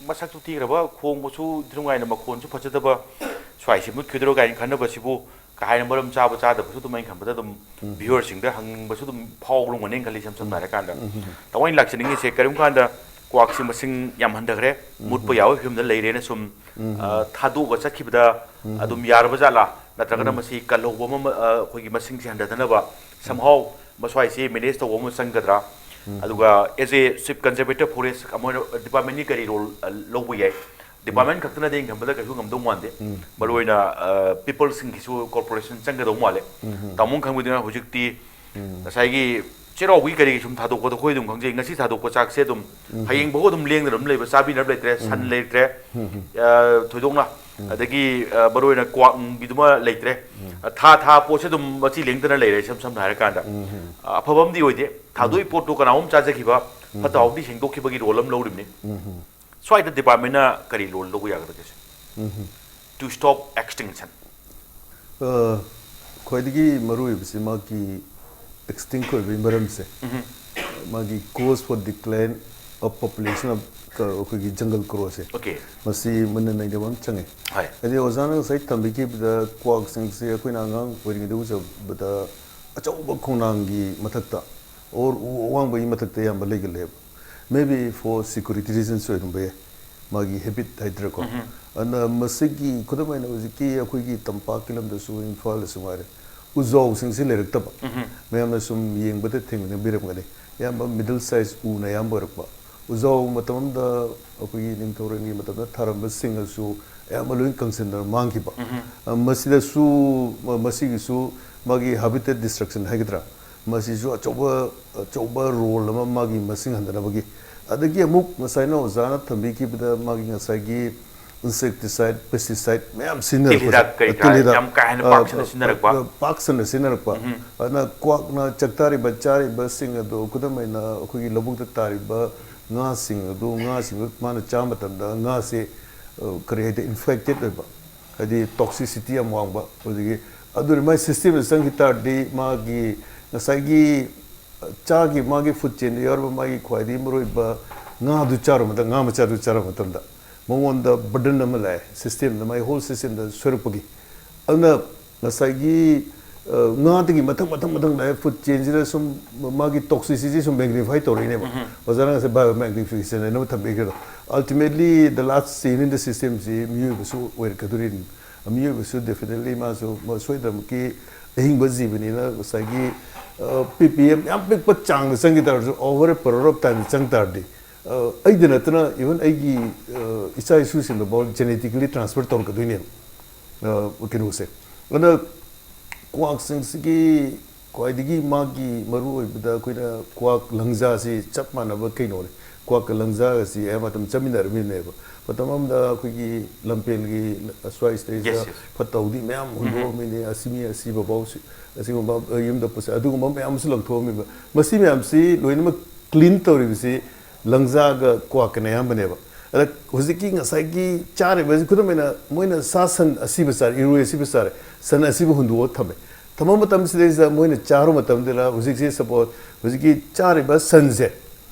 ꯃꯁꯛꯁꯨ ꯊꯤꯈ꯭ꯔꯕ, ꯈꯣꯡꯕꯁꯨ ꯅꯨꯡꯉꯥꯏꯅ ꯃꯈꯣꯟꯁꯨ ꯐꯖꯗꯕ, ꯁ꯭ꯋꯥꯏꯁꯤ ꯃꯨꯠꯈꯤꯗꯣꯏꯔꯣ ꯀꯥꯏꯅ ꯈꯟꯅꯕꯁꯤꯕꯨ ꯀꯥ ꯍꯦꯟꯅ ꯃꯔꯝ ꯆꯥꯕ ꯆꯥꯗꯕꯁꯨ ꯑꯗꯨꯝ ꯑꯩꯅ ꯈꯟꯕꯗ ꯑꯗꯨꯝ viewer ꯁꯤꯡꯗ ꯍꯪꯅꯤꯡꯕꯁꯨ ꯑꯗꯨꯝ ꯐꯥꯎꯔꯝꯒꯅꯤ ꯈꯜꯂꯤ, ꯏꯁꯝ ꯁꯝꯅ ꯍꯥꯏꯔꯀꯥꯟꯗ꯫ ꯇꯥꯃꯣ ꯑꯩꯅ ꯂꯥꯛꯆꯅꯤꯡꯉꯤꯁꯦ ꯀꯔꯤꯒꯨꯝꯕ ꯀꯥꯟꯗ ꯀ꯭ꯋꯥꯛꯁꯤ ꯃꯁꯤꯡ ꯌꯥꯝ ꯍꯟꯊꯈ꯭ꯔꯦ, ꯃꯨꯠꯄ ꯌꯥꯕꯒꯤ ꯐꯤꯕꯝꯗ ꯂꯩꯔꯦꯅ ꯁꯨꯝ ꯑ, ꯊꯥꯗꯣꯛꯑꯒ ꯆꯠꯈꯤꯕꯗ ꯑꯗꯨꯝ ꯌꯥꯔꯕ ꯖꯥꯠꯂꯥ? ꯅꯠꯇ꯭ꯔꯒꯅ ꯃꯁꯤ ꯀꯜꯍꯧꯕ ꯑꯃ, ꯑ, ꯑꯩꯈꯣꯏꯒꯤ ꯃꯁꯤꯡꯁꯦ ꯍꯟꯊꯗꯅꯕ somehow ꯃꯁ꯭ꯋꯥꯏꯁꯤ manage ꯇꯧꯕ ꯑꯃ ꯆꯪꯒꯗ꯭ꯔꯥ? ꯑꯗꯨꯒ as a chief conservator forest ꯑꯃ ꯑꯣꯏꯅ department ꯀꯤ ꯀꯔꯤ role, ꯑ, ꯂꯧꯕ ꯌꯥꯏ? Department ꯈꯛꯇꯅꯗꯤ ꯑꯩꯅ ꯈꯟꯕꯗ ꯀꯩꯁꯨ ꯉꯝꯗꯧ ꯃꯥꯟꯗꯦ꯫ ꯃꯔꯨꯑꯣꯏꯅ, ꯑ, people ꯁꯤꯡꯒꯤꯁꯨ cooperation ꯆꯪꯒꯗꯧ ꯃꯥꯜꯂꯦ꯫ ꯇꯥꯃꯣꯅ ꯈꯪꯕꯗꯨꯅ ꯍꯧꯖꯤꯛꯇꯤ ꯉꯁꯥꯏꯒꯤ ꯆꯩꯔꯥꯎꯕꯒꯤ ꯀꯔꯤꯒꯤ ꯁꯨꯝ ꯊꯥꯗꯣꯛꯄꯗꯣ ꯑꯩꯈꯣꯏ ꯑꯗꯨꯝ ꯈꯪꯖꯩ꯫ ꯉꯁꯤ ꯊꯥꯗꯣꯛꯄ ꯆꯥꯛꯁꯦ ꯑꯗꯨꯝ ꯍꯌꯦꯡ ꯐꯥꯎ ꯑꯗꯨꯝ ꯂꯦꯡꯗꯅ ꯑꯗꯨꯝ ꯂꯩꯕ, ꯆꯥꯕꯤꯅꯕ ꯂꯩꯇ꯭ꯔꯦ, ꯁꯟ ꯂꯩꯇ꯭ꯔꯦ, ꯑ, ꯊꯣꯏꯗꯣꯛꯅ꯫ ꯑꯗꯒꯤ, ꯑ, ꯃꯔꯨꯑꯣꯏꯅ ꯀ꯭ꯋꯥꯛꯒꯤꯗꯨꯃ ꯂꯩꯇ꯭ꯔꯦ꯫ ꯑ, ꯊꯥ ꯊꯥ ꯄꯣꯠꯁꯦ ꯑꯗꯨꯝ ꯃꯆꯤ ꯂꯦꯡꯗꯅ ꯂꯩꯔꯦ, ꯏꯁꯝ ꯁꯝꯅ ꯍꯥꯏꯔꯀꯥꯟꯗ꯫ ꯑ, ꯑꯐꯕ ꯑꯃꯗꯤ ꯑꯣꯏꯗꯦ꯫ ꯊꯥꯗꯣꯛꯏ ꯄꯣꯠꯇꯣ ꯀꯅꯥꯒꯨꯝꯕ ꯆꯥꯖꯈꯤꯕ, ꯐꯠꯇ ꯍꯥꯎꯗꯤ ꯁꯦꯡꯗꯣꯛꯈꯤꯕꯒꯤ role ꯑꯃ ꯂꯧꯔꯤꯕꯅꯤ꯫ ꯁ꯭ꯋꯥꯏꯗ department ꯅ ꯀꯔꯤ role ꯂꯧꯕ ꯌꯥꯒꯗꯒꯦ ꯁꯦ? To stop extinction꯫ ꯑ, ꯈ꯭ꯋꯥꯏꯗꯒꯤ ꯃꯔꯨꯑꯣꯏꯕꯁꯤ ꯃꯥꯒꯤ extinct ꯑꯣꯏꯕꯒꯤ ꯃꯔꯝꯁꯦ, ꯃꯥꯒꯤ cause for decline of population of, ꯑ, ꯑꯩꯈꯣꯏꯒꯤ jungle crow ꯁꯦ, Okay. ꯃꯁꯤ ꯃꯨꯟꯅ ꯅꯩꯅꯕ ꯑꯃ ꯆꯪꯉꯦ꯫ ꯍꯣꯏ꯫ ꯍꯥꯏꯗꯤ ꯑꯣꯖꯥꯅ ꯉꯁꯥꯏ ꯊꯝꯕꯤꯈꯤꯕꯗ ꯀ꯭ꯋꯥꯛꯁꯤꯡꯁꯦ ꯑꯩꯈꯣꯏꯅ ꯑꯉꯥꯡ ꯑꯣꯏꯔꯤꯉꯩꯗ ꯎꯖꯕꯗ ꯑꯆꯧꯕ ꯈꯣꯡꯅꯥꯡꯒꯤ ꯃꯊꯛꯇ or ꯎ ꯑꯋꯥꯡꯕꯒꯤ ꯃꯊꯛꯇ ꯑꯌꯥꯝꯕ ꯂꯩꯒꯜꯂꯦꯕ꯫ Maybe for security reasons ꯑꯣꯏꯔꯝꯕ ꯌꯥꯏ, ꯃꯥꯒꯤ habit ꯍꯥꯏꯗ꯭ꯔꯥꯀꯣ꯫ ꯑꯗꯨꯅ ꯃꯁꯤꯒꯤ ꯈꯨꯗꯝ ꯑꯣꯏꯅ ꯍꯧꯖꯤꯛꯀꯤ ꯑꯩꯈꯣꯏꯒꯤ ꯇꯝꯄꯥꯛꯀꯤ ꯂꯝꯗꯁꯨ, ꯏꯝꯐꯥꯜꯗꯁꯨ ꯉꯥꯏꯔꯦ, ꯎꯖꯥꯎꯁꯤꯡꯁꯤ ꯂꯩꯔꯛꯇꯕ꯫ ꯃꯌꯥꯝꯅ ꯁꯨꯝ ꯌꯦꯡꯕꯗ ꯊꯦꯡꯅꯕꯤꯔꯝꯒꯅꯤ, ꯑꯌꯥꯝꯕ middle size ꯎꯅ ꯑꯌꯥꯝꯕ ꯑꯣꯏꯔꯛꯄ꯫ ꯎꯖꯥꯎ ꯃꯇꯝ ꯑꯃꯗ ꯑꯩꯈꯣꯏꯒꯤ ꯅꯤꯡꯊꯧꯔꯦꯜꯒꯤ ꯃꯇꯝꯗ ꯊꯥꯔꯝꯕꯁꯤꯡ ꯑꯁꯨ ꯑꯌꯥꯝꯕ ꯂꯣꯏ ꯀꯪꯁꯤꯟꯗꯅ ꯃꯥꯡꯈꯤꯕ꯫ ꯑ, ꯃꯁꯤꯗꯁꯨ, ꯃ-, ꯃꯁꯤꯒꯤꯁꯨ ꯃꯥꯒꯤ habitat destruction ꯍꯥꯏꯒꯗ꯭ꯔꯥ, ꯃꯁꯤꯁꯨ ꯑꯆꯧꯕ, ꯑꯆꯧꯕ role ꯑꯃ ꯃꯥꯒꯤ ꯃꯁꯤꯡ ꯍꯟꯊꯅꯕꯒꯤ꯫ ꯑꯗꯒꯤ ꯑꯃꯨꯛ ꯉꯁꯥꯏꯅ ꯑꯣꯖꯥꯅ ꯊꯝꯕꯤꯈꯤꯕꯗ ꯃꯥꯒꯤ ꯉꯁꯥꯏꯒꯤ insecticide, pesticide ꯃꯌꯥꯝ ꯁꯤꯖꯤꯟꯅꯔꯛꯄꯁꯦ, ꯍꯤꯗꯥꯛ ꯀꯔꯤ ꯀꯔꯥ ꯇꯤꯜ ꯍꯤꯗꯥꯛ, ꯌꯥꯝ ꯀꯥ ꯍꯦꯟꯅ ꯑ, ꯄꯥꯛ ꯁꯟꯅ ꯑ, ꯁꯤꯖꯤꯟꯅꯔꯛꯄ꯫ ꯑ, ꯄꯥꯛ ꯁꯟꯅ ꯁꯤꯖꯤꯟꯅꯔꯛꯄ꯫ ꯑꯗꯨꯅ ꯀ꯭ꯋꯥꯛꯅ ꯆꯥꯛꯇꯥꯔꯤꯕ, ꯆꯥꯔꯤꯕꯁꯤꯡ ꯑꯗꯣ, ꯈꯨꯗꯝ ꯑꯣꯏꯅ ꯑꯩꯈꯣꯏꯒꯤ ꯂꯧꯕꯨꯛꯇ ꯇꯥꯔꯤꯕ ꯉꯥꯁꯤꯡ ꯑꯗꯨ, ꯉꯥꯁꯤꯡꯗꯨ ꯃꯥꯅ ꯆꯥꯕ ꯃꯇꯝꯗ ꯉꯥꯁꯦ, ꯑ, ꯀꯔꯤ ꯍꯥꯏꯇꯥꯔꯦ, infected ꯑꯣꯏꯕ, ꯍꯥꯏꯗꯤ toxicity ꯌꯥꯝ ꯋꯥꯡꯕ, ꯑꯗꯨꯗꯒꯤ ꯑꯗꯨꯅ ꯃꯥꯒꯤ system ꯗ ꯆꯪꯈꯤ ꯇꯥꯔꯗꯤ ꯃꯥꯒꯤ ꯉꯁꯥꯏꯒꯤ ꯆꯥꯒꯤ ꯃꯥꯒꯤ food chain ꯗ ꯌꯥꯎꯔꯤꯕ ꯃꯥꯒꯤ ꯈ꯭ꯋꯥꯏꯗꯒꯤ ꯃꯔꯨꯑꯣꯏꯕ ꯉꯥꯗꯨ ꯆꯥꯔꯨꯕ ꯃꯇꯝꯗ, ꯉꯥ ꯃꯆꯥꯗꯨ ꯆꯥꯔꯨꯕ ꯃꯇꯝꯗ ꯃꯉꯣꯟꯗ burden ꯑꯃ ꯂꯥꯛꯑꯦ, system ꯗ, ꯃꯥꯒꯤ whole system ꯗ ꯁꯣꯏꯔꯛꯄꯒꯤ꯫ ꯑꯗꯨꯅ ꯉꯁꯥꯏꯒꯤ, ꯑ, ꯉꯥꯗꯒꯤ ꯃꯊꯪ ꯃꯊꯪ ꯃꯊꯪ ꯂꯥꯛꯑꯦ, food chain ꯁꯤꯗ ꯁꯨꯝ ꯃꯥꯒꯤ toxicity ꯁꯨꯝ magnify ꯇꯧꯔꯛꯏꯅꯦꯕ꯫ ꯑꯣꯖꯥꯅ ꯉꯁꯥꯏ biomagnification ꯍꯥꯏꯅ ꯑꯃ ꯊꯝꯕꯤꯈ꯭ꯔꯦꯗꯣ꯫ Ultimately, the last chain in the system ꯁꯤ ꯃꯤꯑꯣꯏꯕꯁꯨ ꯑꯣꯏꯔꯛꯀꯗꯣꯔꯤꯅꯤ꯫ ꯃꯤꯑꯣꯏꯕꯁꯨ definitely ꯃꯥꯁꯨ ꯃ-, ꯁꯣꯏꯗꯅꯃꯛꯀꯤ ꯑꯍꯤꯡꯕ ꯖꯤꯕꯅꯤꯅ ꯉꯁꯥꯏꯒꯤ, ꯑ, ppm ꯌꯥꯝ ꯄꯤꯛꯄ ꯆꯥꯡꯗ ꯆꯪꯈꯤ ꯇꯥꯔꯁꯨ, over a period of time ꯆꯪ ꯇꯥꯔꯗꯤ, ꯑ, ꯑꯩꯗ ꯅꯠꯇꯅ even ꯑꯩꯒꯤ, ꯑ, ꯏꯆꯥ ꯏꯁꯨꯁꯤꯡꯗꯐꯥꯎ genetically transfer ꯇꯧꯔꯛꯀꯗꯣꯏꯅꯦꯕ, ꯑ, ꯀꯩꯅꯣꯁꯦ꯫ ꯑꯗꯨꯅ ꯀ꯭ꯋꯥꯛꯁꯤꯡꯁꯤꯒꯤ ꯈ꯭ꯋꯥꯏꯗꯒꯤ ꯃꯥꯒꯤ ꯃꯔꯨ ꯑꯣꯏꯕꯗ ꯑꯩꯈꯣꯏꯅ ꯀ꯭ꯋꯥꯛ ꯂꯪꯖꯥꯁꯤ ꯆꯞ ꯃꯥꯟꯅꯕ ꯀꯩꯅꯣꯅꯦ꯫ ꯀ꯭ꯋꯥꯛꯀ ꯂꯪꯖꯥꯒꯁꯤ ꯑꯌꯥꯝꯕ ꯃꯇꯝ ꯆꯠꯃꯤꯟꯅꯔꯝꯃꯤꯕꯅꯦꯕ꯫ ꯃꯇꯝ ꯑꯃꯗ ꯑꯩꯈꯣꯏꯒꯤ ꯂꯝꯐꯦꯜꯒꯤ ꯑꯁ꯭ꯋꯥꯏꯁꯤꯗꯩꯁꯤꯗ Yes, yes. ꯐꯠꯇ ꯍꯥꯎꯗꯤ ꯃꯌꯥꯝ ꯍꯨꯟꯗꯣꯛꯑꯝꯃꯤꯅꯤ, ꯑꯁꯤ ꯃꯤ ꯑꯁꯤꯕ ꯐꯥꯎ ꯁꯤ-, ꯑꯁꯤꯒꯨꯝꯕ ꯌꯨꯝꯗ ꯄꯨꯁ-, ꯑꯗꯨꯒꯨꯝꯕ ꯃꯌꯥꯝ ꯑꯃꯁꯨ ꯂꯪꯊꯣꯛꯑꯝꯃꯤꯕ꯫ ꯃꯁꯤ ꯃꯌꯥꯝꯁꯤ ꯂꯣꯏꯅꯃꯛ clean ꯇꯧꯔꯤꯕꯁꯤ ꯂꯪꯖꯥꯒ ꯀ꯭ꯋꯥꯛꯀꯅ ꯑꯌꯥꯝꯕꯅꯦꯕ꯫ ꯑꯗ ꯍꯧꯖꯤꯛꯀꯤ ꯉꯁꯥꯏꯒꯤ ꯆꯥꯔꯤꯕꯁꯤ, ꯈꯨꯗꯝ ꯑꯣꯏꯅ, ꯃꯣꯏꯅ ꯁꯥ ꯁꯟ ꯑꯁꯤꯕ ꯆꯥꯔꯦ, ꯏꯔꯣꯏ ꯑꯁꯤꯕ ꯆꯥꯔꯦ, ꯁꯟ ꯑꯁꯤꯕ ꯍꯨꯟꯗꯣꯛꯑ ꯊꯝꯃꯦ꯫ ꯊꯝꯕ ꯃꯇꯝꯁꯤꯗꯩꯁꯤꯗ ꯃꯣꯏꯅ ꯆꯥꯔꯨ ꯃꯇꯝꯗꯨꯗ ꯍꯧꯖꯤꯛꯁꯤ suppose ꯍꯧꯖꯤꯛꯀꯤ ꯆꯥꯔꯤꯕ ꯁꯟꯁꯦ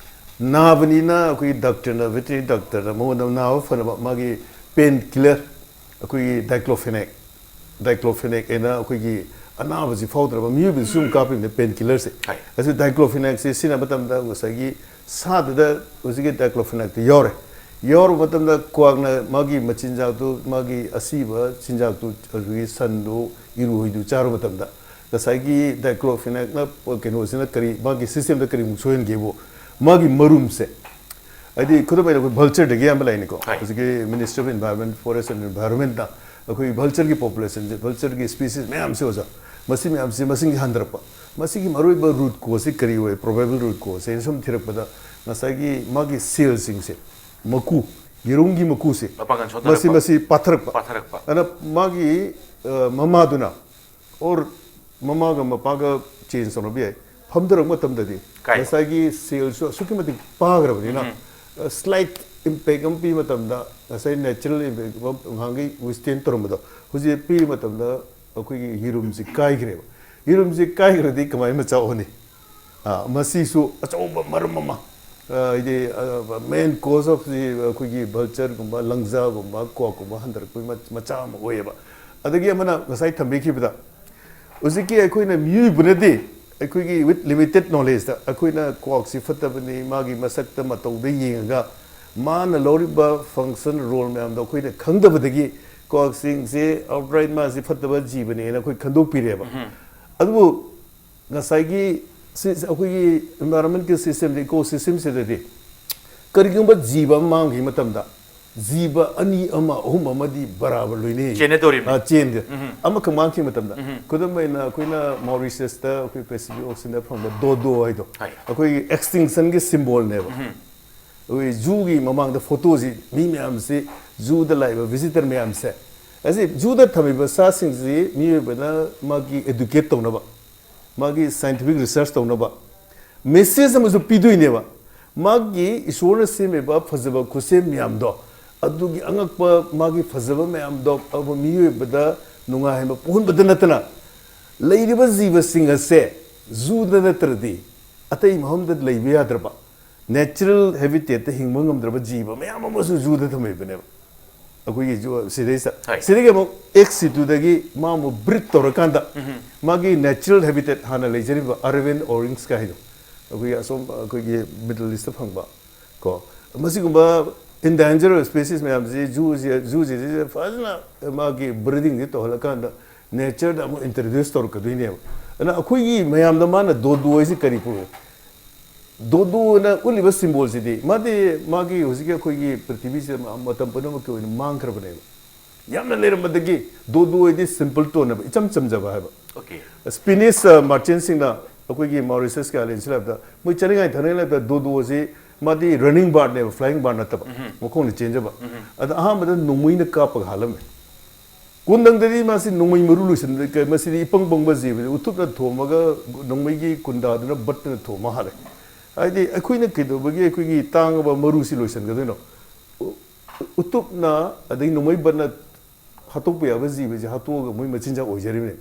ꯅꯥꯕꯅꯤꯅ ꯑꯩꯈꯣꯏꯒꯤ doctor ꯅ, veterinary doctor ꯅ ꯃꯉꯣꯟꯗ ꯅꯥꯕ ꯐꯅꯕ ꯃꯥꯒꯤ pain killer, ꯑꯩꯈꯣꯏꯒꯤ diclofenac, diclofenac ꯍꯥꯏꯅ ꯑꯩꯈꯣꯏꯒꯤ ꯑꯅꯥꯕꯁꯤ ꯐꯥꯎꯗꯅꯕ ꯃꯤꯑꯣꯏꯕꯗꯁꯨ ꯑꯗꯨꯝ ꯀꯥꯞꯄꯤꯕꯅꯦ pain killer ꯁꯦ꯫ ꯍꯣꯏ꯫ ꯑꯁꯤ diclofenac ꯁꯦ ꯁꯤꯖꯤꯟꯅꯕ ꯃꯇꯝꯗ ꯉꯁꯥꯏꯒꯤ ꯁꯥꯗꯨꯗ ꯍꯧꯖꯤꯛꯀꯤ diclofenac ꯇꯨ ꯌꯥꯎꯔꯦ꯫ ꯌꯥꯎꯔꯕ ꯃꯇꯝꯗ ꯀ꯭ꯋꯥꯛꯅ ꯃꯥꯒꯤ ꯃꯆꯤꯟꯖꯥꯛꯇꯨ, ꯃꯥꯒꯤ ꯑꯁꯤꯕ ꯆꯤꯟꯖꯥꯛꯇꯨ, ꯑꯗꯨꯒꯤ ꯁꯟꯗꯨ, ꯏꯔꯣꯏꯗꯨ ꯆꯥꯔꯨꯕ ꯃꯇꯝꯗ ꯉꯁꯥꯏꯒꯤ diclofenac ꯅ ꯀꯩꯅꯣꯁꯤꯅ ꯀꯔꯤ, ꯃꯥꯒꯤ system ꯗ ꯀꯔꯤꯃꯨꯛ ꯁꯣꯏꯍꯟꯒꯦꯕꯨ, ꯃꯥꯒꯤ ꯃꯔꯨꯝꯁꯦ, ꯍꯥꯏꯗꯤ ꯈꯨꯗꯝ ꯑꯣꯏꯅ ꯑꯩꯈꯣꯏ vulture ꯗꯒꯤ ꯑꯌꯥꯝꯕ ꯂꯥꯛꯏꯅꯤꯀꯣ꯫ ꯍꯣꯏ꯫ ꯍꯧꯖꯤꯛꯀꯤ Ministry of Environment, Forest and Environment ꯅ ꯑꯩꯈꯣꯏ vulture ꯒꯤ population ꯁꯦ, vulture ꯒꯤ species ꯃꯌꯥꯝꯁꯦ ꯑꯣꯖꯥ, ꯃꯁꯤ ꯃꯌꯥꯝꯁꯦ ꯃꯁꯤꯡꯁꯦ ꯍꯟꯊꯔꯛꯄ꯫ ꯃꯁꯤꯒꯤ ꯃꯔꯨꯑꯣꯏꯕ root cause ꯁꯤ ꯀꯔꯤ ꯑꯣꯏ? Probable root cause ꯁꯦ ꯑꯩꯅ ꯁꯨꯝ ꯊꯤꯔꯛꯄꯗ, ꯉꯁꯥꯏꯒꯤ ꯃꯥꯒꯤ ꯁꯦꯜꯁꯤꯡꯁꯦ, ꯃꯀꯨ, ꯌꯦꯔꯨꯝꯒꯤ ꯃꯀꯨꯁꯦ, ꯃꯄꯥꯡꯒꯜ ꯃꯁꯤ ꯁꯣꯟꯊꯔꯛꯄ, ꯃꯁꯤ ꯄꯥꯊꯔꯛꯄ꯫ ꯄꯥꯊꯔꯛꯄ꯫ ꯑꯗꯨꯅ ꯃꯥꯒꯤ ꯑ, ꯃꯃꯥꯗꯨꯅ ꯑꯣꯔ ꯃꯃꯥꯒ ꯃꯄꯥꯒ ꯆꯦꯟꯖ ꯇꯧꯅꯕ ꯌꯥꯏ꯫ ꯐꯝꯊꯔꯛꯄ ꯃꯇꯝꯗꯗꯤ ꯀꯥꯏ? ꯉꯁꯥꯏꯒꯤ ꯁꯦꯜꯁꯨ ꯑꯁꯨꯛꯀꯤ ꯃꯇꯤꯛ ꯄꯥꯈ꯭ꯔꯕꯅꯤꯅ, ꯁ꯭ꯂꯥꯏꯠ ꯏꯝꯄꯦꯛ ꯑꯃ ꯄꯤꯕ ꯃꯇꯝꯗ, ꯉꯁꯥꯏ ꯅꯦꯆꯔꯦꯜ ꯏꯝꯄꯦꯛ ꯑꯃ ꯉꯍꯥꯟꯈꯩ ꯋꯤꯁꯇꯦꯟ ꯇꯧꯔꯝꯕꯗꯣ ꯍꯧꯖꯤꯛ ꯄꯤꯕ ꯃꯇꯝꯗ ꯑꯩꯈꯣꯏꯒꯤ ꯌꯦꯔꯨꯝꯁꯤ ꯀꯥꯏꯈ꯭ꯔꯦꯕ꯫ ꯌꯦꯔꯨꯝꯁꯤ ꯀꯥꯏꯈ꯭ꯔꯗꯤ ꯀꯃꯥꯏꯅ ꯃꯆꯥ ꯑꯣꯟꯅꯤ? ꯑ, ꯃꯁꯤꯁꯨ ꯑꯆꯧꯕ ꯃꯔꯝ ꯑꯃ, ꯑ, ꯍꯥꯏꯗꯤ, main cause of the ꯑꯩꯈꯣꯏꯒꯤ ꯚꯜꯆꯔꯒꯨꯝꯕ, ꯂꯪꯖꯥꯒꯨꯝꯕ, ꯀ꯭ꯋꯥꯛꯀꯨꯝꯕ ꯍꯟꯊꯔꯛꯄꯒꯤ ꯃ-, ꯃꯆꯥ ꯑꯃ ꯑꯣꯏꯌꯦꯕ꯫ ꯑꯗꯒꯤ ꯑꯃꯅ ꯉꯁꯥꯏ ꯊꯝꯕꯤꯈꯤꯕꯗ, ꯍꯧꯖꯤꯛꯀꯤ ꯑꯩꯈꯣꯏꯅ ꯃꯤꯑꯣꯏꯕꯅꯗꯤ ꯑꯩꯈꯣꯏꯒꯤ with limited knowledgeꯇ ꯑꯩꯈꯣꯏꯅ ꯀ꯭ꯋꯥꯛꯁꯤ ꯐꯠꯇꯕꯅꯤ, ꯃꯥꯒꯤ ꯃꯁꯛꯇ ꯃꯇꯧꯗ ꯌꯦꯡꯉꯒ ꯃꯥꯅ ꯂꯧꯔꯤꯕ ꯐꯪꯁꯟ ꯔꯣꯜ ꯃꯌꯥꯝꯗꯣ ꯑꯩꯈꯣꯏꯅ ꯈꯪꯗꯕꯗꯒꯤ ꯀ꯭ꯋꯥꯛꯁꯤꯡꯁꯦ ꯑꯥꯎꯠꯔꯥꯏꯠ ꯃꯥꯁꯤ ꯐꯠꯇꯕ ꯖꯤꯕꯅꯦꯅ ꯑꯩꯈꯣꯏ ꯈꯟꯗꯣꯛꯄꯤꯔꯦꯕ꯫ ꯑꯗꯨꯕꯨ ꯉꯁꯥꯏꯒꯤ ꯁꯤ-, ꯑꯩꯈꯣꯏꯒꯤ environmental systemꯗ, ecosystemꯁꯤꯗꯗꯤ ꯀꯔꯤꯒꯨꯝꯕ ꯖꯤꯕ ꯑꯃ ꯃꯥꯡꯈꯤꯕ ꯃꯇꯝꯗ ꯖꯤꯕ ꯑꯅꯤ ꯑꯃ ꯑꯍꯨꯝ ꯑꯃꯗꯤ ꯕꯔꯥꯕꯔ ꯂꯣꯏꯅꯩ꯫ ꯆꯦꯟꯅꯗꯧꯔꯤꯕꯅꯤ꯫ ꯑ, ꯆꯦꯟꯒ-, ꯑꯃꯈꯛ ꯃꯥꯡꯈꯤꯕ ꯃꯇꯝꯗ, ꯈꯨꯗꯝ ꯑꯣꯏꯅ ꯑꯩꯈꯣꯏꯅ ꯃꯥꯎꯔꯤꯁꯤꯌꯁꯇ ꯑꯩꯈꯣꯏ Pacific Oceanꯗ ꯐꯪꯕ ꯗꯣꯗꯣ ꯍꯥꯏꯗꯣ, ꯍꯣꯏ꯫ ꯑꯩꯈꯣꯏꯒꯤ extinctionꯒꯤ symbolꯅꯦꯕ꯫ ꯑꯩꯈꯣꯏ zooꯒꯤ ꯃꯃꯥꯡꯗ photoꯁꯤ ꯃꯤ ꯃꯌꯥꯝꯁꯤ, zooꯗ ꯂꯥꯛꯏꯕ visitor ꯃꯌꯥꯝꯁꯦ, ꯑꯁꯤ zooꯗ ꯊꯝꯃꯤꯕ ꯁꯥꯁꯤꯡꯁꯤ ꯃꯤꯑꯣꯏꯕꯅ ꯃꯥꯒꯤ educate ꯇꯧꯅꯕ, ꯃꯥꯒꯤ scientific research ꯇꯧꯅꯕ message ꯑꯃꯁꯨ ꯄꯤꯗꯣꯏꯅꯦꯕ꯫ ꯃꯥꯒꯤ ꯏꯁꯣꯔꯅ ꯁꯦꯝꯃꯤꯕ ꯐꯖꯕ ꯈꯨꯠꯁꯦꯝ ꯃꯌꯥꯝꯗꯣ, ꯑꯗꯨꯒꯤ ꯑꯉꯛꯄ ꯃꯥꯒꯤ ꯐꯖꯕ ꯃꯌꯥꯝꯗꯣ ꯑꯗꯨꯕꯨ ꯃꯤꯑꯣꯏꯕꯗ ꯅꯨꯡꯉꯥꯏꯍꯟꯕ ꯄꯣꯛꯍꯟꯕꯗ ꯅꯠꯇꯅ, ꯂꯩꯔꯤꯕ ꯖꯤꯕꯁꯤꯡ ꯑꯁꯦ zooꯗ ꯅꯠꯇ꯭ꯔꯗꯤ ꯑꯇꯩ ꯃꯐꯝꯗ ꯂꯩꯕ ꯌꯥꯗ꯭ꯔꯕ, natural habitatꯇ ꯍꯤꯡꯕ ꯉꯝꯗ꯭ꯔꯕ ꯖꯤꯕ ꯃꯌꯥꯝ ꯑꯃꯁꯨ zooꯗ ꯊꯝꯃꯤꯕꯅꯦꯕ꯫ ꯑꯩꯈꯣꯏꯒꯤ zoo ꯁꯤꯗꯩꯁꯤꯗ꯫ ꯍꯣꯏ꯫ ꯁꯤꯗꯒꯤ ꯑꯃꯨꯛ X C twoꯗꯒꯤ ꯃꯥ ꯑꯃꯨꯛ breed ꯇꯧꯔꯀꯥꯟꯗ ꯃꯥꯒꯤ natural habitat ꯍꯥꯟꯅ ꯂꯩꯖꯔꯤꯕ Arabian oryx ꯀ ꯍꯥꯏꯗꯣ, ꯑꯩꯈꯣꯏꯒꯤ ꯑꯁꯣꯝ ꯑꯩꯈꯣꯏꯒꯤ Middle Eastꯇ ꯐꯪꯕ ꯀꯣ, ꯃꯁꯤꯒꯨꯝꯕ endangered species ꯃꯌꯥꯝꯁꯤ zooꯁꯤ, zooꯁꯤꯗ ꯐꯖꯅ ꯃꯥꯒꯤ breedingꯁꯤ ꯇꯧꯍꯜꯂꯀꯥꯟꯗ natureꯗ ꯑꯃꯨꯛ introduce ꯇꯧꯔꯛꯀꯗꯣꯏꯅꯦꯕ꯫ ꯑꯗꯨꯅ ꯑꯩꯈꯣꯏꯒꯤ ꯃꯌꯥꯝꯗ ꯃꯥꯅ ꯗꯣꯗꯣ ꯍꯥꯏꯁꯤ ꯀꯔꯤ ꯄꯨꯔꯛꯏ? ꯗꯣꯗꯣꯅ ꯎꯠꯂꯤꯕ symbolꯁꯤꯗꯤ ꯃꯥꯗꯤ ꯃꯥꯒꯤ ꯍꯧꯖꯤꯛꯀꯤ ꯑꯩꯈꯣꯏꯒꯤ ꯄ꯭ꯔꯤꯊꯤꯕꯤꯁꯤꯗ ꯃ-, ꯃꯇꯝ ꯄꯨꯝꯅꯃꯛꯀꯤ ꯑꯣꯏꯅ ꯃꯥꯡꯈ꯭ꯔꯕꯅꯦꯕ꯫ ꯌꯥꯝꯅ ꯂꯩꯔꯝꯕꯗꯒꯤ ꯗꯣꯗꯣ ꯍꯥꯏꯗꯤ simple toneꯅꯦꯕ, ꯏꯆꯝ ꯆꯝꯖꯕ ꯍꯥꯏꯕ꯫ Okay꯫ Spanish, ꯑ, merchantꯁꯤꯡꯅ ꯑꯩꯈꯣꯏꯒꯤ ꯃꯥꯎꯔꯤꯁꯁꯀꯤ ꯑꯥꯏꯂꯦꯟꯁꯤ ꯂꯩꯕꯗ ꯃꯣꯏ ꯆꯥꯅꯤꯡꯉꯥꯏ ꯊꯛꯅꯤꯡꯉꯥꯏ ꯂꯩꯕꯗ ꯗꯣꯗꯣꯁꯤ ꯃꯥꯗꯤ ꯔꯟꯅꯤꯡ ꯕꯥꯔꯗꯅꯦꯕ, ꯐ꯭ꯂꯥꯏꯌꯤꯡ ꯕꯥꯔꯗ ꯅꯠꯇꯕ, ꯃꯈꯣꯡꯅ ꯆꯦꯟꯖꯕ꯫ ꯑꯗ ꯑꯍꯥꯟꯕꯗ ꯅꯣꯡꯃꯩꯅ ꯀꯥꯞꯄꯒ ꯍꯥꯠꯂꯝꯃꯦ꯫ ꯀꯣꯟꯊꯪꯗꯗꯤ ꯃꯥꯁꯤ ꯅꯣꯡꯃꯩ ꯃꯔꯨ ꯂꯣꯏꯁꯤꯟꯕ, ꯀ-, ꯃꯁꯤꯗꯤ ꯏꯄꯪ ꯄꯪꯕ ꯖꯤꯕꯅꯤ, ꯎꯇꯨꯞꯅ ꯊꯣꯝꯃꯒ ꯅꯣꯡꯃꯩꯒꯤ ꯀꯨꯟꯗꯥꯗꯨꯅ ꯕꯠꯇꯅ ꯊꯣꯝꯃ ꯍꯥꯠꯂꯦ꯫ ꯍꯥꯏꯗꯤ ꯑꯩꯈꯣꯏꯅ ꯀꯩꯗꯧꯕꯒꯤ ꯑꯩꯈꯣꯏꯒꯤ ꯇꯥꯡꯉꯕ ꯃꯔꯨꯁꯤ ꯂꯣꯏꯁꯤꯟꯒꯗꯣꯏꯅꯣ? ꯎ-, ꯎꯇꯨꯞꯅ ꯑꯗꯒꯤ ꯅꯣꯡꯃꯩ ꯕꯠꯅ ꯍꯥꯠꯇꯣꯛꯄ ꯌꯥꯕ ꯖꯤꯕꯁꯤ ꯍꯥꯠꯇꯣꯛꯑꯒ ꯃꯣꯏ ꯃꯆꯤꯟꯖꯥꯛ ꯑꯣꯏꯖꯔꯤꯕꯅꯤ꯫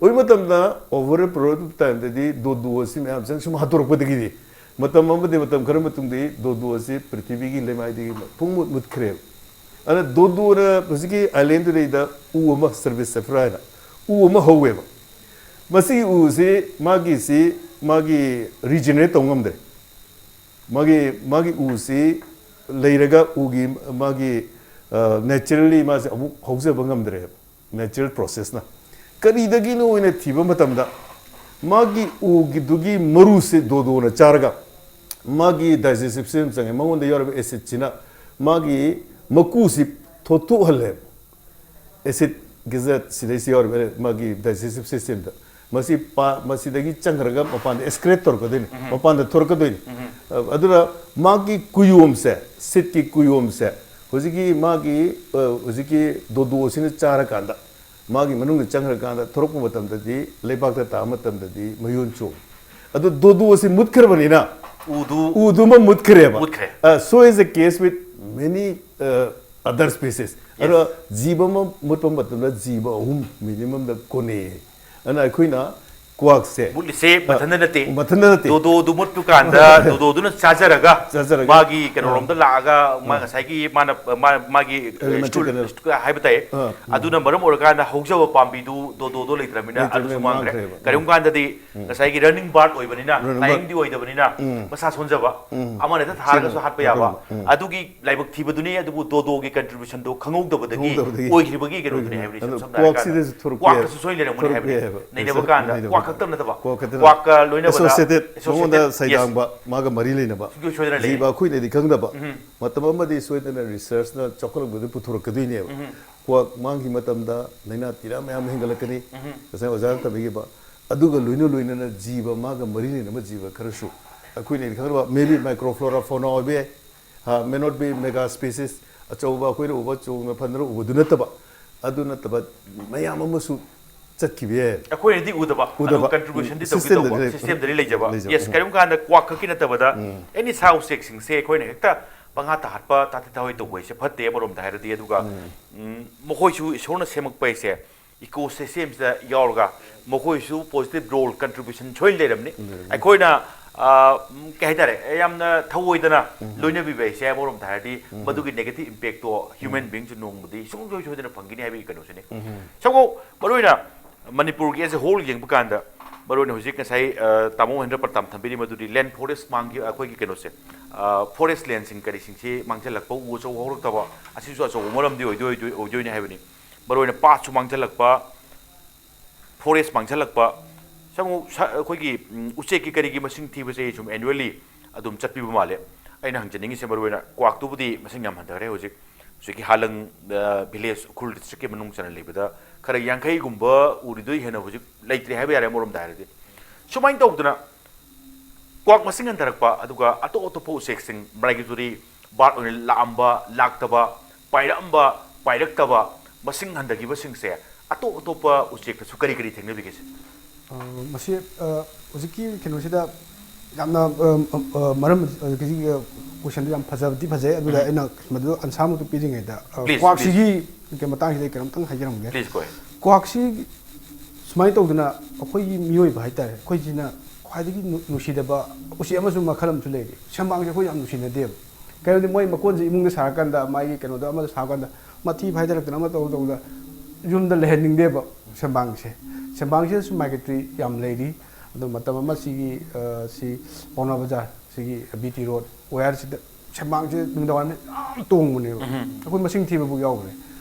ꯑꯣꯏꯕ ꯃꯇꯝꯗ over a period of time ꯗꯗꯤ ꯗꯣꯗꯣ ꯑꯁꯤ ꯃꯌꯥꯝ ꯆꯪ ꯁꯨꯝ ꯍꯥꯠꯇꯣꯔꯛꯄꯗꯒꯤꯗꯤ ꯃꯇꯝ ꯑꯃꯗꯤ, ꯃꯇꯝ ꯈꯔ ꯃꯇꯨꯡꯗꯗꯤ ꯗꯣꯗꯣ ꯑꯁꯤ ꯄ꯭ꯔꯤꯊꯤꯕꯤꯒꯤ ꯂꯩꯃꯥꯏꯗꯒꯤ ꯄꯨꯡꯃꯨꯠ ꯃꯨꯠꯈ꯭ꯔꯦꯕ꯫ ꯑꯗꯨꯅ ꯗꯣꯗꯣꯅ ꯍꯧꯖꯤꯛꯀꯤ ꯑꯥꯏꯂꯦꯟꯗꯨꯗꯩꯗ ꯎ ꯑꯃ, ꯁꯔꯕꯤꯁ ꯁꯦꯐ꯭ꯔꯥ ꯍꯥꯏꯅ ꯎ ꯑꯃ ꯍꯧꯋꯦꯕ꯫ ꯃꯁꯤꯒꯤ ꯎꯁꯤ ꯃꯥꯒꯤꯁꯤ, ꯃꯥꯒꯤ ꯔꯤꯖꯦꯅꯔꯦꯠ ꯇꯧ ꯉꯝꯗ꯭ꯔꯦ꯫ ꯃꯥꯒꯤ, ꯃꯥꯒꯤ ꯎꯁꯤ ꯂꯩꯔꯒ ꯎꯒꯤ ꯃꯥꯒꯤ, ꯑ, ꯅꯦꯆꯔꯦꯜꯂꯤ ꯃꯥꯁꯦ ꯑꯃꯨꯛ ꯍꯧꯖꯕ ꯉꯝꯗ꯭ꯔꯦꯕ, ꯅꯦꯆꯔꯦꯜ ꯄ꯭ꯔꯣꯁꯦꯁꯅ꯫ ꯀꯔꯤꯗꯒꯤꯅꯣ ꯑꯣꯏꯅ ꯊꯤꯕ ꯃꯇꯝꯗ ꯃꯥꯒꯤ ꯎꯒꯤꯗꯨꯒꯤ ꯃꯔꯨꯁꯤ ꯗꯣꯗꯣꯅ ꯆꯥꯔꯒ ꯃꯥꯒꯤ ꯗꯥꯏꯖꯦꯁꯇꯤꯚ ꯁꯤꯁꯇꯦꯝ ꯆꯪꯉꯦ, ꯃꯉꯣꯟꯗ ꯌꯥꯎꯔꯤꯕ ꯑꯦꯁꯤꯗꯁꯤꯅ ꯃꯥꯒꯤ ꯃꯀꯨꯁꯤ ꯊꯣꯠꯊꯣꯛꯍꯜꯂꯦꯕ꯫ ꯑꯦꯁꯤꯠ ꯒꯤꯖꯠ ꯁꯤꯗꯩꯁꯤ ꯌꯥꯎꯔꯤꯕ ꯃꯥꯒꯤ ꯗꯥꯏꯖꯦꯁꯇꯤꯚ ꯁꯤꯁꯇꯦꯝꯗ꯫ ꯃꯁꯤ ꯄꯥ-, ꯃꯁꯤꯗꯒꯤ ꯆꯪꯈ꯭ꯔꯒ ꯃꯄꯥꯟꯗ ꯑꯦꯛꯁꯀ꯭ꯔꯦꯠ ꯇꯧꯔꯛꯀꯗꯣꯏꯅꯤ, ꯃꯄꯥꯟꯗ ꯊꯣꯔꯛꯀꯗꯣꯏꯅꯤ꯫ ꯑ, ꯑꯗꯨꯅ ꯃꯥꯒꯤ ꯀꯨꯌꯣꯝꯁꯦ, ꯁꯤꯠꯀꯤ ꯀꯨꯌꯣꯝꯁꯦ, ꯍꯧꯖꯤꯛꯀꯤ ꯃꯥꯒꯤ, ꯑ, ꯍꯧꯖꯤꯛꯀꯤ ꯗꯣꯗꯣꯁꯤꯅ ꯆꯥꯔꯀꯥꯟꯗ, ꯃꯥꯒꯤ ꯃꯅꯨꯡꯗ ꯆꯪꯈ꯭ꯔꯀꯥꯟꯗ ꯊꯣꯔꯛꯄ ꯃꯇꯝꯗꯗꯤ, ꯂꯩꯕꯥꯛꯇ ꯇꯥꯕ ꯃꯇꯝꯗꯗꯤ ꯃꯌꯣꯟ ꯆꯣꯡꯉꯤ꯫ ꯑꯗꯨ ꯗꯣꯗꯣꯁꯤ ꯃꯨꯠꯈ꯭ꯔꯕꯅꯤꯅ ꯎꯗꯨ ꯎꯗꯨꯃ ꯃꯨꯠꯈ꯭ꯔꯦꯕ꯫ ꯃꯨꯠꯈ꯭ꯔꯦ꯫ ꯑ, so is the case with many, ꯑ, other species꯫ ꯑꯗꯣ ꯖꯤꯕ ꯑꯃ ꯃꯨꯠꯄ ꯃꯇꯝꯗ ꯖꯤꯕ ꯑꯍꯨꯝ ꯃꯤꯅꯤꯃꯝꯗ ꯀꯣꯟꯅꯩ꯫ ꯑꯗꯨꯅ ꯑꯩꯈꯣꯏꯅ ꯀ꯭ꯋꯥꯛꯁꯦ, ꯃꯨꯠꯂꯤꯁꯦ ꯃꯊꯟꯇ ꯅꯠꯇꯦ꯫ ꯃꯊꯟꯇ ꯅꯠꯇꯦ꯫ ꯗꯣꯗꯣꯗꯨ ꯃꯨꯠꯄ ꯀꯥꯟꯗ ꯗꯣꯗꯣꯗꯨꯅ ꯆꯥꯖꯔꯒ ꯆꯥꯖꯔꯒ, ꯃꯥꯒꯤ ꯑ, ꯀꯩꯅꯣꯔꯣꯝꯗ ꯂꯥꯛꯑꯒ ꯃꯥ ꯑ, ꯉꯁꯥꯏꯒꯤ ꯃꯥꯅ, ꯃꯥ-, ꯃꯥꯒꯤ, ꯑ, ꯑꯦꯂꯤꯃꯦꯟꯇꯔꯤ ꯁ꯭ꯇꯨꯜ, ꯀꯩꯅꯣ꯫ ꯁ꯭ꯇꯨꯜ ꯍꯥꯏꯕ ꯇꯥꯏ꯫ ꯑ, ꯎꯝ꯫ ꯑꯗꯨꯅ ꯃꯔꯝ ꯑꯣꯏꯔꯀꯥꯟꯗ ꯍꯧꯖꯕ ꯄꯥꯝꯕꯤꯗꯨ ꯗꯣꯗꯣꯗꯣ ꯂꯩꯇ꯭ꯔꯕꯅꯤꯅ ꯂꯩꯇ꯭ꯔꯕꯅꯤꯅ ꯑꯗꯨꯁꯨ ꯃꯥꯡꯈ꯭ꯔꯦ꯫ ꯃꯥꯡꯈ꯭ꯔꯦꯕ꯫ ꯎꯝ꯫ ꯀꯔꯤꯒꯨꯝꯕ ꯀꯥꯟꯗꯗꯤ ꯎꯝ꯫ ꯉꯁꯥꯏꯒꯤ ꯔꯟꯅꯤꯡ ꯕꯥꯔꯗ ꯑꯣꯏꯕꯅꯤꯅ, running bird꯫ ꯂꯥꯏꯌꯦꯡꯗꯤ ꯑꯣꯏꯗꯕꯅꯤꯅ, ꯎꯝ꯫ ꯃꯁꯥ ꯁꯣꯟꯖꯕ, ꯎꯝ꯫ ꯑꯃꯅ ꯍꯦꯛꯇ ꯊꯥꯔꯒꯁꯨ ꯁꯤꯅ ꯍꯥꯠꯄ ꯌꯥꯕ, ꯎꯝ꯫ ꯑꯗꯨꯒꯤ ꯂꯥꯏꯕꯛ ꯊꯤꯕꯗꯨꯅꯤ꯫ ꯑꯗꯨꯕꯨ ꯗꯣꯗꯣꯒꯤ ꯀꯟꯇ꯭ꯔꯤꯕ꯭ꯌꯨꯁꯟꯗꯣ ꯈꯪꯍꯧꯗꯕꯗꯒꯤ ꯈꯪꯍꯧꯗꯕꯗꯒꯤ ꯑꯣꯏꯈ꯭ꯔꯤꯕꯒꯤ ꯀꯩꯅꯣꯗꯨꯅꯤ ꯑꯣꯏꯈ꯭ꯔꯤꯕꯅꯤ꯫ ꯍꯥꯏꯕꯅꯤ꯫ ꯑꯗꯨ ꯁꯝ-, ꯁꯝꯅ ꯍꯥꯏꯔꯀꯥꯟꯗ ꯀ꯭ꯋꯥꯛꯁꯤꯗꯁꯨ ꯊꯣꯔꯛꯄ ꯌꯥꯏꯕ꯫ ꯀ꯭ꯋꯥꯛꯇꯁꯨ ꯁꯣꯏ ꯂꯩꯔꯝꯒꯅꯤ ꯊꯣꯔꯛꯄ ꯍꯥꯏꯕꯅꯤ꯫ ꯌꯥꯏꯕ꯫ ꯅꯩꯅꯕ ꯀꯥꯟꯗ ꯅꯩꯅꯕ ꯀ꯭ꯋꯥꯛ ꯀꯥꯟꯗ꯫ ꯈꯛꯇ ꯅꯠꯇꯕ, ꯀ꯭ꯋꯥꯛ ꯈꯛꯇ ꯅꯠꯇꯕ꯫ ꯀ꯭ꯋꯥꯛꯀ ꯂꯣꯏꯅꯕꯗ, associated, associated, ꯃꯉꯣꯟꯗ yes꯫ ꯁꯩꯗꯥꯡꯕ, ꯃꯥꯒ ꯃꯔꯤ ꯂꯩꯅꯕ꯫ ꯁꯣꯏꯗꯅ ꯂꯩꯔꯦ꯫ ꯖꯤꯕ ꯑꯩꯈꯣꯏꯅꯗꯤ ꯈꯪꯗꯕ꯫ ꯎꯝ꯫ ꯃꯇꯝ ꯑꯃꯗꯤ ꯁꯣꯏꯗꯅ ꯔꯤꯁꯔꯁꯅ ꯆꯥꯎꯈꯠꯂꯛꯄꯗ ꯄꯨꯊꯣꯔꯛꯀꯗꯣꯏꯅꯦꯕ꯫ ꯎꯝ꯫ ꯀ꯭ꯋꯥꯛ ꯃꯥꯡꯈꯤ ꯃꯇꯝꯗ ꯂꯥꯏꯅꯥ ꯇꯤꯟꯅꯥ ꯃꯌꯥꯝ ꯍꯦꯟꯒꯠꯂꯛꯀꯅꯤ꯫ ꯎꯝ꯫ ꯉꯁꯥꯏ ꯑꯣꯖꯥꯅ ꯇꯝꯕꯤꯈꯤꯕ ꯑꯗꯨꯒ ꯂꯣꯏꯅ ꯂꯣꯏꯅꯅ ꯖꯤꯕ, ꯃꯥꯒ ꯃꯔꯤ ꯂꯩꯅꯕ ꯖꯤꯕ ꯈꯔꯁꯨ, ꯑꯩꯈꯣꯏꯅ ꯈꯪꯗꯕ, maybe microflora fauna ꯑꯣꯏꯕ ꯌꯥꯏ, ꯃꯦ ꯅꯣꯠ ꯕꯤ ꯃꯦꯒꯥ ꯁ꯭ꯄꯦꯁꯤꯁ, ꯑꯆꯧꯕ ꯑꯩꯈꯣꯏꯅ ꯎꯕ ꯆꯣꯡꯅ ꯐꯟꯗꯅ ꯎꯕꯗꯨ ꯅꯠꯇꯕ, ꯑꯗꯨ ꯅꯠꯇꯕ ꯃꯌꯥꯝ ꯑꯃꯁꯨ ꯆꯠꯈꯤꯕ ꯌꯥꯏ꯫ ꯑꯩꯈꯣꯏꯅꯗꯤ ꯎꯗꯕ, ꯎꯗꯕ꯫ ꯑꯗꯨ contributionꯗꯤ ꯇꯧꯗꯤ Systemꯗꯗꯤ ꯇꯧꯕ, ꯂꯩ-, systemꯗꯗꯤ ꯂꯩꯖꯕ꯫ ꯂꯩꯖꯕ꯫ Yes, ꯀꯔꯤꯒꯨꯝꯕ ꯀꯥꯟꯗ ꯀ꯭ꯋꯥꯛ ꯈꯛꯀꯤ ꯅꯠꯇꯕꯗ, any ꯁꯥ ꯎꯆꯦꯛꯁꯤꯡꯁꯦ ꯑꯩꯈꯣꯏꯅ ꯍꯦꯛꯇ ꯄꯪꯍꯥ ꯇꯥꯍꯠꯄ, ꯇꯥꯊꯤ ꯇꯥꯑꯣꯏ ꯇꯧꯕ ꯍꯥꯏꯁꯦ ꯐꯠꯇꯦ ꯑꯃꯔꯣꯝꯗ ꯍꯥꯏꯔꯗꯤ꯫ ꯑꯗꯨꯒ ꯎꯝ, ꯃꯈꯣꯏꯁꯨ ꯏꯁꯣꯔꯅ ꯁꯦꯝꯃꯛꯄ ꯍꯥꯏꯁꯦ ꯏꯀꯣ ꯁꯤꯁꯇꯦꯝꯁꯤꯗ ꯌꯥꯎꯔꯒ ꯃꯈꯣꯏꯁꯨ positive role contribution ꯁꯣꯏꯅ ꯂꯩꯔꯝꯅꯤ꯫ ꯑꯩꯈꯣꯏꯅ, ꯑ, ꯎꯝ, ꯀꯩ ꯍꯥꯏꯇꯥꯔꯦ, ꯌꯥꯝꯅ ꯊꯧꯑꯣꯏꯗꯅ ꯂꯣꯏꯅꯕꯤꯕ ꯍꯥꯏꯁꯦ ꯑꯃꯔꯣꯝꯗ ꯍꯥꯏꯔꯗꯤ ꯃꯗꯨꯒꯤ negative impactꯇꯣ human beingꯁꯨ ꯅꯣꯡꯃꯗꯤ ꯁꯨꯡꯁꯣꯏ ꯁꯣꯏꯗꯅ ꯐꯪꯒꯅꯤ ꯍꯥꯏꯕꯒꯤ ꯀꯩꯅꯣꯁꯤꯅꯤ꯫ ꯁꯣꯝ ꯃꯔꯨꯑꯣꯏꯅ ꯃꯅꯤꯄꯨꯔꯒꯤ as a whole ꯌꯦꯡꯕ ꯀꯥꯟꯗ, ꯃꯔꯨꯑꯣꯏꯅ ꯍꯧꯖꯤꯛ ꯉꯁꯥꯏ, ꯑ, ꯇꯥꯃꯣ ꯃꯍꯦꯟꯗ꯭ꯔ ꯄ꯭ꯔꯇꯥꯞ ꯊꯝꯕꯤꯔꯤ ꯃꯗꯨꯗꯤ land forest ꯃꯥꯡꯈꯤꯕ, ꯑꯩꯈꯣꯏꯒꯤ ꯀꯩꯅꯣꯁꯦ, ꯑ, forest landꯁꯤꯡ ꯀꯔꯤꯁꯤꯡꯁꯤ ꯃꯥꯡꯁꯤꯜꯂꯛꯄ, ꯎ ꯑꯆꯧꯕ ꯍꯧꯔꯛꯇꯕ, ꯑꯁꯤꯁꯨ ꯑꯆꯧꯕ ꯃꯔꯝꯗꯤ ꯑꯣꯏꯗꯣꯏ-, ꯑꯣꯏꯗꯣꯏ-, ꯑꯣꯏꯗꯣꯏꯅꯤ ꯍꯥꯏꯕꯅꯤ꯫ ꯃꯔꯨꯑꯣꯏꯅ ꯄꯥꯠꯁꯨ ꯃꯥꯡꯁꯤꯜꯂꯛꯄ, forest ꯃꯥꯡꯁꯤꯜꯂꯛꯄ, ꯁꯥꯃꯨ-, ꯁꯥ-, ꯑꯩꯈꯣꯏꯒꯤ, ꯎꯝ, ꯎꯆꯦꯛꯀꯤ ꯀꯔꯤꯒꯤ ꯃꯁꯤꯡ ꯊꯤꯕꯁꯦ ꯁꯨꯝ annually ꯑꯗꯨꯝ ꯆꯠꯄꯤꯕ ꯃꯥꯜꯂꯦ꯫ ꯑꯩꯅ ꯍꯪꯖꯅꯤꯡꯉꯤꯁꯦ ꯃꯔꯨꯑꯣꯏꯅ ꯀ꯭ꯋꯥꯛꯇꯨꯕꯨꯗꯤ ꯃꯁꯤꯡ ꯌꯥꯝ ꯍꯟꯊꯈ꯭ꯔꯦ ꯍꯧꯖꯤꯛ꯫ ꯍꯧꯖꯤꯛꯀꯤ ꯍꯥꯂꯪ, ꯑ, village ꯎꯈ꯭ꯔꯨꯜ districtꯀꯤ ꯃꯅꯨꯡ ꯆꯟꯅ ꯂꯩꯕꯗ ꯈꯔ ꯌꯥꯡꯈꯩꯒꯨꯝꯕ ꯎꯔꯤꯗꯨꯗꯩ ꯍꯦꯟꯅ ꯍꯧꯖꯤꯛ ꯂꯩꯇ꯭ꯔꯦ ꯍꯥꯏꯕ ꯌꯥꯔꯦ ꯑꯃꯔꯣꯝꯗ ꯍꯥꯏꯔꯗꯤ꯫ ꯁꯨꯃꯥꯏꯅ ꯇꯧꯗꯅ ꯀ꯭ꯋꯥꯛ ꯃꯁꯤꯡ ꯍꯟꯊꯔꯛꯄ, ꯑꯗꯨꯒ ꯑꯇꯣꯞ ꯑꯇꯣꯞꯄ ꯎꯆꯦꯛꯁꯤꯡ migratory bird ꯑꯣꯏꯅ ꯂꯥꯛꯑꯝꯕ, ꯂꯥꯛꯇꯕ, ꯄꯥꯏꯔꯛꯑꯝꯕ, ꯄꯥꯏꯔꯛꯇꯕ, ꯃꯁꯤꯡ ꯍꯟꯊꯈꯤꯕꯁꯤꯡꯁꯦ ꯑꯇꯣꯞ ꯑꯇꯣꯞꯄ ꯎꯆꯦꯛꯇꯁꯨ ꯀꯔꯤ ꯀꯔꯤ ꯊꯦꯡꯅꯕꯤꯒꯦ ꯁꯦ? ꯑ, ꯃꯁꯤ, ꯑ, ꯍꯧꯖꯤꯛꯀꯤ ꯀꯩꯅꯣꯁꯤꯗ ꯌꯥꯝꯅ, ꯑ, ꯑ, ꯑ, ꯃꯔꯝ, ꯍꯧꯖꯤꯛꯀꯤ, ꯑ, questionꯗꯣ ꯌꯥꯝ ꯐꯖꯕꯗꯤ ꯐꯖꯩ, ꯑꯗꯨꯗ ꯎꯝ꯫ ꯑꯩꯅ ꯃꯗꯨ answer ꯃꯛꯇꯨ ꯄꯤꯗ꯭ꯔꯤꯉꯩꯗ, ꯑ, Please, ꯀ꯭ꯋꯥꯛꯁꯤꯒꯤ ꯀꯩ ꯃꯇꯥꯡꯁꯤꯗ ꯑꯩ ꯀꯩꯅꯣꯝꯇꯪ ꯍꯥꯏꯖꯔꯝꯒꯦ꯫ Please, go ahead. ꯀ꯭ꯋꯥꯛꯁꯤ ꯁꯨꯃꯥꯏꯅ ꯇꯧꯗꯅ ꯑꯩꯈꯣꯏꯒꯤ ꯃꯤꯑꯣꯏꯕ ꯍꯥꯏꯇꯥꯔꯦ, ꯑꯩꯈꯣꯏꯁꯤꯅ ꯈ꯭ꯋꯥꯏꯗꯒꯤ ꯅꯨ-, ꯅꯨꯡꯁꯤꯗꯕ ꯎꯆꯦꯛ ꯑꯃꯁꯨ ꯃꯈꯜ ꯑꯃꯁꯨ ꯂꯩꯔꯤ꯫ ꯁꯦꯝꯕꯥꯡꯁꯦ ꯑꯩꯈꯣꯏ ꯌꯥꯝ ꯅꯨꯡꯁꯤꯅꯗꯦꯕ꯫ ꯀꯩꯅꯣꯗꯤ ꯃꯣꯏ ꯃꯀꯣꯟꯁꯦ ꯏꯃꯨꯡꯗ ꯁꯥꯔꯀꯥꯟꯗ, ꯃꯥꯒꯤ ꯀꯩꯅꯣꯗ ꯑꯃꯗ ꯁꯥꯔꯀꯥꯟꯗ ꯃꯊꯤ ꯐꯥꯏꯗꯔꯛꯇꯅ ꯑꯃ ꯇꯧ ꯇꯧꯗ ꯌꯨꯝꯗ ꯂꯩꯍꯟꯅꯤꯡꯗꯦꯕ ꯁꯦꯝꯕꯥꯡꯁꯦ꯫ ꯁꯦꯝꯕꯥꯡꯁꯤꯗꯁꯨ migratory ꯌꯥꯝ ꯂꯩꯔꯤ꯫ ꯑꯗꯣ ꯃꯇꯝ ꯑꯃ ꯁꯤꯒꯤ, ꯑ, ꯁꯤ ꯄꯥꯎꯅꯥ ꯕꯖꯥꯔ, ꯁꯤꯒꯤ ꯕꯤ ꯇꯤ ꯔꯣꯗ ꯋꯥꯌꯔꯁꯤꯗ ꯁꯦꯝꯕꯥꯡꯁꯦ ꯅꯨꯃꯤꯗꯥꯡ ꯋꯥꯏꯔꯝꯗ ꯌꯥꯝ ꯇꯣꯡꯕꯅꯦꯕ꯫ ꯎꯝ꯫ ꯑꯩꯈꯣꯏ ꯃꯁꯤꯡ ꯊꯤꯕꯕꯨ ꯌꯥꯎꯈ꯭ꯔꯦ꯫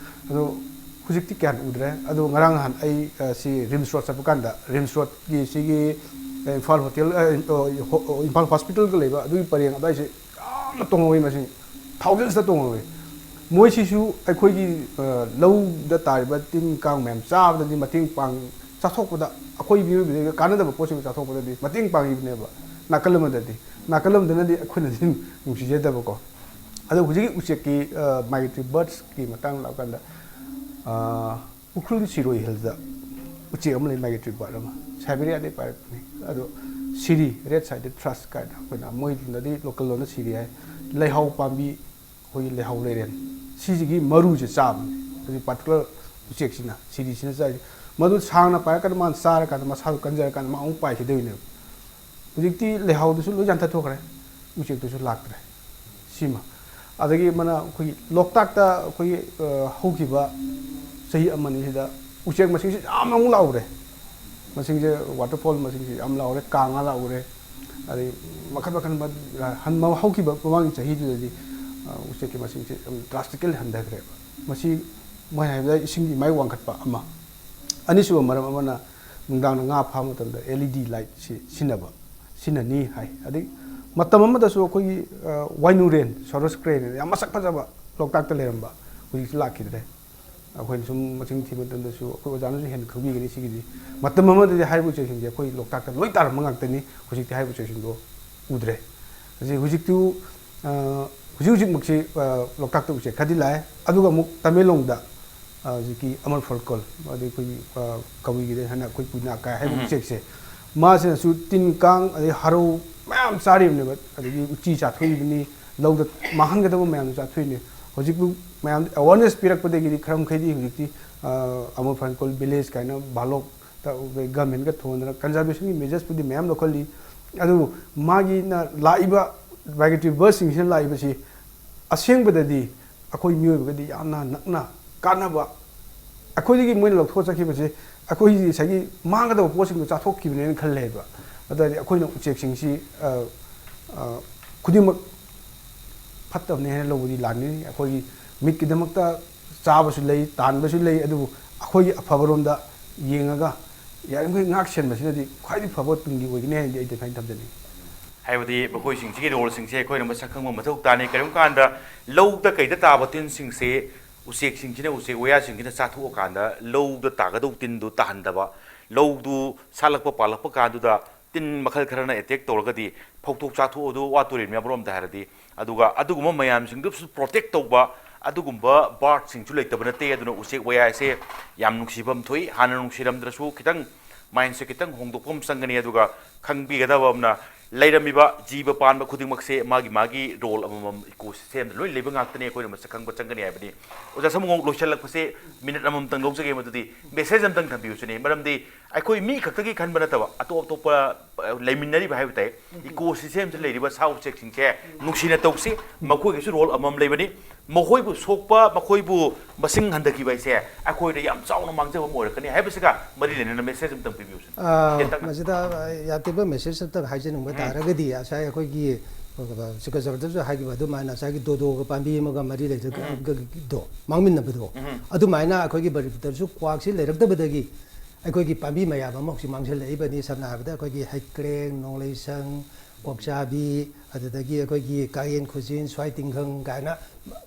ꯑꯗꯣ ꯍꯧꯖꯤꯛꯇꯤ ꯀꯌꯥ ꯎꯗ꯭ꯔꯦ꯫ ꯑꯗꯣ ꯉꯔꯥꯡ ꯅꯍꯥꯟ ꯑꯩ, ꯑ, ꯁꯤ ꯔꯤꯝꯁ ꯔꯣꯗ ꯆꯠꯄ ꯀꯥꯟꯗ, ꯔꯤꯝꯁ ꯔꯣꯗꯀꯤ ꯁꯤꯒꯤ, ꯑ, ꯏꯝꯐꯥꯜ ꯍꯣꯇꯦꯜ, ꯑ, ꯑ, ꯍꯣ-, ꯏꯝꯐꯥꯜ ꯍꯣꯁꯄꯤꯇꯥꯜꯒ ꯂꯩꯕ ꯑꯗꯨꯒꯤ ꯄꯔꯦꯡ ꯑꯗꯨꯋꯥꯏꯁꯦ ꯌꯥꯝꯅ ꯇꯣꯡꯍꯧꯋꯤ ꯃꯁꯤꯡ꯫ Thousandsꯇ ꯇꯣꯡꯍꯧꯋꯤ꯫ ꯃꯣꯏꯁꯤꯁꯨ ꯑꯩꯈꯣꯏꯒꯤ, ꯑ, ꯂꯧꯗ ꯇꯥꯔꯤꯕ ꯇꯤꯟ ꯀꯥꯡ ꯃꯌꯥꯝ ꯆꯥꯕꯗꯗꯤ ꯃꯇꯦꯡ ꯄꯥꯡ-, ꯆꯥꯊꯣꯛꯄꯗ, ꯑꯩꯈꯣꯏ ꯃꯤꯑꯣꯏꯕꯗ ꯀꯥꯟꯅꯗꯕ ꯄꯣꯠꯁꯤꯡ ꯆꯥꯊꯣꯛꯄꯗꯗꯤ ꯃꯇꯦꯡ ꯄꯥꯡꯉꯤꯕꯅꯦꯕ꯫ ꯅꯥꯀꯜ ꯑꯃꯗꯗꯤ, ꯅꯥꯀꯜ ꯑꯃꯗꯅꯗꯤ ꯑꯩꯈꯣꯏꯅꯗꯤ ꯅꯨꯡꯁꯤꯖꯗꯕꯀꯣ꯫ ꯑꯗꯣ ꯍꯧꯖꯤꯛꯀꯤ ꯎꯆꯦꯛꯀꯤ ꯃꯥꯏꯒ꯭ꯔꯦꯇꯔꯤ ꯕꯥꯔꯠꯁꯀꯤ ꯃꯇꯥꯡ ꯂꯥꯛꯀꯥꯟꯗ, ꯎꯈ꯭ꯔꯨꯜ ꯁꯤꯔꯣꯏ ꯍꯤꯜꯗ ꯎꯆꯦꯛ ꯑꯃ ꯂꯩ, ꯃꯥꯏꯒ꯭ꯔꯦꯇꯔꯤ ꯕꯥꯔꯠ ꯑꯃ, ꯁꯥꯏꯕꯦꯔꯤꯌꯥꯗꯒꯤ ꯄꯥꯏꯔꯛꯄꯅꯤ꯫ ꯑꯗꯣ ꯁꯤꯔꯤ, ꯔꯦꯗ ꯁꯥꯏꯗꯦꯗ ꯊ꯭ꯔꯁ ꯀꯥꯏꯅ ꯑꯩꯈꯣꯏꯅ, ꯃꯣꯏꯗꯗꯤ ꯂꯣꯀꯦꯜ ꯂꯣꯟꯗ ꯁꯤꯔꯤ ꯍꯥꯏ, ꯂꯩꯍꯥꯎ ꯄꯥꯝꯕꯤ, ꯑꯩꯈꯣꯏꯒꯤ ꯂꯩꯍꯥꯎ ꯂꯩꯔꯦꯟ, ꯁꯤꯁꯤꯒꯤ ꯃꯔꯨꯁꯦ ꯆꯥꯕꯅꯦ꯫ ꯍꯧꯖꯤꯛ ꯄꯥꯔꯇꯤꯀꯨꯂꯔ ꯎꯆꯦꯛꯁꯤꯅ, ꯁꯤꯔꯤꯁꯤꯅ ꯆꯥꯏ꯫ ꯃꯗꯨ ꯁꯥꯡꯅ ꯄꯥꯏꯔꯀꯥꯟꯗ ꯃꯥꯅ ꯆꯥꯔꯀꯥꯟꯗ ꯃꯁꯥꯗꯣ ꯀꯟꯖꯔꯀꯥꯟꯗ ꯃꯥ ꯑꯃꯨꯛ ꯄꯥꯏꯈꯤꯗꯣꯏꯅꯦꯕ꯫ ꯍꯧꯖꯤꯛꯇꯤ ꯂꯩꯍꯥꯎꯗꯨꯁꯨ ꯂꯣꯏ ꯌꯥꯟꯊꯠꯊꯣꯛꯈ꯭ꯔꯦ, ꯎꯆꯦꯛꯇꯨꯁꯨ ꯂꯥꯛꯇ꯭ꯔꯦ꯫ ꯁꯤꯃ꯫ ꯑꯗꯒꯤ ꯑꯃꯅ ꯑꯩꯈꯣꯏꯒꯤ ꯂꯣꯛꯇꯥꯛꯇ ꯑꯩꯈꯣꯏꯒꯤ, ꯑ, ꯍꯧꯈꯤꯕ ꯆꯍꯤ ꯑꯃꯅꯤꯁꯤꯗ ꯎꯆꯦꯛ ꯃꯁꯤꯡꯁꯤ ꯌꯥꯝꯅ ꯑꯃꯨꯛ ꯂꯥꯛꯎꯔꯦ꯫ ꯃꯁꯤꯡꯁꯦ, ꯋꯥꯇꯔꯐꯣꯜ ꯃꯁꯤꯡꯁꯦ ꯌꯥꯝ ꯂꯥꯎꯔꯦ, ꯀꯥꯡꯉꯥ ꯂꯥꯎꯔꯦ, ꯑꯗꯩ ꯃꯈꯜ ꯃꯈꯜ ꯃ-, ꯍꯟ-, ꯍꯧꯈꯤꯕ ꯃꯃꯥꯡꯒꯤ ꯆꯍꯤꯗꯨꯗꯗꯤ, ꯑ, ꯎꯆꯦꯛꯀꯤ ꯃꯁꯤꯡꯁꯦ ꯌꯥꯝ ꯗ꯭ꯔꯥꯁꯇꯤꯀꯦꯜꯂꯤ ꯍꯟꯊꯈ꯭ꯔꯦꯕ꯫ ꯃꯁꯤ ꯃꯣꯏ ꯍꯥꯏꯕꯗ ꯏꯁꯤꯡꯒꯤ ꯏꯃꯥꯏ ꯋꯥꯡꯈꯠꯄ ꯑꯃ꯫ ꯑꯅꯤꯁꯨꯕ ꯃꯔꯝ ꯑꯃꯅ ꯅꯨꯡꯗꯥꯡꯗ ꯉꯥ ꯐꯥꯕ ꯃꯇꯝꯗ ꯑꯦꯜ ꯏ ꯗꯤ ꯂꯥꯏꯠꯁꯤ ꯁꯤꯖꯤꯟꯅꯕ, ꯁꯤꯖꯤꯟꯅꯅꯤ ꯍꯥꯏ꯫ ꯑꯗꯩ ꯃꯇꯝ ꯑꯃꯗꯁꯨ ꯑꯩꯈꯣꯏꯒꯤ, ꯑ, ꯋꯥꯏꯅꯨꯔꯦꯟ, ꯁꯣꯔꯁ ꯀ꯭ꯔꯦꯟ ꯌꯥꯝ ꯃꯁꯛ ꯐꯖꯕ ꯂꯣꯛꯇꯥꯛꯇ ꯂꯩꯔꯝꯕ ꯍꯧꯖꯤꯛꯇꯤ ꯂꯥꯛꯈꯤꯗ꯭ꯔꯦ꯫ ꯑꯩꯈꯣꯏꯅ ꯁꯨꯝ ꯃꯁꯤꯡ ꯊꯤꯕ ꯃꯇꯝꯗꯁꯨ ꯑꯩꯈꯣꯏ ꯑꯣꯖꯥꯅꯁꯨ ꯍꯦꯟꯅ ꯈꯪꯕꯤꯒꯅꯤ ꯁꯤꯒꯤꯗꯤ꯫ ꯃꯇꯝ ꯑꯃꯗꯗꯤ ꯍꯥꯏꯔꯤꯕ ꯎꯆꯦꯛꯁꯤꯡꯁꯦ ꯑꯩꯈꯣꯏ ꯂꯣꯛꯇꯥꯛꯇ ꯂꯣꯏ ꯇꯥꯔꯝꯕ ꯉꯥꯛꯇꯅꯤ꯫ ꯍꯧꯖꯤꯛꯇꯤ ꯍꯥꯏꯔꯤꯕ ꯎꯆꯦꯛꯁꯤꯡꯗꯣ ꯎꯗ꯭ꯔꯦ꯫ ꯍꯧꯖꯤꯛ, ꯍꯧꯖꯤꯛꯇꯨ, ꯑ, ꯍꯧꯖꯤꯛ ꯍꯧꯖꯤꯛꯃꯛꯁꯤ, ꯑ, ꯂꯣꯛꯇꯥꯛꯇ ꯎꯆꯦꯛ ꯈꯔꯗꯤ ꯂꯥꯛꯑꯦ꯫ ꯑꯗꯨꯒ ꯑꯃꯨꯛ ꯇꯃꯦꯡꯂꯣꯡꯗ, ꯑ, ꯍꯧꯖꯤꯛꯀꯤ ꯑꯃꯔ ꯐꯜꯀꯣꯜ, ꯑꯗꯩ ꯑꯩꯈꯣꯏꯒꯤ, ꯑ, ꯀꯕꯨꯏꯒꯤꯗ ꯍꯥꯏꯅ ꯑꯩꯈꯣꯏ ꯄꯨꯏꯅꯥ ꯀꯥꯏ ꯍꯥꯏꯕ ꯎꯝ꯫ ꯎꯆꯦꯛꯁꯦ, ꯃꯥꯁꯤꯅꯁꯨ ꯇꯤꯟ ꯀꯥꯡ ꯑꯗꯩ ꯍꯔꯧ ꯃꯌꯥꯝ ꯆꯥꯔꯤꯕꯅꯦꯕ, ꯑꯗꯒꯤ ꯎꯆꯤ ꯆꯥꯊꯣꯛꯏꯕꯅꯤ, ꯂꯧꯗ ꯃꯥꯡꯍꯟꯒꯗꯕ ꯃꯌꯥꯝꯗꯣ ꯆꯥꯊꯣꯛꯏꯅꯦ꯫ ꯍꯧꯖꯤꯛꯄꯨ ꯃꯌꯥꯝ ꯑꯦꯋꯥꯔꯅꯦꯁ ꯄꯤꯔꯛꯄꯗꯒꯤꯗꯤ ꯈꯔ ꯃꯈꯩꯗꯤ ꯍꯧꯖꯤꯛꯇꯤ, ꯑ, ꯑꯃꯔ ꯐꯜꯀꯣꯜ ꯚꯤꯂꯦꯖ ꯀꯥꯏꯅ ꯚꯥꯂꯣꯛꯇ ꯒꯚꯔꯟꯃꯦꯟꯠꯀ ꯊꯣꯟꯗꯅ ꯀꯟꯖꯥꯔꯕꯦꯁꯟꯒꯤ ꯃꯦꯖꯔꯁꯄꯨꯗꯤ ꯃꯌꯥꯝ ꯂꯧꯈꯠꯂꯤ꯫ ꯑꯗꯨꯕꯨ ꯃꯥꯒꯤꯅ ꯂꯥꯛꯏꯕ ꯃꯥꯏꯒ꯭ꯔꯦꯇꯔꯤ ꯕꯥꯔꯗꯁꯤꯡꯁꯤꯅ ꯂꯥꯛꯏꯕꯁꯤ ꯑꯁꯦꯡꯕꯗꯗꯤ ꯑꯩꯈꯣꯏ ꯃꯤꯑꯣꯏꯕꯒꯗꯤ ꯌꯥꯝꯅ ꯅꯛꯅ ꯀꯥꯟꯅꯕ, ꯑꯩꯈꯣꯏꯗꯒꯤ ꯃꯣꯏꯅ ꯂꯧꯊꯣꯛꯑ ꯆꯠꯈꯤꯕꯁꯦ ꯑꯩꯈꯣꯏꯒꯤ ꯉꯁꯥꯏꯒꯤ ꯃꯥꯡꯒꯗꯕ ꯄꯣꯠꯁꯤꯡꯗꯣ ꯆꯥꯊꯣꯛꯈꯤꯕꯅꯦꯅ ꯈꯜꯂꯦꯕ꯫ ꯑꯗꯨ ꯑꯣꯏꯔꯗꯤ ꯑꯩꯈꯣꯏꯅ ꯎꯆꯦꯛꯁꯤꯡꯁꯤ, ꯑ, ꯑ, ꯈꯨꯗꯤꯡꯃꯛ ꯐꯠꯇꯕꯅꯦ ꯍꯥꯏꯅ ꯂꯧꯕꯗꯤ ꯂꯥꯟꯒꯅꯤ꯫ ꯑꯩꯈꯣꯏꯒꯤ ꯃꯤꯠꯀꯤꯗꯃꯛꯇ ꯆꯥꯕꯁꯨ ꯂꯩ, ꯇꯥꯟꯕꯁꯨ ꯂꯩ, ꯑꯗꯨꯕꯨ ꯑꯩꯈꯣꯏꯒꯤ ꯑꯐꯕꯔꯣꯝꯗ ꯌꯦꯡꯉꯒ ꯌꯥꯔꯤꯃꯈꯩ ꯉꯥꯛ ꯁꯦꯟꯕꯁꯤꯅꯗꯤ ꯈ꯭ꯋꯥꯏꯗꯒꯤ ꯐꯕ ꯇꯨꯡꯒꯤ ꯑꯣꯏꯒꯅꯤ ꯍꯥꯏꯅꯗꯤ ꯑꯩ ꯑꯗꯨꯃꯥꯏꯅ ꯊꯝꯖꯅꯤꯡꯉꯤ꯫ ꯍꯥꯏꯕꯗꯤ ꯃꯈꯣꯏꯁꯤꯡꯁꯤꯒꯤ ꯔꯣꯜꯁꯤꯡꯁꯦ ꯑꯩꯈꯣꯏꯅ ꯃꯁꯛ ꯈꯪꯕ ꯃꯊꯧ ꯇꯥꯅꯤ꯫ ꯀꯔꯤꯒꯨꯝꯕ ꯀꯥꯟꯗ ꯂꯧꯗ ꯀꯩꯗ ꯇꯥꯕ ꯇꯤꯟꯁꯤꯡꯁꯦ ꯎꯆꯦꯛꯁꯤꯡꯁꯤꯅ, ꯎꯆꯦꯛ ꯋꯥꯌꯥꯁꯤꯡꯁꯤꯅ ꯆꯥꯊꯣꯛꯑꯀꯥꯟꯗ ꯂꯧꯗ ꯇꯥꯒꯗꯧ ꯇꯤꯟꯗꯨ ꯇꯥꯍꯟꯗꯕ, ꯂꯧꯗꯨ ꯁꯥꯠꯂꯛꯄ ꯄꯥꯜꯂꯛꯄ ꯀꯥꯟꯗꯨꯗ ꯇꯤꯟ ꯃꯈꯜ ꯈꯔꯅ ꯑꯦꯇꯦꯛ ꯇꯧꯔꯒꯗꯤ ꯐꯧꯊꯣꯛ ꯆꯥꯊꯣꯛꯑꯗꯨ ꯋꯥꯠꯇꯣꯔꯤꯕꯅꯤ ꯑꯃꯔꯣꯝꯗ ꯍꯥꯏꯔꯗꯤ꯫ ꯑꯗꯨꯒ ꯑꯗꯨꯒꯨꯝꯕ ꯃꯌꯥꯝꯁꯤꯡꯗꯨꯁꯨ ꯄ꯭ꯔꯣꯇꯦꯛ ꯇꯧꯕ, ꯑꯗꯨꯒꯨꯝꯕ ꯕꯥꯔꯠꯁꯤꯡꯁꯨ ꯂꯩꯇꯕ ꯅꯠꯇꯦ꯫ ꯑꯗꯨꯅ ꯎꯆꯦꯛ ꯋꯥꯌꯥꯁꯦ ꯌꯥꯝ ꯅꯨꯡꯁꯤꯐꯝ ꯊꯣꯛꯏ꯫ ꯍꯥꯟꯅ ꯅꯨꯡꯁꯤꯔꯝꯗ꯭ꯔꯁꯨ ꯈꯤꯇꯪ ꯃꯥꯏꯟꯁꯦ ꯈꯤꯇꯪ ꯍꯣꯡꯗꯣꯛꯄ ꯑꯃ ꯆꯪꯒꯅꯤ꯫ ꯑꯗꯨꯒ ꯈꯪꯕꯤꯒꯗꯕ ꯑꯃꯅ, ꯂꯩꯔꯝꯃꯤꯕ ꯖꯤꯕ ꯄꯥꯟꯕ ꯈꯨꯗꯤꯡꯃꯛꯁꯦ ꯃꯥꯒꯤ ꯃꯥꯒꯤ ꯔꯣꯜ ꯑꯃꯃꯝ ꯏꯀꯣ ꯁꯤꯁꯇꯦꯝꯗ ꯂꯣꯏ ꯂꯩꯕ ꯉꯥꯛꯇꯅꯤ꯫ ꯑꯩꯈꯣꯏꯅ ꯃꯁꯛ ꯈꯪꯕ ꯆꯪꯒꯅꯤ ꯍꯥꯏꯕꯅꯤ꯫ ꯑꯣꯖꯥ ꯁꯃꯨꯉꯧ, ꯂꯣꯏꯁꯤꯜꯂꯛꯄꯁꯦ ꯃꯤꯅꯤꯠ ꯑꯃꯃꯝꯇꯪ ꯂꯧꯖꯒꯦ꯫ ꯃꯗꯨꯗꯤ ꯃꯦꯁꯦꯖ ꯑꯃꯇꯪ ꯊꯝꯕꯤꯌꯨꯁꯤꯅꯦ꯫ ꯃꯔꯝꯗꯤ ꯑꯩꯈꯣꯏ ꯃꯤ ꯈꯛꯇꯒꯤ ꯈꯟꯕ ꯅꯠꯇꯕ, ꯑꯇꯣꯞ ꯑꯇꯣꯞꯄ, ꯑ, ꯂꯩꯃꯤꯟꯅꯔꯤꯕ ꯍꯥꯏꯕ ꯇꯥꯏ, ꯏꯀꯣ ꯁꯤꯁꯇꯦꯝꯁꯤꯗ ꯂꯩꯔꯤꯕ ꯁꯥ ꯎꯆꯦꯛꯁꯤꯡꯁꯦ ꯅꯨꯡꯁꯤꯅ ꯇꯧꯁꯤ꯫ ꯃꯈꯣꯏꯒꯤꯁꯨ ꯔꯣꯜ ꯑꯃꯃꯝ ꯂꯩꯕꯅꯤ꯫ ꯃꯈꯣꯏꯕꯨ ꯁꯣꯛꯄ, ꯃꯈꯣꯏꯕꯨ ꯃꯁꯤꯡ ꯍꯟꯊꯈꯤꯕ ꯍꯥꯏꯁꯦ ꯑꯩꯈꯣꯏꯗ ꯌꯥꯝ ꯆꯥꯎꯅ ꯃꯥꯡꯖꯕ ꯑꯃ ꯑꯣꯏꯔꯛꯀꯅꯤ ꯍꯥꯏꯕꯁꯤꯒ ꯃꯔꯤ ꯂꯩꯅꯅ ꯃꯦꯁꯦꯖ ꯑꯃꯇꯪ ꯄꯤꯕꯤꯌꯨꯁꯤꯅꯦ꯫ ꯑꯥ, ꯇꯦꯟꯇꯛꯅ꯫ ꯃꯁꯤꯗ, ꯑ, ꯌꯥꯝ ꯇꯦꯟꯕ ꯃꯦꯁꯦꯖ ꯑꯝꯇꯪ ꯍꯥꯏꯖꯅꯤꯡꯕ ꯎꯝ꯫ ꯇꯥꯔꯒꯗꯤ, ꯉꯁꯥꯏ ꯑꯩꯈꯣꯏꯒꯤ, ꯑ, ꯁꯤꯀꯖꯕꯗꯁꯨ ꯍꯥꯏꯈꯤꯕ ꯑꯗꯨꯃꯥꯏꯅ, ꯉꯁꯥꯏꯒꯤ ꯗꯣꯗꯣꯒ ꯄꯥꯝꯕꯤ ꯑꯃꯒ ꯃꯔꯤ ꯎꯝ꯫ ꯂꯩꯅꯕꯗꯣ, ꯎꯝ꯫ ꯃꯥꯡꯃꯤꯟꯅꯕꯗꯣ, ꯎꯝ꯫ ꯑꯗꯨꯃꯥꯏꯅ ꯑꯩꯈꯣꯏꯒꯤ ꯃꯅꯤꯄꯨꯔꯗꯁꯨ ꯀ꯭ꯋꯥꯛꯁꯤ ꯂꯩꯔꯛꯇꯕꯗꯒꯤ ꯑꯩꯈꯣꯏꯒꯤ ꯄꯥꯝꯕꯤ ꯃꯌꯥꯝ ꯑꯃ ꯍꯧꯖꯤꯛ ꯃꯥꯡꯁꯤꯜꯂꯛꯏꯕꯅꯤ꯫ ꯁꯝꯅ ꯍꯥꯏꯔꯕꯗ, ꯑꯩꯈꯣꯏꯒꯤ ꯍꯩꯀ꯭ꯔꯦꯡ, ꯅꯣꯡꯂꯩꯁꯪ, ꯀꯣꯛꯆꯥꯕꯤ, ꯑꯗꯨꯗꯒꯤ ꯑꯩꯈꯣꯏꯒꯤ ꯀꯥꯌꯦꯟ ꯈꯨꯖꯤꯟ, ꯁ꯭ꯋꯥꯏ ꯇꯤꯡꯈꯪ ꯀꯥꯏꯅ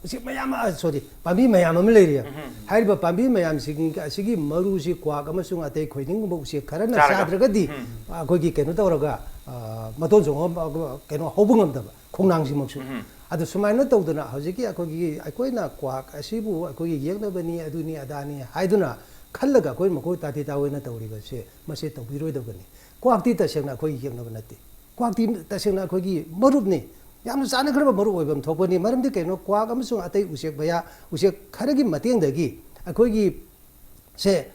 ꯎꯆꯦꯛ ꯃꯌꯥꯝ ꯑꯃ, ꯁꯣꯔꯤ, ꯄꯥꯝꯕꯤ ꯃꯌꯥꯝ ꯑꯃ ꯂꯩꯔꯤ꯫ ꯎꯝ꯫ ꯍꯥꯏꯔꯤꯕ ꯄꯥꯝꯕꯤ ꯃꯌꯥꯝꯁꯤꯡ ꯑꯁꯤꯒꯤ ꯃꯔꯨꯁꯤ ꯀ꯭ꯋꯥꯛ ꯑꯃꯁꯨꯡ ꯑꯇꯩ ꯈꯣꯏꯅꯤꯡꯒꯨꯝꯕ ꯎꯆꯦꯛ ꯈꯔꯅ ꯆꯥꯔꯒ꯫ ꯆꯥꯗ꯭ꯔꯒꯗꯤ, ꯎꯝ꯫ ꯑꯩꯈꯣꯏꯒꯤ ꯀꯩꯅꯣ ꯇꯧꯔꯒ, ꯑ, ꯃꯇꯣꯟ ꯆꯣꯡꯉ, ꯑ, ꯀꯩꯅꯣ ꯍꯧꯕ ꯉꯝꯗꯕ, ꯈꯣꯡꯅꯥꯡꯁꯤꯃꯛꯁꯨ꯫ ꯎꯝ꯫ ꯑꯗꯨ ꯁꯨꯃꯥꯏꯅ ꯇꯧꯗꯅ ꯍꯧꯖꯤꯛꯀꯤ ꯑꯩꯈꯣꯏꯒꯤ, ꯑꯩꯈꯣꯏꯅ ꯀ꯭ꯋꯥꯛ ꯑꯁꯤꯕꯨ ꯑꯩꯈꯣꯏꯒꯤ ꯌꯦꯛꯅꯕꯅꯤ, ꯑꯗꯨꯅꯤ ꯑꯗꯥꯅꯤ ꯍꯥꯏꯗꯨꯅ ꯈꯜꯂꯒ ꯑꯩꯈꯣꯏ ꯃꯈꯣꯏ ꯇꯥꯊꯤ ꯇꯥꯑꯣꯏꯅ ꯇꯧꯔꯤꯕꯁꯦ, ꯃꯁꯤ ꯇꯧꯕꯤꯔꯣꯏꯗꯕꯅꯤ꯫ ꯀ꯭ꯋꯥꯛꯇꯤ ꯇꯁꯦꯡꯅ ꯑꯩꯈꯣꯏꯒꯤ ꯌꯦꯛꯅꯕ ꯅꯠꯇꯦ꯫ ꯀ꯭ꯋꯥꯛꯇꯤ ꯇꯁꯦꯡꯅ ꯑꯩꯈꯣꯏꯒꯤ ꯃꯔꯨꯞꯅꯤ꯫ ꯌꯥꯝꯅ ꯆꯥꯟꯅꯈ꯭ꯔꯕ ꯃꯔꯨꯞ ꯑꯣꯏꯕ ꯑꯃ ꯊꯣꯛꯄꯅꯤ꯫ ꯃꯔꯝꯗꯤ ꯀꯩꯅꯣ? ꯀ꯭ꯋꯥꯛ ꯑꯃꯁꯨꯡ ꯑꯇꯩ ꯎꯆꯦꯛ ꯃꯌꯥ, ꯎꯆꯦꯛ ꯈꯔꯒꯤ ꯃꯇꯦꯡꯗꯒꯤ ꯑꯩꯈꯣꯏꯒꯤ ꯁꯦ,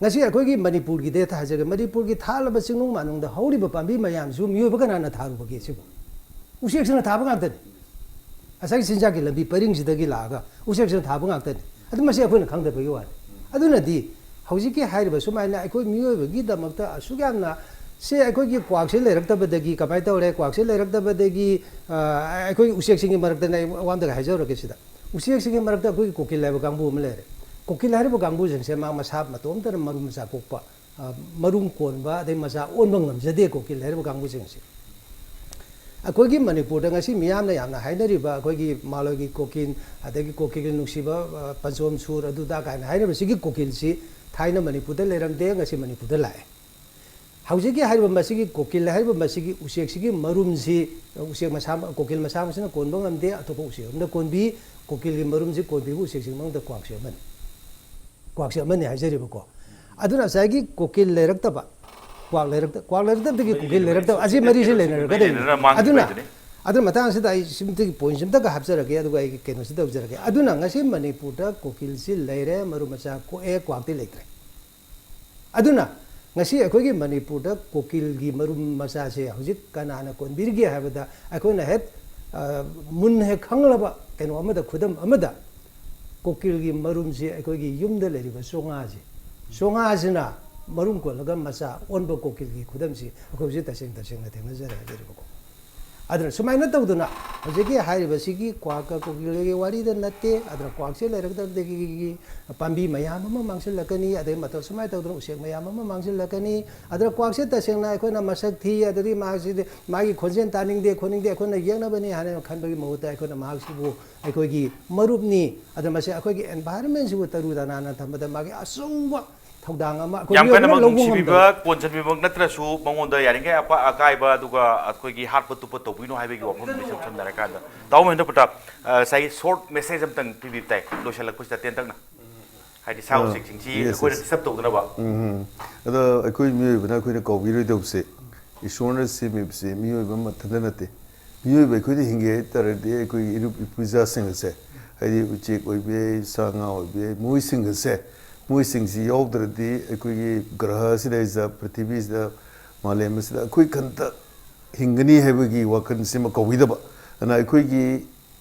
ꯉꯁꯤ ꯑꯩꯈꯣꯏꯒꯤ ꯃꯅꯤꯄꯨꯔꯒꯤ ꯗꯦꯇꯥ ꯍꯥꯏꯖꯒꯦ, ꯃꯅꯤꯄꯨꯔꯒꯤ ꯊꯥꯂꯕ ꯆꯤꯡꯅꯨꯡ ꯃꯥꯅꯨꯡꯗ ꯍꯧꯔꯤꯕ ꯄꯥꯝꯕꯤ ꯃꯌꯥꯝꯁꯤꯕꯨ ꯃꯤꯑꯣꯏꯕ ꯀꯅꯥꯅ ꯊꯥꯔꯨꯕꯒꯦ ꯁꯤꯕꯨ? ꯎꯆꯦꯛꯁꯤꯡꯅ ꯊꯥꯕ ꯉꯥꯛꯇꯅꯤ꯫ ꯉꯁꯥꯏꯒꯤ ꯆꯤꯟꯖꯥꯛꯀꯤ ꯂꯝꯕꯤ ꯄꯔꯤꯡꯁꯤꯗꯒꯤ ꯂꯥꯛꯑꯒ ꯎꯆꯦꯛꯁꯤꯡꯅ ꯊꯥꯕ ꯉꯥꯛꯇꯅꯤ꯫ ꯑꯗꯨ ꯃꯁꯤ ꯑꯩꯈꯣꯏꯅ ꯈꯪꯗꯕꯒꯤ ꯋꯥꯅꯤ꯫ ꯑꯗꯨꯅꯗꯤ ꯍꯧꯖꯤꯛꯀꯤ ꯍꯥꯏꯔꯤꯕ ꯁꯨꯃꯥꯏꯅ ꯑꯩꯈꯣꯏ ꯃꯤꯑꯣꯏꯕꯒꯤꯗꯃꯛꯇ ꯑꯁꯨꯛ ꯌꯥꯝꯅ, ꯁꯦ, ꯑꯩꯈꯣꯏꯒꯤ ꯀ꯭ꯋꯥꯛꯁꯦ ꯂꯩꯔꯛꯇꯕꯗꯒꯤ ꯀꯃꯥꯏꯅ ꯇꯧꯔꯦ? ꯀ꯭ꯋꯥꯛꯁꯦ ꯂꯩꯔꯛꯇꯕꯗꯒꯤ, ꯑ, ꯑꯩꯈꯣꯏꯒꯤ ꯎꯆꯦꯛꯁꯤꯡꯒꯤ ꯃꯔꯛꯇꯅ ꯑꯩ ꯋꯥ ꯑꯝꯇꯒ ꯍꯥꯏꯖꯍꯧꯔꯛꯀꯦ ꯁꯤꯗ꯫ ꯎꯆꯦꯛꯁꯤꯡꯒꯤ ꯃꯔꯛꯇ ꯑꯩꯈꯣꯏꯒꯤ ꯀꯣꯀꯤꯜ ꯍꯥꯏꯕ ꯀꯥꯡꯕꯨ ꯑꯃ ꯂꯩꯔꯦ꯫ ꯀꯣꯀꯤꯜ ꯍꯥꯏꯔꯤꯕ ꯀꯥꯡꯕꯨꯁꯤꯡꯁꯦ ꯃꯥ ꯃꯁꯥ ꯃꯇꯣꯝꯇꯅ ꯃꯔꯨꯝ ꯃꯆꯥ ꯀꯣꯛꯄ, ꯑ, ꯃꯔꯨꯝ ꯀꯣꯟꯕ, ꯑꯗꯩ ꯃꯆꯥ ꯑꯣꯟꯕ ꯉꯝꯖꯗꯦ ꯀꯣꯀꯤꯜ ꯍꯥꯏꯔꯤꯕ ꯀꯥꯡꯕꯨꯁꯤꯡꯁꯦ꯫ ꯑꯩꯈꯣꯏꯒꯤ ꯃꯅꯤꯄꯨꯔꯗ ꯉꯁꯤ ꯃꯤꯌꯥꯝꯅ ꯌꯥꯝꯅ ꯍꯥꯏꯅꯔꯤꯕ ꯑꯩꯈꯣꯏꯒꯤ ꯃꯥꯂꯣꯏꯒꯤ ꯀꯣꯀꯤꯜ, ꯑꯗꯒꯤ ꯀꯣꯀꯤꯜꯒꯤ ꯅꯨꯡꯁꯤꯕ, ꯑ, ꯄꯟꯆꯣꯝ ꯁꯨꯔ ꯑꯗꯨꯗ ꯀꯥꯏꯅ ꯍꯥꯏꯅꯕꯁꯤꯒꯤ ꯀꯣꯀꯤꯜꯁꯤ ꯊꯥꯏꯅ ꯃꯅꯤꯄꯨꯔꯗ ꯂꯩꯔꯝꯗꯦ, ꯉꯁꯤ ꯃꯅꯤꯄꯨꯔꯗ ꯂꯥꯛꯑꯦ꯫ ꯍꯧꯖꯤꯛꯀꯤ ꯍꯥꯏꯔꯤꯕ ꯃꯁꯤꯒꯤ ꯀꯣꯀꯤꯜ ꯍꯥꯏꯔꯤꯕ ꯃꯁꯤꯒꯤ ꯎꯆꯦꯛꯁꯤꯒꯤ ꯃꯔꯨꯝꯁꯤ, ꯎꯆꯦꯛ ꯃꯁꯥ, ꯀꯣꯀꯤꯜ ꯃꯁꯥ ꯃꯁꯤꯅ ꯀꯣꯟꯕ ꯉꯝꯗꯦ, ꯑꯇꯣꯞꯄ ꯎꯆꯦꯛ ꯑꯃꯅ ꯀꯣꯟꯕꯤ꯫ ꯀꯣꯀꯤꯜꯒꯤ ꯃꯔꯨꯝꯁꯤ ꯀꯣꯟꯕꯤꯕ ꯎꯆꯦꯛꯁꯤꯡ ꯃꯅꯨꯡꯗ ꯀ꯭ꯋꯥꯛꯁꯦ ꯑꯃꯅꯤ꯫ ꯀ꯭ꯋꯥꯛꯁꯦ ꯑꯃꯅꯤ ꯍꯥꯏꯖꯔꯤꯕꯀꯣ꯫ ꯑꯗꯨꯅ ꯉꯁꯥꯏꯒꯤ ꯀꯣꯀꯤꯜ ꯂꯩꯔꯛꯇꯕ, ꯀ꯭ꯋꯥꯛ ꯂꯩꯔꯛꯇ-, ꯀ꯭ꯋꯥꯛ ꯂꯩꯔꯛꯇꯕꯗꯒꯤ ꯀꯣꯀꯤꯜ ꯂꯩꯔꯛꯇꯕ, ꯑꯁꯤ ꯃꯔꯤꯁꯤ ꯂꯩꯅꯔꯒꯗꯣꯏꯅꯤ꯫ ꯂꯩꯅꯔ ꯃꯥꯡꯈꯤꯕ ꯑꯗꯨꯅ, ꯍꯥꯏꯗꯨꯅꯤ꯫ ꯑꯗꯨꯅ ꯃꯇꯥꯡꯁꯤꯗ ꯑꯩ ꯁꯤꯝꯇꯒꯤ point ꯁꯤꯝꯇꯒ ꯍꯥꯞꯆꯔꯒꯦ, ꯑꯗꯨꯒ ꯑꯩꯒꯤ ꯀꯩꯅꯣꯁꯤ ꯇꯧꯖꯔꯒꯦ꯫ ꯑꯗꯨꯅ ꯉꯁꯤ ꯃꯅꯤꯄꯨꯔꯗ ꯀꯣꯀꯤꯜꯁꯤ ꯂꯩꯔꯦ, ꯃꯔꯨꯝ ꯃꯆꯥ ꯀꯣꯛꯑꯦ, ꯀ꯭ꯋꯥꯛꯇꯤ ꯂꯩꯇ꯭ꯔꯦ꯫ ꯑꯗꯨꯅ ꯉꯁꯤ ꯑꯩꯈꯣꯏꯒꯤ ꯃꯅꯤꯄꯨꯔꯗ ꯀꯣꯀꯤꯜꯒꯤ ꯃꯔꯨꯝ ꯃꯆꯥꯁꯦ ꯍꯧꯖꯤꯛ ꯀꯅꯥꯅ ꯀꯣꯟꯕꯤꯔꯤꯒꯦ ꯍꯥꯏꯕꯗ, ꯑꯩꯈꯣꯏꯅ ꯍꯦꯛ, ꯑ, ꯃꯨꯟꯅ ꯍꯦꯛ ꯈꯪꯂꯕ ꯀꯩꯅꯣ ꯑꯃꯗ, ꯈꯨꯗꯝ ꯑꯃꯗ, ꯀꯣꯀꯤꯜꯒꯤ ꯃꯔꯨꯝꯁꯤ ꯑꯩꯈꯣꯏꯒꯤ ꯌꯨꯝꯗ ꯂꯩꯔꯤꯕ ꯆꯣꯉꯥꯁꯤ, ꯆꯣꯉꯥꯁꯤꯅ ꯃꯔꯨꯝ ꯀꯣꯜꯂꯒ ꯃꯆꯥ ꯑꯣꯟꯕ ꯀꯣꯀꯤꯜꯒꯤ ꯈꯨꯗꯝꯁꯤ ꯑꯩꯈꯣꯏ ꯍꯧꯖꯤꯛ ꯇꯁꯦꯡ ꯇꯁꯦꯡꯅ ꯊꯦꯡꯅꯖꯔꯦ ꯍꯥꯏꯖꯔꯤꯕꯀꯣ꯫ ꯑꯗꯨꯅ ꯁꯨꯃꯥꯏꯅ ꯇꯧꯗꯅ ꯍꯧꯖꯤꯛꯀꯤ ꯍꯥꯏꯔꯤꯕꯁꯤꯒꯤ ꯀ꯭ꯋꯥꯛꯀ ꯀꯣꯀꯤꯜꯒꯒꯤ ꯋꯥꯔꯤꯗ ꯅꯠꯇꯦ꯫ ꯑꯗꯨꯅ ꯀ꯭ꯋꯥꯛꯁꯦ ꯂꯩꯔꯛꯇꯕꯗꯒꯤ ꯄꯥꯝꯕꯤ ꯃꯌꯥꯝ ꯑꯃ ꯃꯥꯡꯁꯤꯜꯂꯛꯀꯅꯤ, ꯑꯗꯩ ꯃꯇꯧ ꯁꯨꯃꯥꯏꯅ ꯇꯧꯗꯅ ꯎꯆꯦꯛ ꯃꯌꯥꯝ ꯑꯃ ꯃꯥꯡꯁꯤꯜꯂꯛꯀꯅꯤ꯫ ꯑꯗꯨꯅ ꯀ꯭ꯋꯥꯛꯁꯦ ꯇꯁꯦꯡꯅ ꯑꯩꯈꯣꯏꯅ ꯃꯁꯛ ꯊꯤ, ꯑꯗꯨꯗꯤ ꯃꯥꯁꯤꯗꯤ, ꯃꯥꯒꯤ ꯈꯣꯟꯖꯦꯜ ꯇꯥꯅꯤꯡꯗꯦ ꯈꯣꯠꯅꯤꯡꯗꯦ, ꯑꯩꯈꯣꯏꯅ ꯌꯦꯛꯅꯕꯅꯤ ꯍꯥꯏꯅ ꯈꯟꯕꯒꯤ ꯃꯍꯨꯠꯇ ꯑꯩꯈꯣꯏꯅ ꯃꯍꯥꯛꯁꯤꯕꯨ ꯑꯩꯈꯣꯏꯒꯤ ꯃꯔꯨꯞꯅꯤ, ꯑꯗꯨꯅ ꯃꯁꯤ ꯑꯩꯈꯣꯏꯒꯤ environment ꯁꯤꯕꯨ ꯇꯔꯨ ꯇꯅꯥꯟꯅ ꯊꯝꯕꯗ ꯃꯥꯒꯤ ꯑꯆꯧꯕ ꯊꯧꯗꯥꯡ ꯑꯃ ꯑꯩꯈꯣꯏ ꯌꯥꯝ ꯀꯟꯅ ꯃꯤꯑꯣꯏꯕꯅ ꯃꯥ ꯂꯧꯕ ꯅꯨꯡꯁꯤꯕꯤꯕ, ꯉꯝꯗꯕ꯫ ꯀꯣꯟꯁꯤꯟꯕꯤꯕꯃꯛ ꯅꯠꯇ꯭ꯔꯁꯨ, ꯃꯉꯣꯟꯗ ꯌꯥꯔꯤꯈꯩ ꯑꯄꯥ-, ꯑꯀꯥꯏꯕ, ꯑꯗꯨꯒ ꯑꯩꯈꯣꯏꯒꯤ ꯍꯥꯠꯄ ꯇꯨꯞꯄ ꯇꯧꯕꯤꯅꯨ ꯍꯥꯏꯕꯒꯤ ꯋꯥꯐꯝ ꯑꯃ ꯏꯁꯝ ꯁꯝꯅ ꯍꯥꯏꯔꯀꯥꯟꯗ꯫ ꯇꯥꯃꯣ ꯃꯍꯦꯟꯗ꯭ꯔ ꯄ꯭ꯔꯇꯥꯞ, ꯑ, ꯉꯁꯥꯏꯒꯤ short message ꯑꯃꯇꯪ ꯄꯤꯕꯤꯕ ꯇꯥꯏ, ꯂꯣꯏꯁꯤꯜꯂꯛꯄꯁꯤꯗ ꯇꯦꯟꯇꯛꯅ꯫ ꯍꯥꯏꯗꯤ ꯁꯥ ꯑ, ꯎꯆꯦꯛꯁꯤꯡꯁꯤ yes, ꯑꯩꯈꯣꯏꯅ yes. Disturb ꯇꯧꯗꯅꯕ꯫ ꯎꯝ, ꯎꯝ꯫ ꯑꯗꯣ ꯑꯩꯈꯣꯏ ꯃꯤꯑꯣꯏꯕꯅ ꯑꯩꯈꯣꯏꯅ ꯀꯧꯕꯤꯔꯣꯏꯗꯧꯕꯁꯦ, ꯏꯁꯣꯔꯅ ꯁꯦꯝꯃꯤꯕꯁꯦ ꯃꯤꯑꯣꯏꯕ ꯃꯊꯟꯇ ꯅꯠꯇꯦ꯫ ꯃꯤꯑꯣꯏꯕ ꯑꯩꯈꯣꯏꯅ ꯍꯤꯡꯒꯦ ꯍꯥꯏ ꯇꯥꯔꯗꯤ ꯑꯩꯈꯣꯏꯒꯤ ꯏꯔꯨꯞ ꯏꯄꯨꯖꯥꯁꯤꯡ ꯑꯁꯦ, ꯍꯥꯏꯗꯤ ꯎꯆꯦꯛ ꯑꯣꯏꯕ ꯌꯥꯏ, ꯁꯥ ꯉꯥ ꯑꯣꯏꯕ ꯌꯥꯏ, ꯃꯣꯏꯁꯤꯡ ꯑꯁꯦ, ꯃꯣꯏꯁꯤꯡꯁꯤ ꯌꯥꯎꯗ꯭ꯔꯗꯤ ꯑꯩꯈꯣꯏꯒꯤ ꯒ꯭ꯔꯍꯁꯤꯗ, ꯄ꯭ꯔꯤꯊꯤꯕꯤꯁꯤꯗ, ꯃꯥꯂꯦꯝ ꯑꯁꯤꯗ ꯑꯩꯈꯣꯏ ꯈꯟꯇ ꯍꯤꯡꯒꯅꯤ ꯍꯥꯏꯕꯒꯤ ꯋꯥꯈꯜꯁꯤꯃ ꯀꯧꯕꯤꯗꯕ꯫ ꯑꯗꯨꯅ ꯑꯩꯈꯣꯏꯒꯤ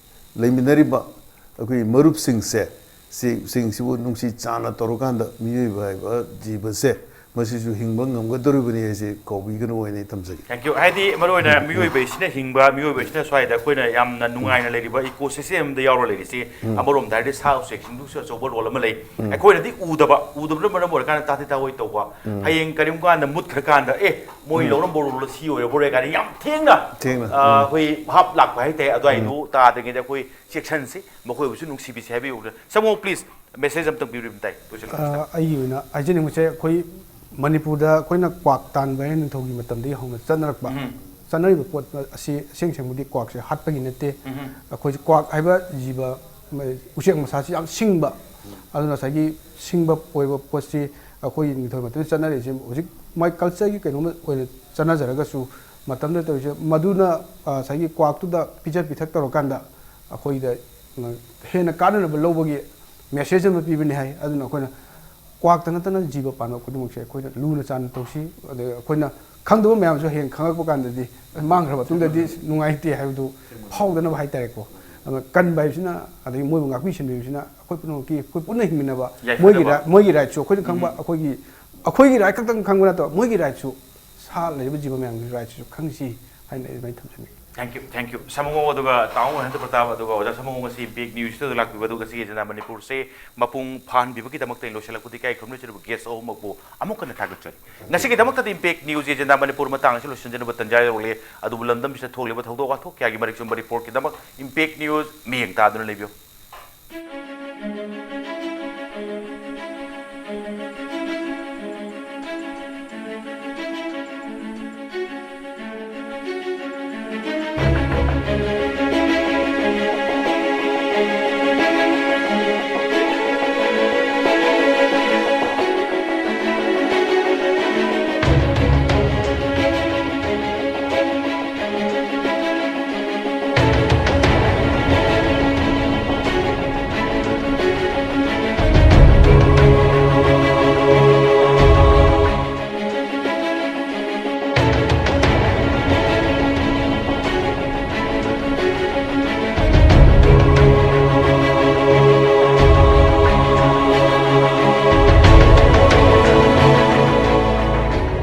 ꯂꯩꯃꯤꯟꯅꯔꯤꯕ ꯑꯩꯈꯣꯏꯒꯤ ꯃꯔꯨꯞꯁꯤꯡꯁꯦ, ꯁꯤ, ꯁꯤꯡꯁꯤꯕꯨ ꯅꯨꯡꯁꯤ ꯆꯥꯟꯅ ꯇꯧꯔꯀꯥꯟꯗ ꯃꯤꯑꯣꯏꯕ ꯍꯥꯏꯕ ꯖꯤꯕꯁꯦ, ꯃꯁꯤꯁꯨ ꯍꯤꯡꯕ ꯉꯝꯒꯗꯧꯔꯤꯕꯅꯤ ꯍꯥꯏꯁꯦ ꯀꯥꯎꯕꯤꯒꯅꯨ ꯍꯥꯏꯅ ꯑꯩ ꯊꯝꯖꯒꯦ꯫ Thank you꯫ ꯍꯥꯏꯗꯤ ꯃꯔꯨꯑꯣꯏꯅ ꯃꯤꯑꯣꯏꯕꯁꯤꯅ ꯍꯤꯡꯕ, ꯃꯤꯑꯣꯏꯕꯁꯤꯅ ꯁ꯭ꯋꯥꯏꯗ ꯑꯩꯈꯣꯏꯅ ꯌꯥꯝꯅ ꯅꯨꯡꯉꯥꯏꯅ ꯂꯩꯔꯤꯕ ecosystem ꯑꯃꯗ ꯌꯥꯎꯔ ꯂꯩꯔꯤꯁꯤ, ꯑꯃꯔꯣꯝꯗ ꯍꯥꯏꯔꯗꯤ ꯁꯥ ꯎꯆꯦꯛꯁꯤꯡꯗꯨꯁꯨ ꯑꯆꯧꯕ role ꯑꯃ ꯂꯩ꯫ ꯑꯩꯈꯣꯏꯅꯗꯤ ꯎꯗꯕ, ꯎꯗꯕꯅ ꯃꯔꯝ ꯑꯣꯏꯔꯀꯥꯟꯗ ꯇꯥꯊꯤ ꯇꯥꯑꯣꯏ ꯇꯧꯕ꯫ ꯍꯌꯦꯡ ꯀꯔꯤꯒꯨꯝꯕ ꯀꯥꯟꯗ ꯃꯨꯠꯈ꯭ꯔꯀꯥꯟꯗ, "ꯑꯦ, ꯃꯣꯏ ꯂꯧꯔꯝꯕ role ꯁꯤ ꯑꯣꯏꯔꯕꯣꯔꯦ" ꯀꯥꯏꯅ ꯌꯥꯝ ꯊꯦꯡꯅ, ꯊꯦꯡꯅ꯫ ꯑ, ꯑꯩꯈꯣꯏ ꯚꯥꯞ ꯂꯥꯛꯄ ꯍꯥꯏꯇꯥꯔꯦ꯫ ꯑꯗꯨꯋꯥꯏꯗꯨ ꯇꯥꯗ꯭ꯔꯤꯉꯩꯗ ꯑꯩꯈꯣꯏ ꯆꯦꯛꯁꯟꯁꯤ, ꯃꯈꯣꯏꯕꯨꯁꯨ ꯅꯨꯡꯁꯤꯕꯤꯁꯤ ꯍꯥꯏꯕꯤꯌꯨ꯫ ꯁꯃꯣ, please꯫ ꯃꯦꯁꯦꯖ ꯑꯝꯇꯪ ꯄꯤꯕꯤꯌꯨ ꯇꯥꯏ, ꯂꯣꯏꯁꯤꯜꯂꯛꯄꯁꯤꯗ꯫ ꯑ, ꯑꯩꯒꯤ ꯑꯣꯏꯅ ꯍꯥꯏꯖꯅꯤꯡꯕꯁꯦ, ꯑꯩꯈꯣꯏ ꯃꯅꯤꯄꯨꯔꯗ ꯑꯩꯈꯣꯏꯅ ꯀ꯭ꯋꯥꯛ ꯇꯥꯟꯕ ꯍꯥꯏꯅ ꯅꯤꯡꯊꯧꯒꯤ ꯃꯇꯝꯗꯒꯤ ꯍꯧꯅ ꯆꯠꯅꯔꯛꯄ, ꯎꯝ꯫ ꯆꯠꯅꯔꯤꯕ ꯄꯣꯠ ꯑꯁꯤ ꯑꯁꯦꯡ ꯑꯁꯦꯡꯕꯗꯤ ꯀ꯭ꯋꯥꯛꯁꯦ ꯍꯥꯠꯄꯒꯤ ꯅꯠꯇꯦ꯫ ꯎꯝ꯫ ꯑꯩꯈꯣꯏꯁꯦ ꯀ꯭ꯋꯥꯛ ꯍꯥꯏꯕ ꯖꯤꯕ, ꯃ-, ꯎꯆꯦꯛ ꯃꯆꯥꯁꯤ ꯌꯥꯝ ꯁꯤꯡꯕ, ꯑꯗꯨꯅ ꯉꯁꯥꯏꯒꯤ ꯁꯤꯡꯕ ꯑꯣꯏꯕ ꯄꯣꯠꯁꯤ ꯑꯩꯈꯣꯏꯒꯤ ꯅꯤꯡꯊꯧꯒꯤ ꯃꯇꯝꯗ ꯆꯠꯅꯔꯤꯁꯦ ꯍꯧꯖꯤꯛ ꯃꯥꯏ ꯀꯜꯆꯔꯒꯤ ꯀꯩꯅꯣꯝꯃ ꯑꯣꯏꯅ ꯆꯠꯅꯖꯔꯒꯁꯨ, ꯃꯇꯝꯗ ꯇꯧꯔꯤꯁꯦ ꯃꯗꯨꯅ, ꯑ, ꯉꯁꯥꯏꯒꯤ ꯀ꯭ꯋꯥꯛꯇꯨꯗ ꯄꯤꯖ ꯄꯤꯊꯛ ꯇꯧꯔꯀꯥꯟꯗ ꯑꯩꯈꯣꯏꯗ, ꯎꯝ, ꯍꯦꯟꯅ ꯀꯥꯟꯅꯅꯕ ꯂꯧꯕꯒꯤ ꯃꯦꯁꯦꯖ ꯑꯃ ꯄꯤꯕꯅꯤ ꯍꯥꯏ꯫ ꯑꯗꯨꯅ ꯑꯩꯈꯣꯏꯅ ꯀ꯭ꯋꯥꯛꯇ ꯅꯠꯇꯅ ꯖꯤꯕ ꯄꯥꯟꯕ ꯈꯨꯗꯤꯡꯃꯛꯁꯦ ꯑꯩꯈꯣꯏꯅ ꯂꯨꯅ ꯆꯥꯟꯅ ꯇꯧꯁꯤ꯫ ꯑꯗꯩ ꯑꯩꯈꯣꯏꯅ ꯈꯪꯗꯕ ꯃꯌꯥꯝꯁꯨ ꯍꯌꯦꯡ ꯈꯪꯉꯛꯄ ꯀꯥꯟꯗꯗꯤ, ꯃꯥꯡꯈ꯭ꯔ ꯃꯇꯨꯡꯗꯗꯤ ꯅꯨꯡꯉꯥꯏꯇꯦ ꯍꯥꯏꯕꯗꯨ ꯐꯥꯎꯗꯅꯕ ꯍꯥꯏꯇꯥꯔꯦꯀꯣ꯫ ꯑꯗꯨꯅ ꯀꯟꯕ ꯍꯥꯏꯕꯁꯤꯅ, ꯑꯗꯒꯤ ꯃꯣꯏꯕꯨ ꯉꯥꯛꯄꯤ ꯁꯦꯟꯕꯤꯕꯁꯤꯅ ꯑꯩꯈꯣꯏ ꯄꯨꯝꯅꯃꯛꯀꯤ, ꯑꯩꯈꯣꯏ ꯄꯨꯟꯅ ꯍꯤꯡꯃꯤꯟꯅꯕ, ꯌꯥꯏꯐꯅꯕ꯫ ꯃꯣꯏꯒꯤ ꯔꯥꯏ-, ꯃꯣꯏꯒꯤ ꯔꯥꯏꯠꯁꯨ ꯑꯩꯈꯣꯏꯅ ꯈꯪꯕ, ꯑꯩꯈꯣꯏꯒꯤ, ꯑꯩꯈꯣꯏꯒꯤ ꯔꯥꯏꯠ ꯈꯛꯇꯪ ꯈꯪꯕ ꯅꯠꯇꯕ, ꯃꯣꯏꯒꯤ ꯔꯥꯏꯠꯁꯨ, ꯁꯥ ꯂꯩꯔꯤꯕ ꯖꯤꯕ ꯃꯌꯥꯝꯒꯤ ꯔꯥꯏꯠꯁꯤꯁꯨ ꯈꯪꯁꯤ ꯍꯥꯏꯅ ꯑꯩ ꯑꯗꯨꯃꯥꯏꯅ ꯊꯝꯖꯅꯤꯡꯉꯤ꯫ Thank you, thank you꯫ ꯁꯥꯃꯨꯉꯧ ꯑꯗꯨꯒ ꯇꯥꯃꯣ ꯃꯍꯦꯟꯗ꯭ꯔ ꯄ꯭ꯔꯇꯥꯞ ꯑꯗꯨꯒ ꯑꯣꯖꯥ ꯁꯥꯃꯨꯉꯧ ꯉꯁꯤ ꯏꯝꯄꯦꯛ ꯅ꯭ꯌꯨꯁꯇꯨꯗ ꯂꯥꯛꯄꯤꯕ ꯑꯗꯨꯒ ꯉꯁꯤꯒꯤ ꯑꯦꯖꯦꯟꯗꯥ ꯃꯅꯤꯄꯨꯔꯁꯦ ꯃꯄꯨꯡ ꯐꯥꯍꯟꯕꯤꯕꯒꯤꯗꯃꯛꯇ ꯑꯩꯅ ꯂꯣꯏꯁꯤꯜꯂꯛꯄꯗ ꯏꯀꯥꯏ ꯈꯨꯝꯅꯖꯔꯤꯕ ꯒꯦꯁ ꯑꯍꯨꯝꯃꯛꯄꯨ ꯑꯃꯨꯛ ꯍꯟꯅ ꯊꯥꯒꯠꯆꯔꯤ꯫ ꯉꯁꯤꯒꯤꯗꯃꯛꯇꯗꯤ ꯏꯝꯄꯦꯛ ꯅ꯭ꯌꯨꯁ ꯑꯦꯖꯦꯟꯗꯥ ꯃꯅꯤꯄꯨꯔ ꯃꯇꯥꯡ ꯑꯁꯤ ꯂꯣꯏꯁꯤꯟꯖꯅꯕ ꯇꯟꯖꯥ ꯌꯧꯔꯛꯂꯦ꯫ ꯑꯗꯨꯕꯨ ꯂꯝꯗꯝꯁꯤꯗ ꯊꯣꯛꯂꯤꯕ ꯊꯧꯗꯣꯛ ꯋꯥꯊꯣꯛ ꯀꯌꯥꯒꯤ ꯃꯔꯤꯛ ꯆꯨꯝꯕ ꯔꯤꯄꯣꯔꯠꯀꯤꯗꯃꯛ ꯏꯝꯄꯦꯛ ꯅ꯭ꯌꯨꯁ ꯃꯤꯠꯌꯦꯡ ꯇꯥꯗꯨꯅ ꯂꯩꯕꯤꯌꯨ꯫